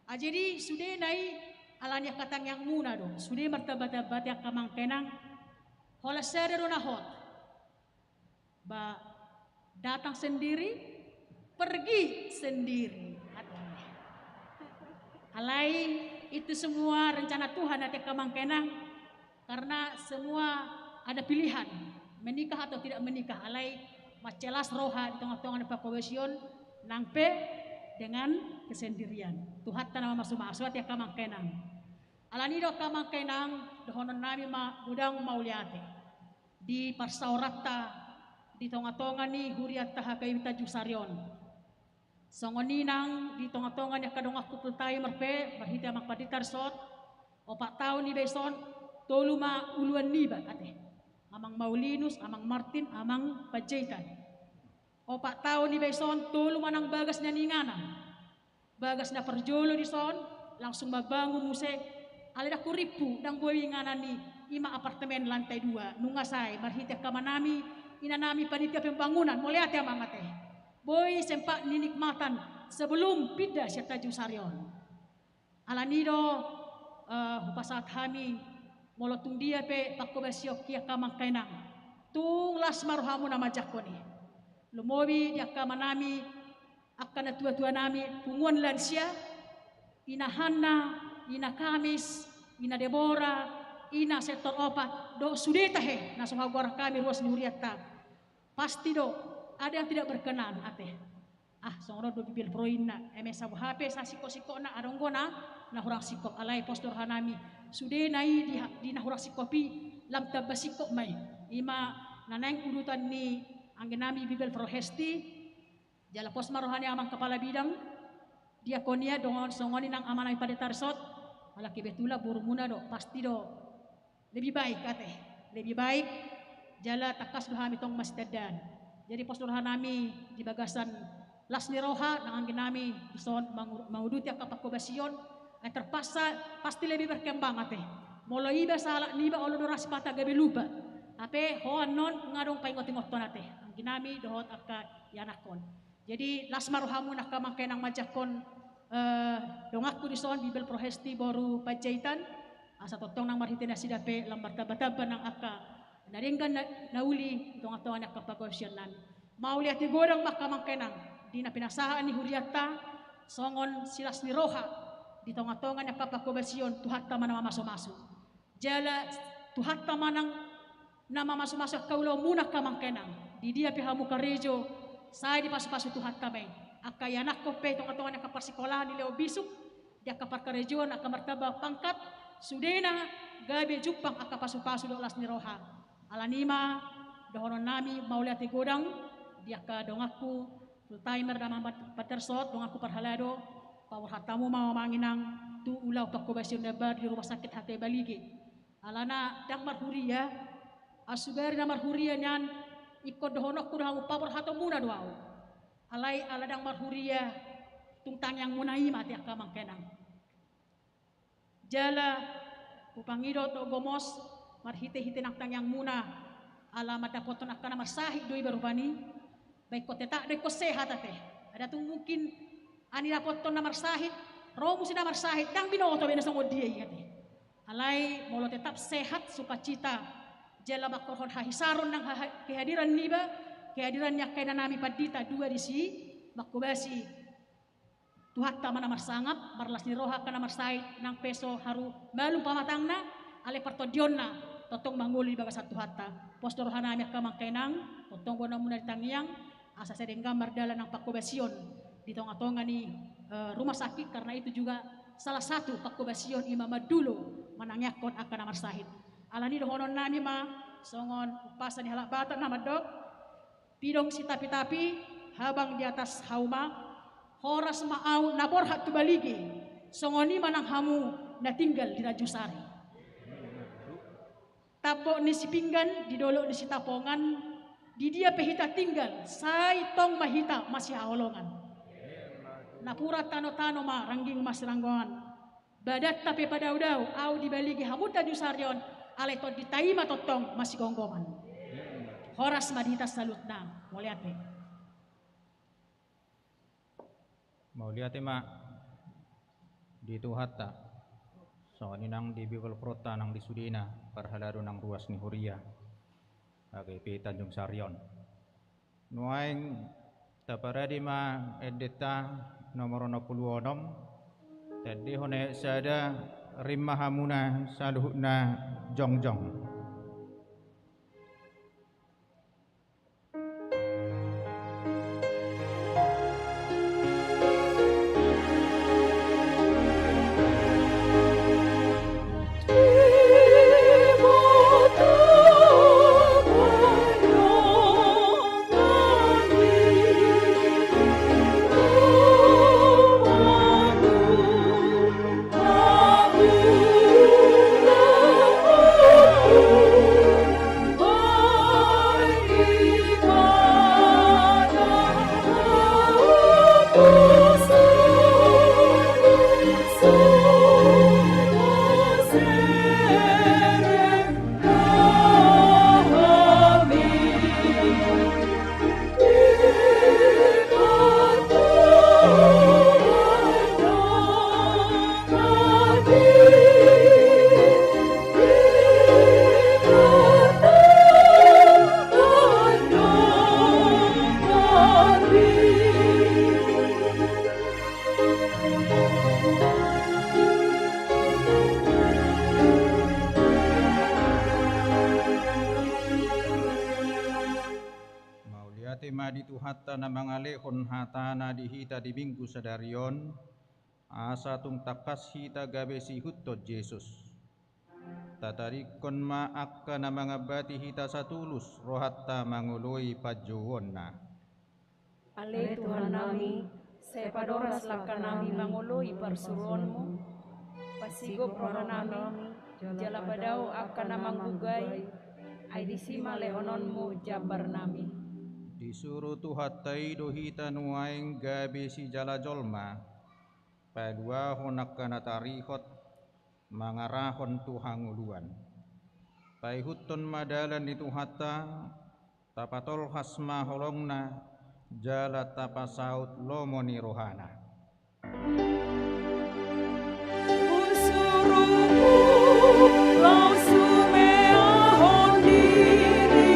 Ah, jadi sudena i alani angka tangiangmuna do, sude martambatamba ate angka amang inang. Holan sada do na hot. Ba, datang sendiri, pergi sendiri. Alai itu semua rencana Tuhan ate angka amang inang. Karena semua ada pilihan, menikah atau tidak menikah. Alai mansai las roha di tongatonga ni panghobasion, nang pe dengan kesendirian. Tuhanta na mamasumasu ate angka amang inang. Alani do angka amang inang, dohononnami ma godang mauliate di parsaoranta di tonga-tonga ni hurianta H K I P Tanjung Sari on. Songon i nang di tonga-tonga ni angka donganku full timer pe, marhite Amang Pandita Resort, opat taon iba dison, tolu ma uluan niba, ate. Amang Maulinus, Amang Martin, Amang Panjaitan. Opat taon iba dison, tolu ma nang bagas na nian inganan. Bagas na parjolo dison, langsung mambangun muse, alai ndang hurimpu, ndang boi inganan i, i ma apartemen lantai dua, nunga sae, marhite angka amanami, inanami panitia pembangunan, mauliate Amang, ate. Boi sempat ninikmatan sebelum pindah sian Tanjung Sari on. Alani do, eh, hupasahat hami, molo tung dia pe panghobasionki angka amang inang, tung las ma rohamuna manjangkon i. Lumobi di angka amanami, angka natuatuanami, punguan lansia, Ina Hanna, Ina Kamis, Ina Debora, Ina sektor opat, dohot sude tahe, na so hagoaran hami ruas ni hurianta. Pasti do, ada yang tidak berkenan, ate. Ah, songon on do Bibelvrouw inna, eme sabo hape sasingkop-singkopna, adong do na, na hurang singkop, alai pos do rohanami. Sude na i di, di na hurang singkop i, lam tamba singkop ma i. I ma na naeng udutan ni angginami Bibelvrouw Hesti, jala pos ma roha ni Amang Kepala Bidang, diakonia, dohot songon i nang amanami Pandita Resort, ala kebetulan borumuna do, pasti do. Lebih baik, ate. Lebih baik, jala tangkas do hami tong masitandaan. Jadi pos do rohanami di bagasan las ni roha, nang angginami, dison mangu-, manguduti angka panghobasion, ai terpaksa pasti lebih berkembang, ate. Molo iba sahalak niba olo do ra sipata gabe lupa. Hape ho annon nga adong paingot-ingothon, ate. Angginami dohot angka ianakhon. Jadi, las ma rohamuna angka amang inang manjangkon, eh, donganku dison Bibelvrouw Hesti boru Panjaitan, asa tongtong nang marhite nasida pe lam martamba-tamba nang angka na denggan na, na uli di tonga-tonga ni angka panghobasion nami. Mauliate godang ma angka amang inang, di na pinasahat ni hurianta, songon silas ni roha, di tonga-tonga ni angka panghobasion, Tuhanta ma na mamasu-masu. Jala Tuhanta ma nang na mamasu-masu angka ulaonmuna angka amang inang. Di dia pe hamu karejo, sai dipasu-pasu Tuhanta ma i. Angka ianakhon pe tonga-tonga ni angka parsikolahan, di lehon bisuk, di angka parkarejoan, angka martamba pangkat, sudena gabe jumpang angka pasu-pasu dohot las ni roha. Alani ma, dohononnami mauliate godang, di angka donganku, full timer, damang Pandita Resort, donganku parhalado, paborhat hamu ma amang inang, tu ulaon panghobasion na baru di rumah sakit H T Balige. Alana ndang marhuria, ahu sugari na marhuria nian, ingkon dohononku do hamu paborhatonmuna do ahu. Alai ala ndang marhuria, tung tangiangmuna i ma ate angka amang inang. Jala, hupangido do gomos, marhite-hite nang tangiangmuna, ala mandapothon angka na marsahit do iba rupani, ba ingkon tetap do ingkon sehat ate. Ai tung mungkin, ani dapothon na marsahit, ro muse na marsahit, ndang binoto be na songon dia i ate. Alai, molo tetap sehat, sukacita, jala manghorhon hahisaron nang haha-, kehadiran niba, kehadiran ni angka inanami pandita dua disi, manghobasi Tuhanta ma na marsangap, marlas ni roha angka na marsahit, nang pe so haru malum pamatangna, alai partondionna, tongtong mangolu di bagasan Tuhanta. Pos do rohanami angka amang inang, tongtong boanonmuna di tangiang, asa sai denggan mardalan nang panghobasion di tonga-tonga ni, eh, rumah sakit, karena itu juga salah satu panghobasion i ma mandulo manangiangkon angka na marsahit. Alani dohononnami ma, songon umpasa ni halak Batak na mandok, pidong sitapi-tapi, habang di atas hauma, horas ma ahu na borhat tu Balige, songon i ma nang hamu na tinggal di Tanjung Sari. Tambok ni Sipinggan, di dolok ni Sitapongan, di dia pe hita tinggal, sai tong ma hita masihaholongan. Napuran tano-tano ma rangging masiranggongan. Badanta pe padao-dao, ahu di Balige hamu Tanjung Sari on, alai tondinta i ma tongtong masigomgoman. Horas ma di hita saluhutna, mauliate. Mauliate ma di Tuhanta, songon i nang di bibelvrouta nang di sudena, parhalado nang ruas ni huria, H K I P Tanjung Sari on. Nuaeng taparade ma endenta nomor onom pulu onom, tandehon ayat sada, rim ma hamuna saluhutna jongjong. Di Tuhanta na mangalehon hatana di hita di Minggu sadari on, asa tung tangkas hita gabe siihuthon Jesus. Tatadingkon ma angka na mangambati hita satulus rohanta mangoloi panjouonna. Ale Tuhannami, sai padoras langkanami mangoloi parsuruonmu, pasigop rohanami, jala padao angka na manggugai, ai disi ma lehononmu jambarnami. Disuru Tuhanta i do hita nuaeng gabe sijala jolma, paluahon angka na tarihot, mangarahon tu hangoluan. Paihuthon ma dalan ni Tuhanta, tapatolhas ma holongna, jala tapasaut lomo ni rohana. Husuruhon laos humeahon diri,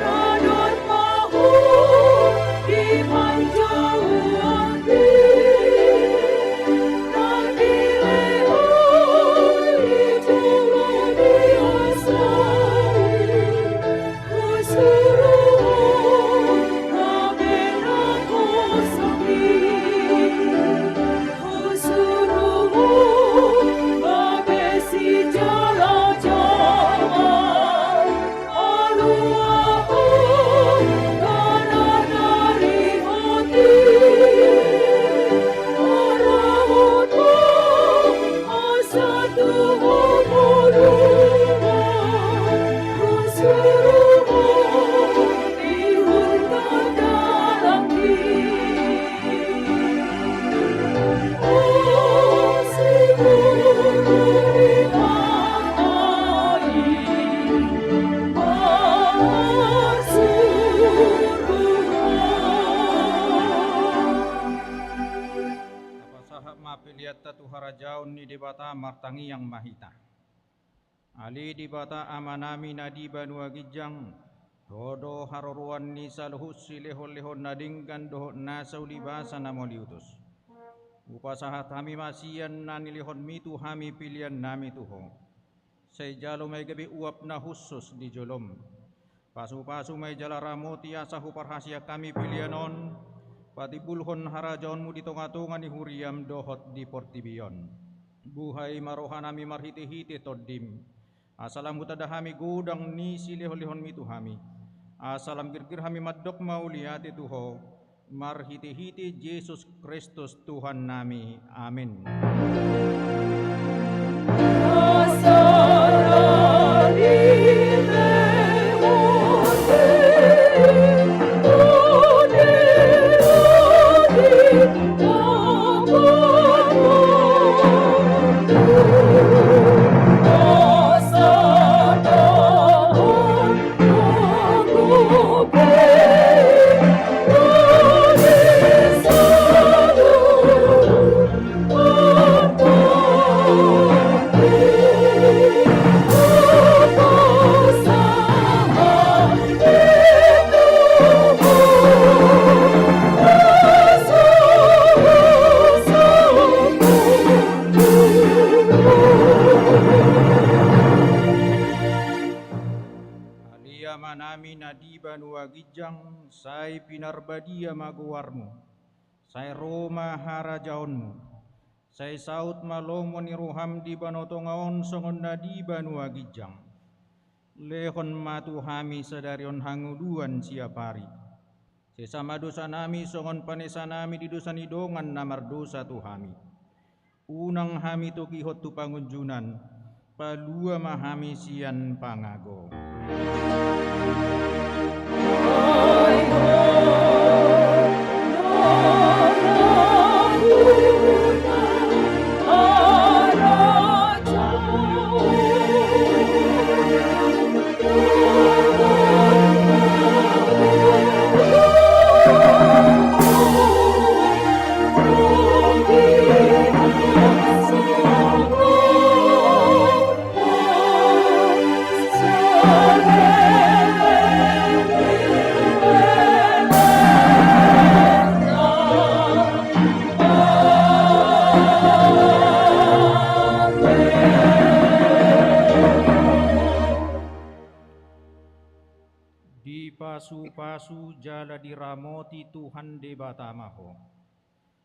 radot ma ho di panjouonmi. Tapasahat ma peleanta tu harajaon ni Debata, martangiang ma hita. Ale Debata Amanami na di banua ginjang, Ho do haroroan ni saluhut silehonlehon na denggan dohot nasa ulibasa na mauliutus. Hupasahat hami ma sian na nilehonmi tu hami peleannami tu Ho. Sai jalo ma i gabe uap na hushus di jolom. Pasupasu ma i jala ramoti asa huparhaseang hami pelean on, patimbulhon harajaonmu di tongatonga ni huriam dohot di portibi on. Buhai ma rohanami marhitehite Tondim, asa lam hutanda hami godang ni silehonlehonmi tu hami, asa lam girgir hami mandok mauliate tu Ho, marhitehite Jesus Kristus Tuhannami. Amin. Ale Amanami na di banua ginjang, sai pinarbadia ma goarmu. Sai ro ma harajaonmu. Sai saut ma lomo ni roham di banua tonga on songon na di banua ginjang. Lehon ma tu hami sadari on hangoluan siap ari. Sesa ma dosanami songon panesanami di dosa ni dongan na mardosa tu hami. Unang hami togihon tu pangunjunan, palua ma hami sian pangago. Pasu-pasu jala diramoti Tuhan Debata ma ho.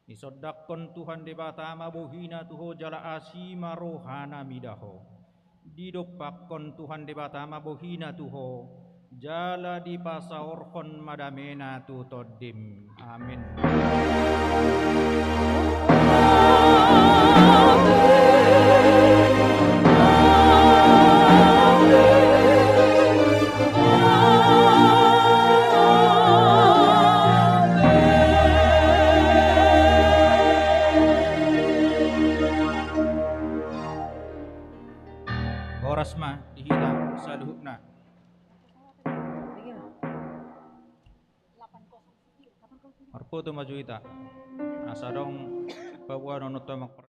Disondangkon Tuhan Debata ma bohina tu ho jala asi ma rohana mida ho. Didompakkon Tuhan Debata ma bohina tu ho jala dipasaorhon ma damena tu tondim. Amin. Horas ma di hita saluhutna. Marfoto ma jo hita. Asa adong paboa nonton.